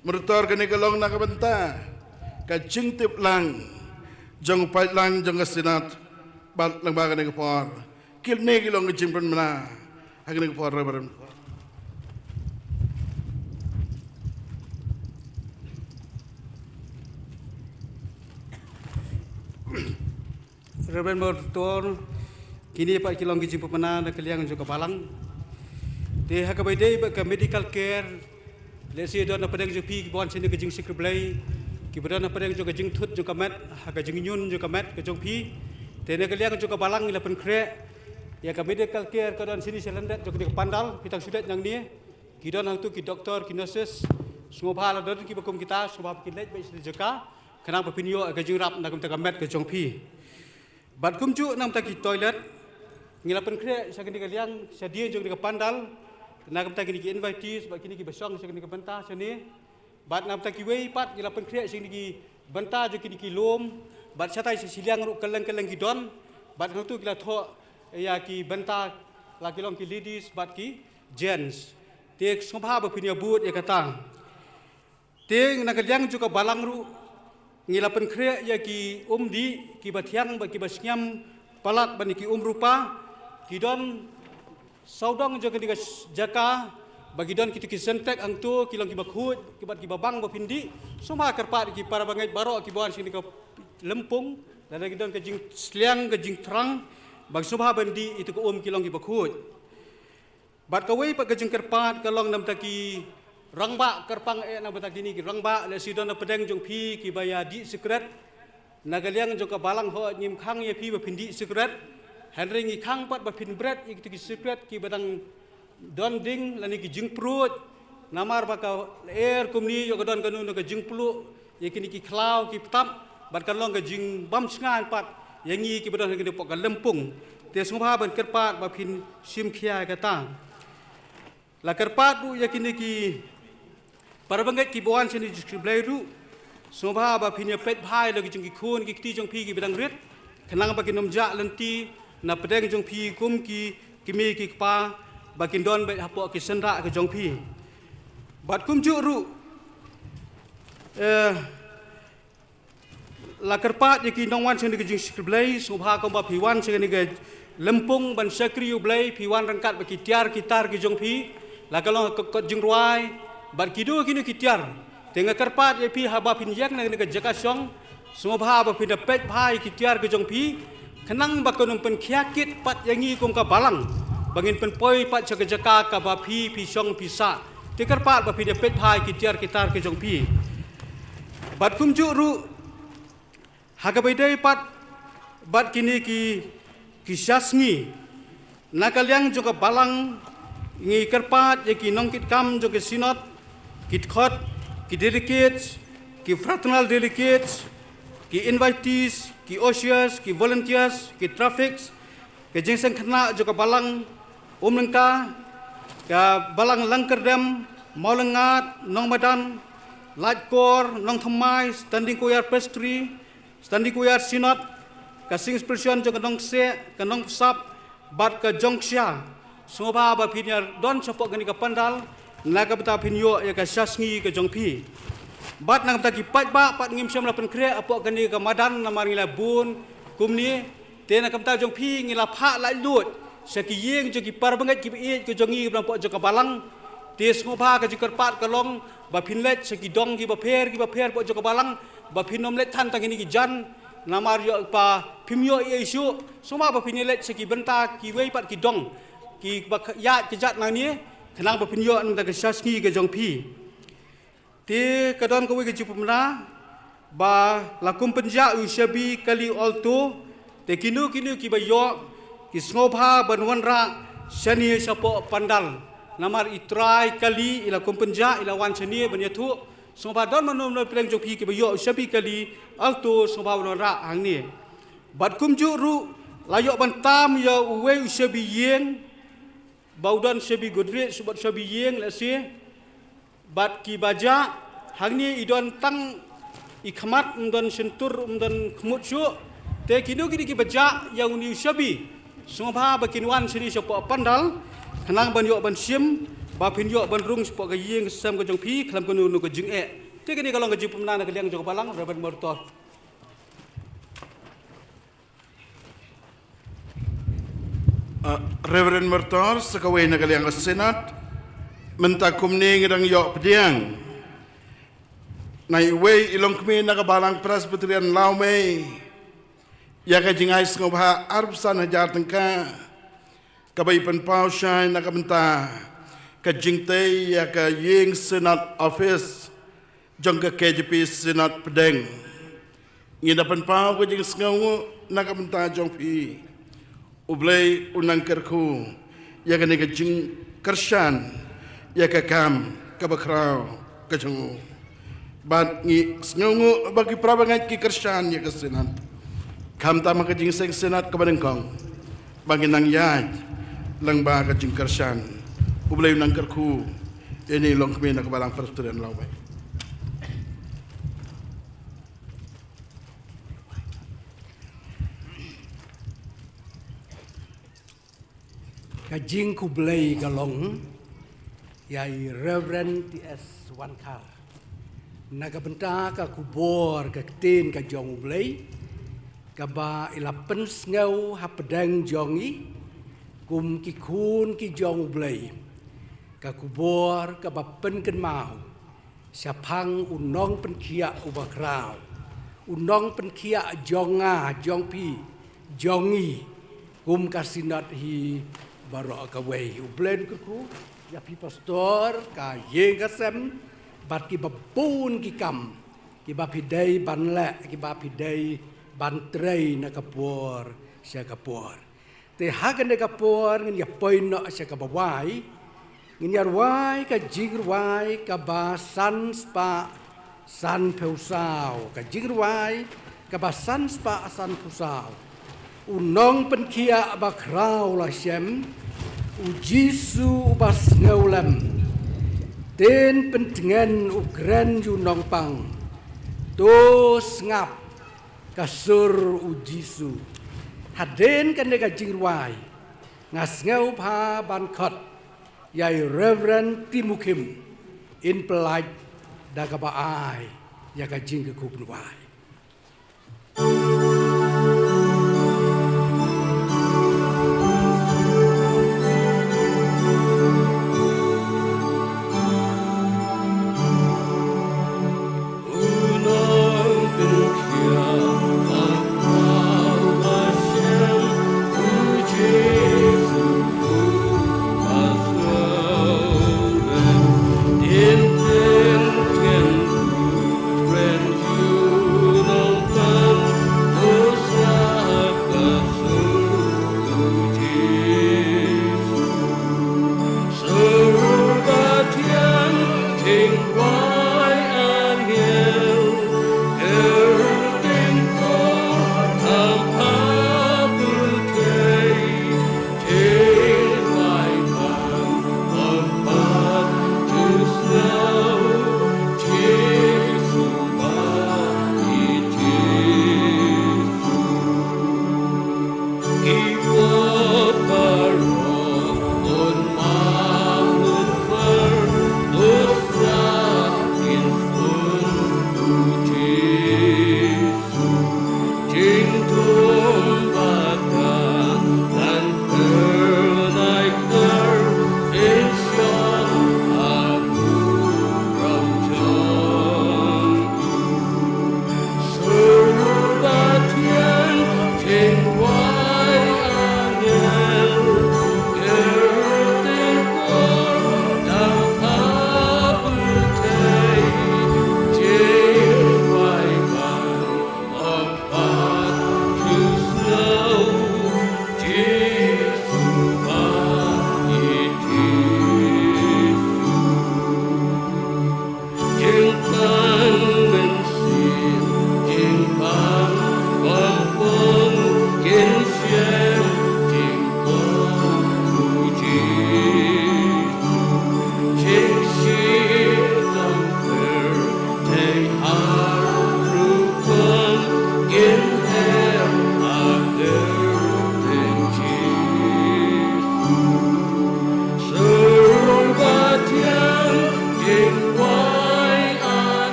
Moderator, kane ka long na ka bynta ka jingtip lang jong u paidlang jong ka Synod. Bad lyngba kane ka por, kine ki long ki jingpynbna ha kane ka por, Reverend. Reverend Moderator, kine pat ki long ki jingpynbna na ka liang jong ka balang. Te ha kaba ïadei bad ka medical care, lehse don na pdeng jong phi kiba wan shane ka jingshakri Blei, kiba don na pdeng jong ka jingthut jong ka met, ha ka jingñiun jong ka met ka jong phi. Te na ka liang jong ka balang ngi la pynkhreh ïa ka medical care ka don shane sha lyndet jong kane ka pandal, phi tang shu leit nangne. Ki don hangto ki doktor, ki nurses, sngewbha lada don kiba kum kita, sngewbha ba kin leit beit sha kata ka jaka, khnang ba phin ïoh ïa ka jingïarap na ka bynta ka met ka jong phi. Bad kumjuh na ka bynta ki toilet, ngi la pynkhreh sha kane ka liang, shadien jong kane ka pandal, na ka bynta kine ki invitees, bad kine kiba shong sha kane ka bynta shane. Bad na ka bynta kiwei pat ngi la pynkhreh sha kine ki bynta jong kine ki lum, bad shatai sha shiliang ruh kylleng kylleng ki don, bad hangto ki la thoh ïa ki bynta, la ki long ki ladies bad ki gents. Te sngewbha ba phin ïa bud ïa kata. Te na ka liang jong ka balang ruh ngi la pynkhreh ïa ki umdih kiba thiang bad kiba shngiam palat ban ïa ki um rupa, ki don sawdong jong kane ka jaka, ba ki don kito ki Sintex hangto, ki long kiba khuid, ki bad kiba bang ba phin dih. Sngewbha kyrpad ki para bangeit baroh kiba wan sha kane ka lympung, lada ki don ka jingsliang ka jingthrang, ba sngewbha ban dih ito ka um, ki long kiba khuid. Bad kawei pat ka jingkyrpad ka long na ka bynta ki rangbah kyrpang, eh, na ka bynta kine ki rangbah, lehse don na pdeng jong phi kiba ïa dih sikret. Na ka liang jong ka balang, hooid, ngim khang ïa phi ba phin dih sikret. Hynrei ngi khang pat ba phin bret ïa kito ki sikret kiba dang don ding lane ki jingpruid. Namar ba ka lyer kumne ïoh ka don kano kano ka jingpluh ïa kine ki khlaw ki btap, bad kan long ka jingbymshngaiñ pat ïa ngi kiba don ha kane hapoh ka lympung. Te sngewbha ban kyrpad ba phin shim khia ïa kata. La kyrpad ruh ïa kine ki para bangeit kiba wan sha kane ka jingshakri Blei ruh, sngewbha ba phin ïa peit bha ïa la ki jong ki khun ki kti jong phi kiba dang rit, khnang ba kin ym jah lynti na pdeng jong phi kum ki kmie ki kpa, ba kin don beit hapoh ki syndah ka jong phi. Bad kumjuh ruh, eh, la kyrpad ïa ki nongwan sha kane ka jingshakri Blei, sngewbha kumba phi wan sha kane ka lympung ban shakri U Blei, phi wan ryngkat bad ki tiar ki tar ki jong phi, la ka long ka kot jingrwai bad kino kino ki tiar. Te nga kyrpad ïa phi haba phin ïeng na kane ka jaka shong, sngewbha ba phin da peit bha ïa ki tiar ki jong phi, khnang ba kan ym pynkhia kit pat ïa ngi kum ka balang ba ngin pynpoi pat sha ka jaka kaba phi phi shong phi sah. Te kyrpad ba phin da peit bha ïa ki tiar ki tar ki jong phi. Bad kumjuh ruh, ha kaba ïadei pat bad kine ki, ki sha sngi, na ka liang jong ka balang, ngi kyrpad ïa ki nongkitkam jong ka synod, ki dkhot, ki delegates, ki fraternal delegates, ki invitees, ki ushers, ki volunteers, ki traffics, ka jingseng khynnah jong ka balang Umlyngka, ka balang Langkyrdem, Mawlyngngad, Nongmadan, Laitkor, Nongthymmai, Standing Choir Presbytery, Standing Choir Synod, ka Sing Expression jong ka Nongkseh, ka Nongpsap, bad ka Jongksha. Sngewbha ba phin ïa don shapoh kane ka pandal, na ka bynta phin ïoh ïa ka sha sngi ka jong phi. Bad na ka bynta ki paidbah pat ngim shym la pynkhreh hapoh kane ka madan namar ngi la bun kumne. Te na ka bynta jong phi ngi la phah laitluid sha ki ïing jong ki para bangeit kiba ïeit ka jong ngi kaba nang hapoh jong ka balang. Te sngewbha ka jingkyrpad ka long ba phin leit sha ki dong kiba pher kiba pher hapoh jong ka balang, ba phin ym leit than tang kine ki jan, namar ïoh ba phim ïoh ei ei shuh. Sngewbha ba phin ïa leit sha ki bynta kiwei pat ki dong kiba ïaid kjat nangne, khnang ba phin ïoh na ka bynta ka sha sngi ka jong phi. Te ka don kawei ka jingpynbna ba la kum pynjah ïa u shabi kali Alto, te kino kino kiba ïoh ki sngewbha ban wanrah shane shapoh pandal. Namar i trai kali i la kum pynjah, i la wan shane ban ïathuh. Sngewbha don mano mano pdeng jong phi kiba ïoh u shabi kali Alto, sngewbha ban wanrah hangne. Bad kumjuh ruh la ïoh ban tam ïa uwei u shabi ïing, ba u don shabi Godrej bad shabi ïing lehse. Bad kiba jah hangne i don tang i khmat, ym don shyntur, ym don khmut shuh. Te kino kino kiba jah ïa une u shabi, sngewbha ba kin wan shane shapoh pandal, khnang ban ïoh ban shim, ba phin ïoh ban rung shapoh ka ïing ka sem ka jong phi khlem kano kano ka jingeh. Te kane ka long ka jingpynbna na ka liang jong ka balang, Reverend Meritor. Ah, Reverend Meritor, sa kawei na ka liang ka Synod, mynta kumne ngi dang ïoh pdiang na iwei i longkmie na ka Balang Presbyterian Lawmei ïa ka jingai sngewbha arphew san hajar tyngka, kaba i pynpaw shai na ka bynta ka jingtei ïa ka ïing Synod Office jong ka K J P Synod Pdeng. Ngi da pynpaw ka jingsngewnguh na ka bynta jong phi. U Blei u nang kyrkhu ïa kane ka jingkyrshan ïa ka kam kaba khraw ka jong u. Bad ngi sngewnguh ba ki para bangeit ki kyrshan ïa ka Synod. Khamtam ha ka jingseng Synod kaba nyngkong, ba ngi nang ïaid lyngba ka jingkyrshan. U Blei u nang kyrkhu ïa ine i longkmie na ka Balang Presbyterian Lawmei. Ka jingkhublei ka long ïa i Reverend T S Wankhar na ka bynta ka khubor ka ktien ka jong U Blei, kaba i la pynsngew hapdeng jong i kum ki khun ki jong U Blei, ka khubor kaba pynkynmaw shaphang u nongpynkhiah uba khraw, u nongpynkhiah jong nga, jong phi, jong ngi, kum ka Synod hi baroh kawei. U Blei un kyrkhu ïa phi Pastor, ka ïing ka sem, bad kiba bun ki kam kiba phi dei ban leh, kiba phi dei ban trei na ka por sha ka por. Te ha kane ka por ngin ïa poi noh sha kaba wai. Ngin ïa rwai ka jingrwai kaba san spah san phew saw, ka jingrwai kaba san spah san phew saw. U nongpynkhiah ba khraw la shem, U Jisu uba sngewlem. Ten pyntngen u kren ïa u nongpang, to sngap ka sur U Jisu. Hadien kane ka jingrwai, nga sngewbha ban khot ïa i Reverend Timukim, in pyllait da kaba ai ïa ka jingkyrkhu ban wai.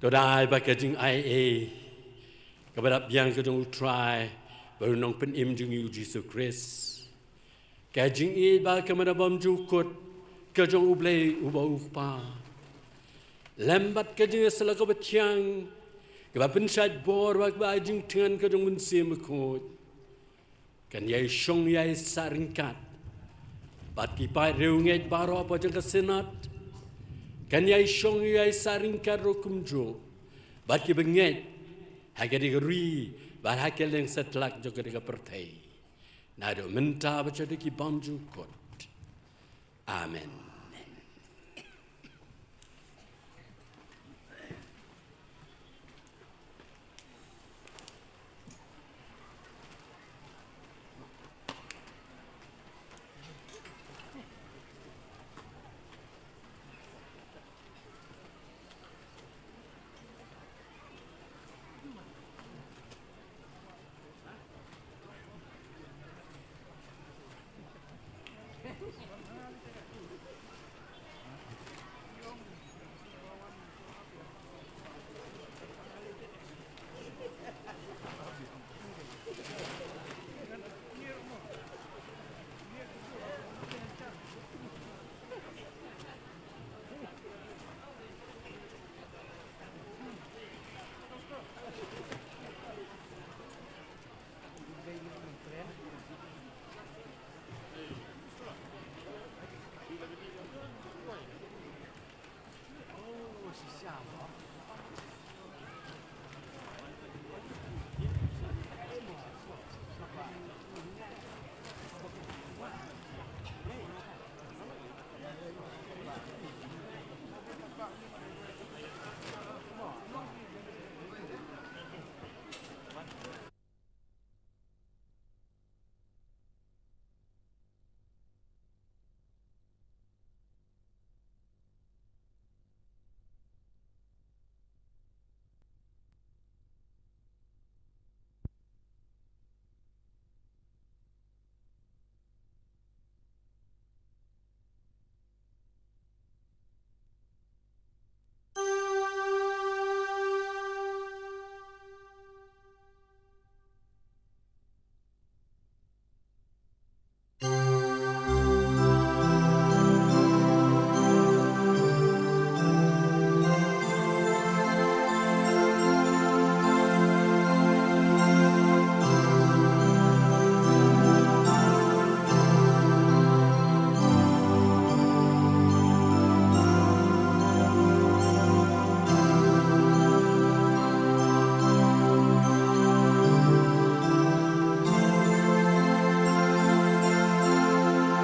To dei ba ka jingai ei kaba dap biang ka jong U Trai bad U Nongpynim jong ngi U Jisu Khrist, ka jingïeit bad ka manbymjukut ka jong U Blei uba U Kpa, lem bad ka jingïasyllok kaba thiang kaba pynshait bor bad kaba ai jingthngan ka jong U Mynsiem Bakhuid, kan ïai shong ïai sah ryngkat bad ki paid riewngeit baroh hapoh jong ka Synod, kan ïai shong ïai sah ryngkat ruh kumjuh bad kiba ngeit ha katei ka ri bad ha ki lyngsatlak jong katei ka pyrthei, naduh mynta bad shaduh ki bymjukut. Amen.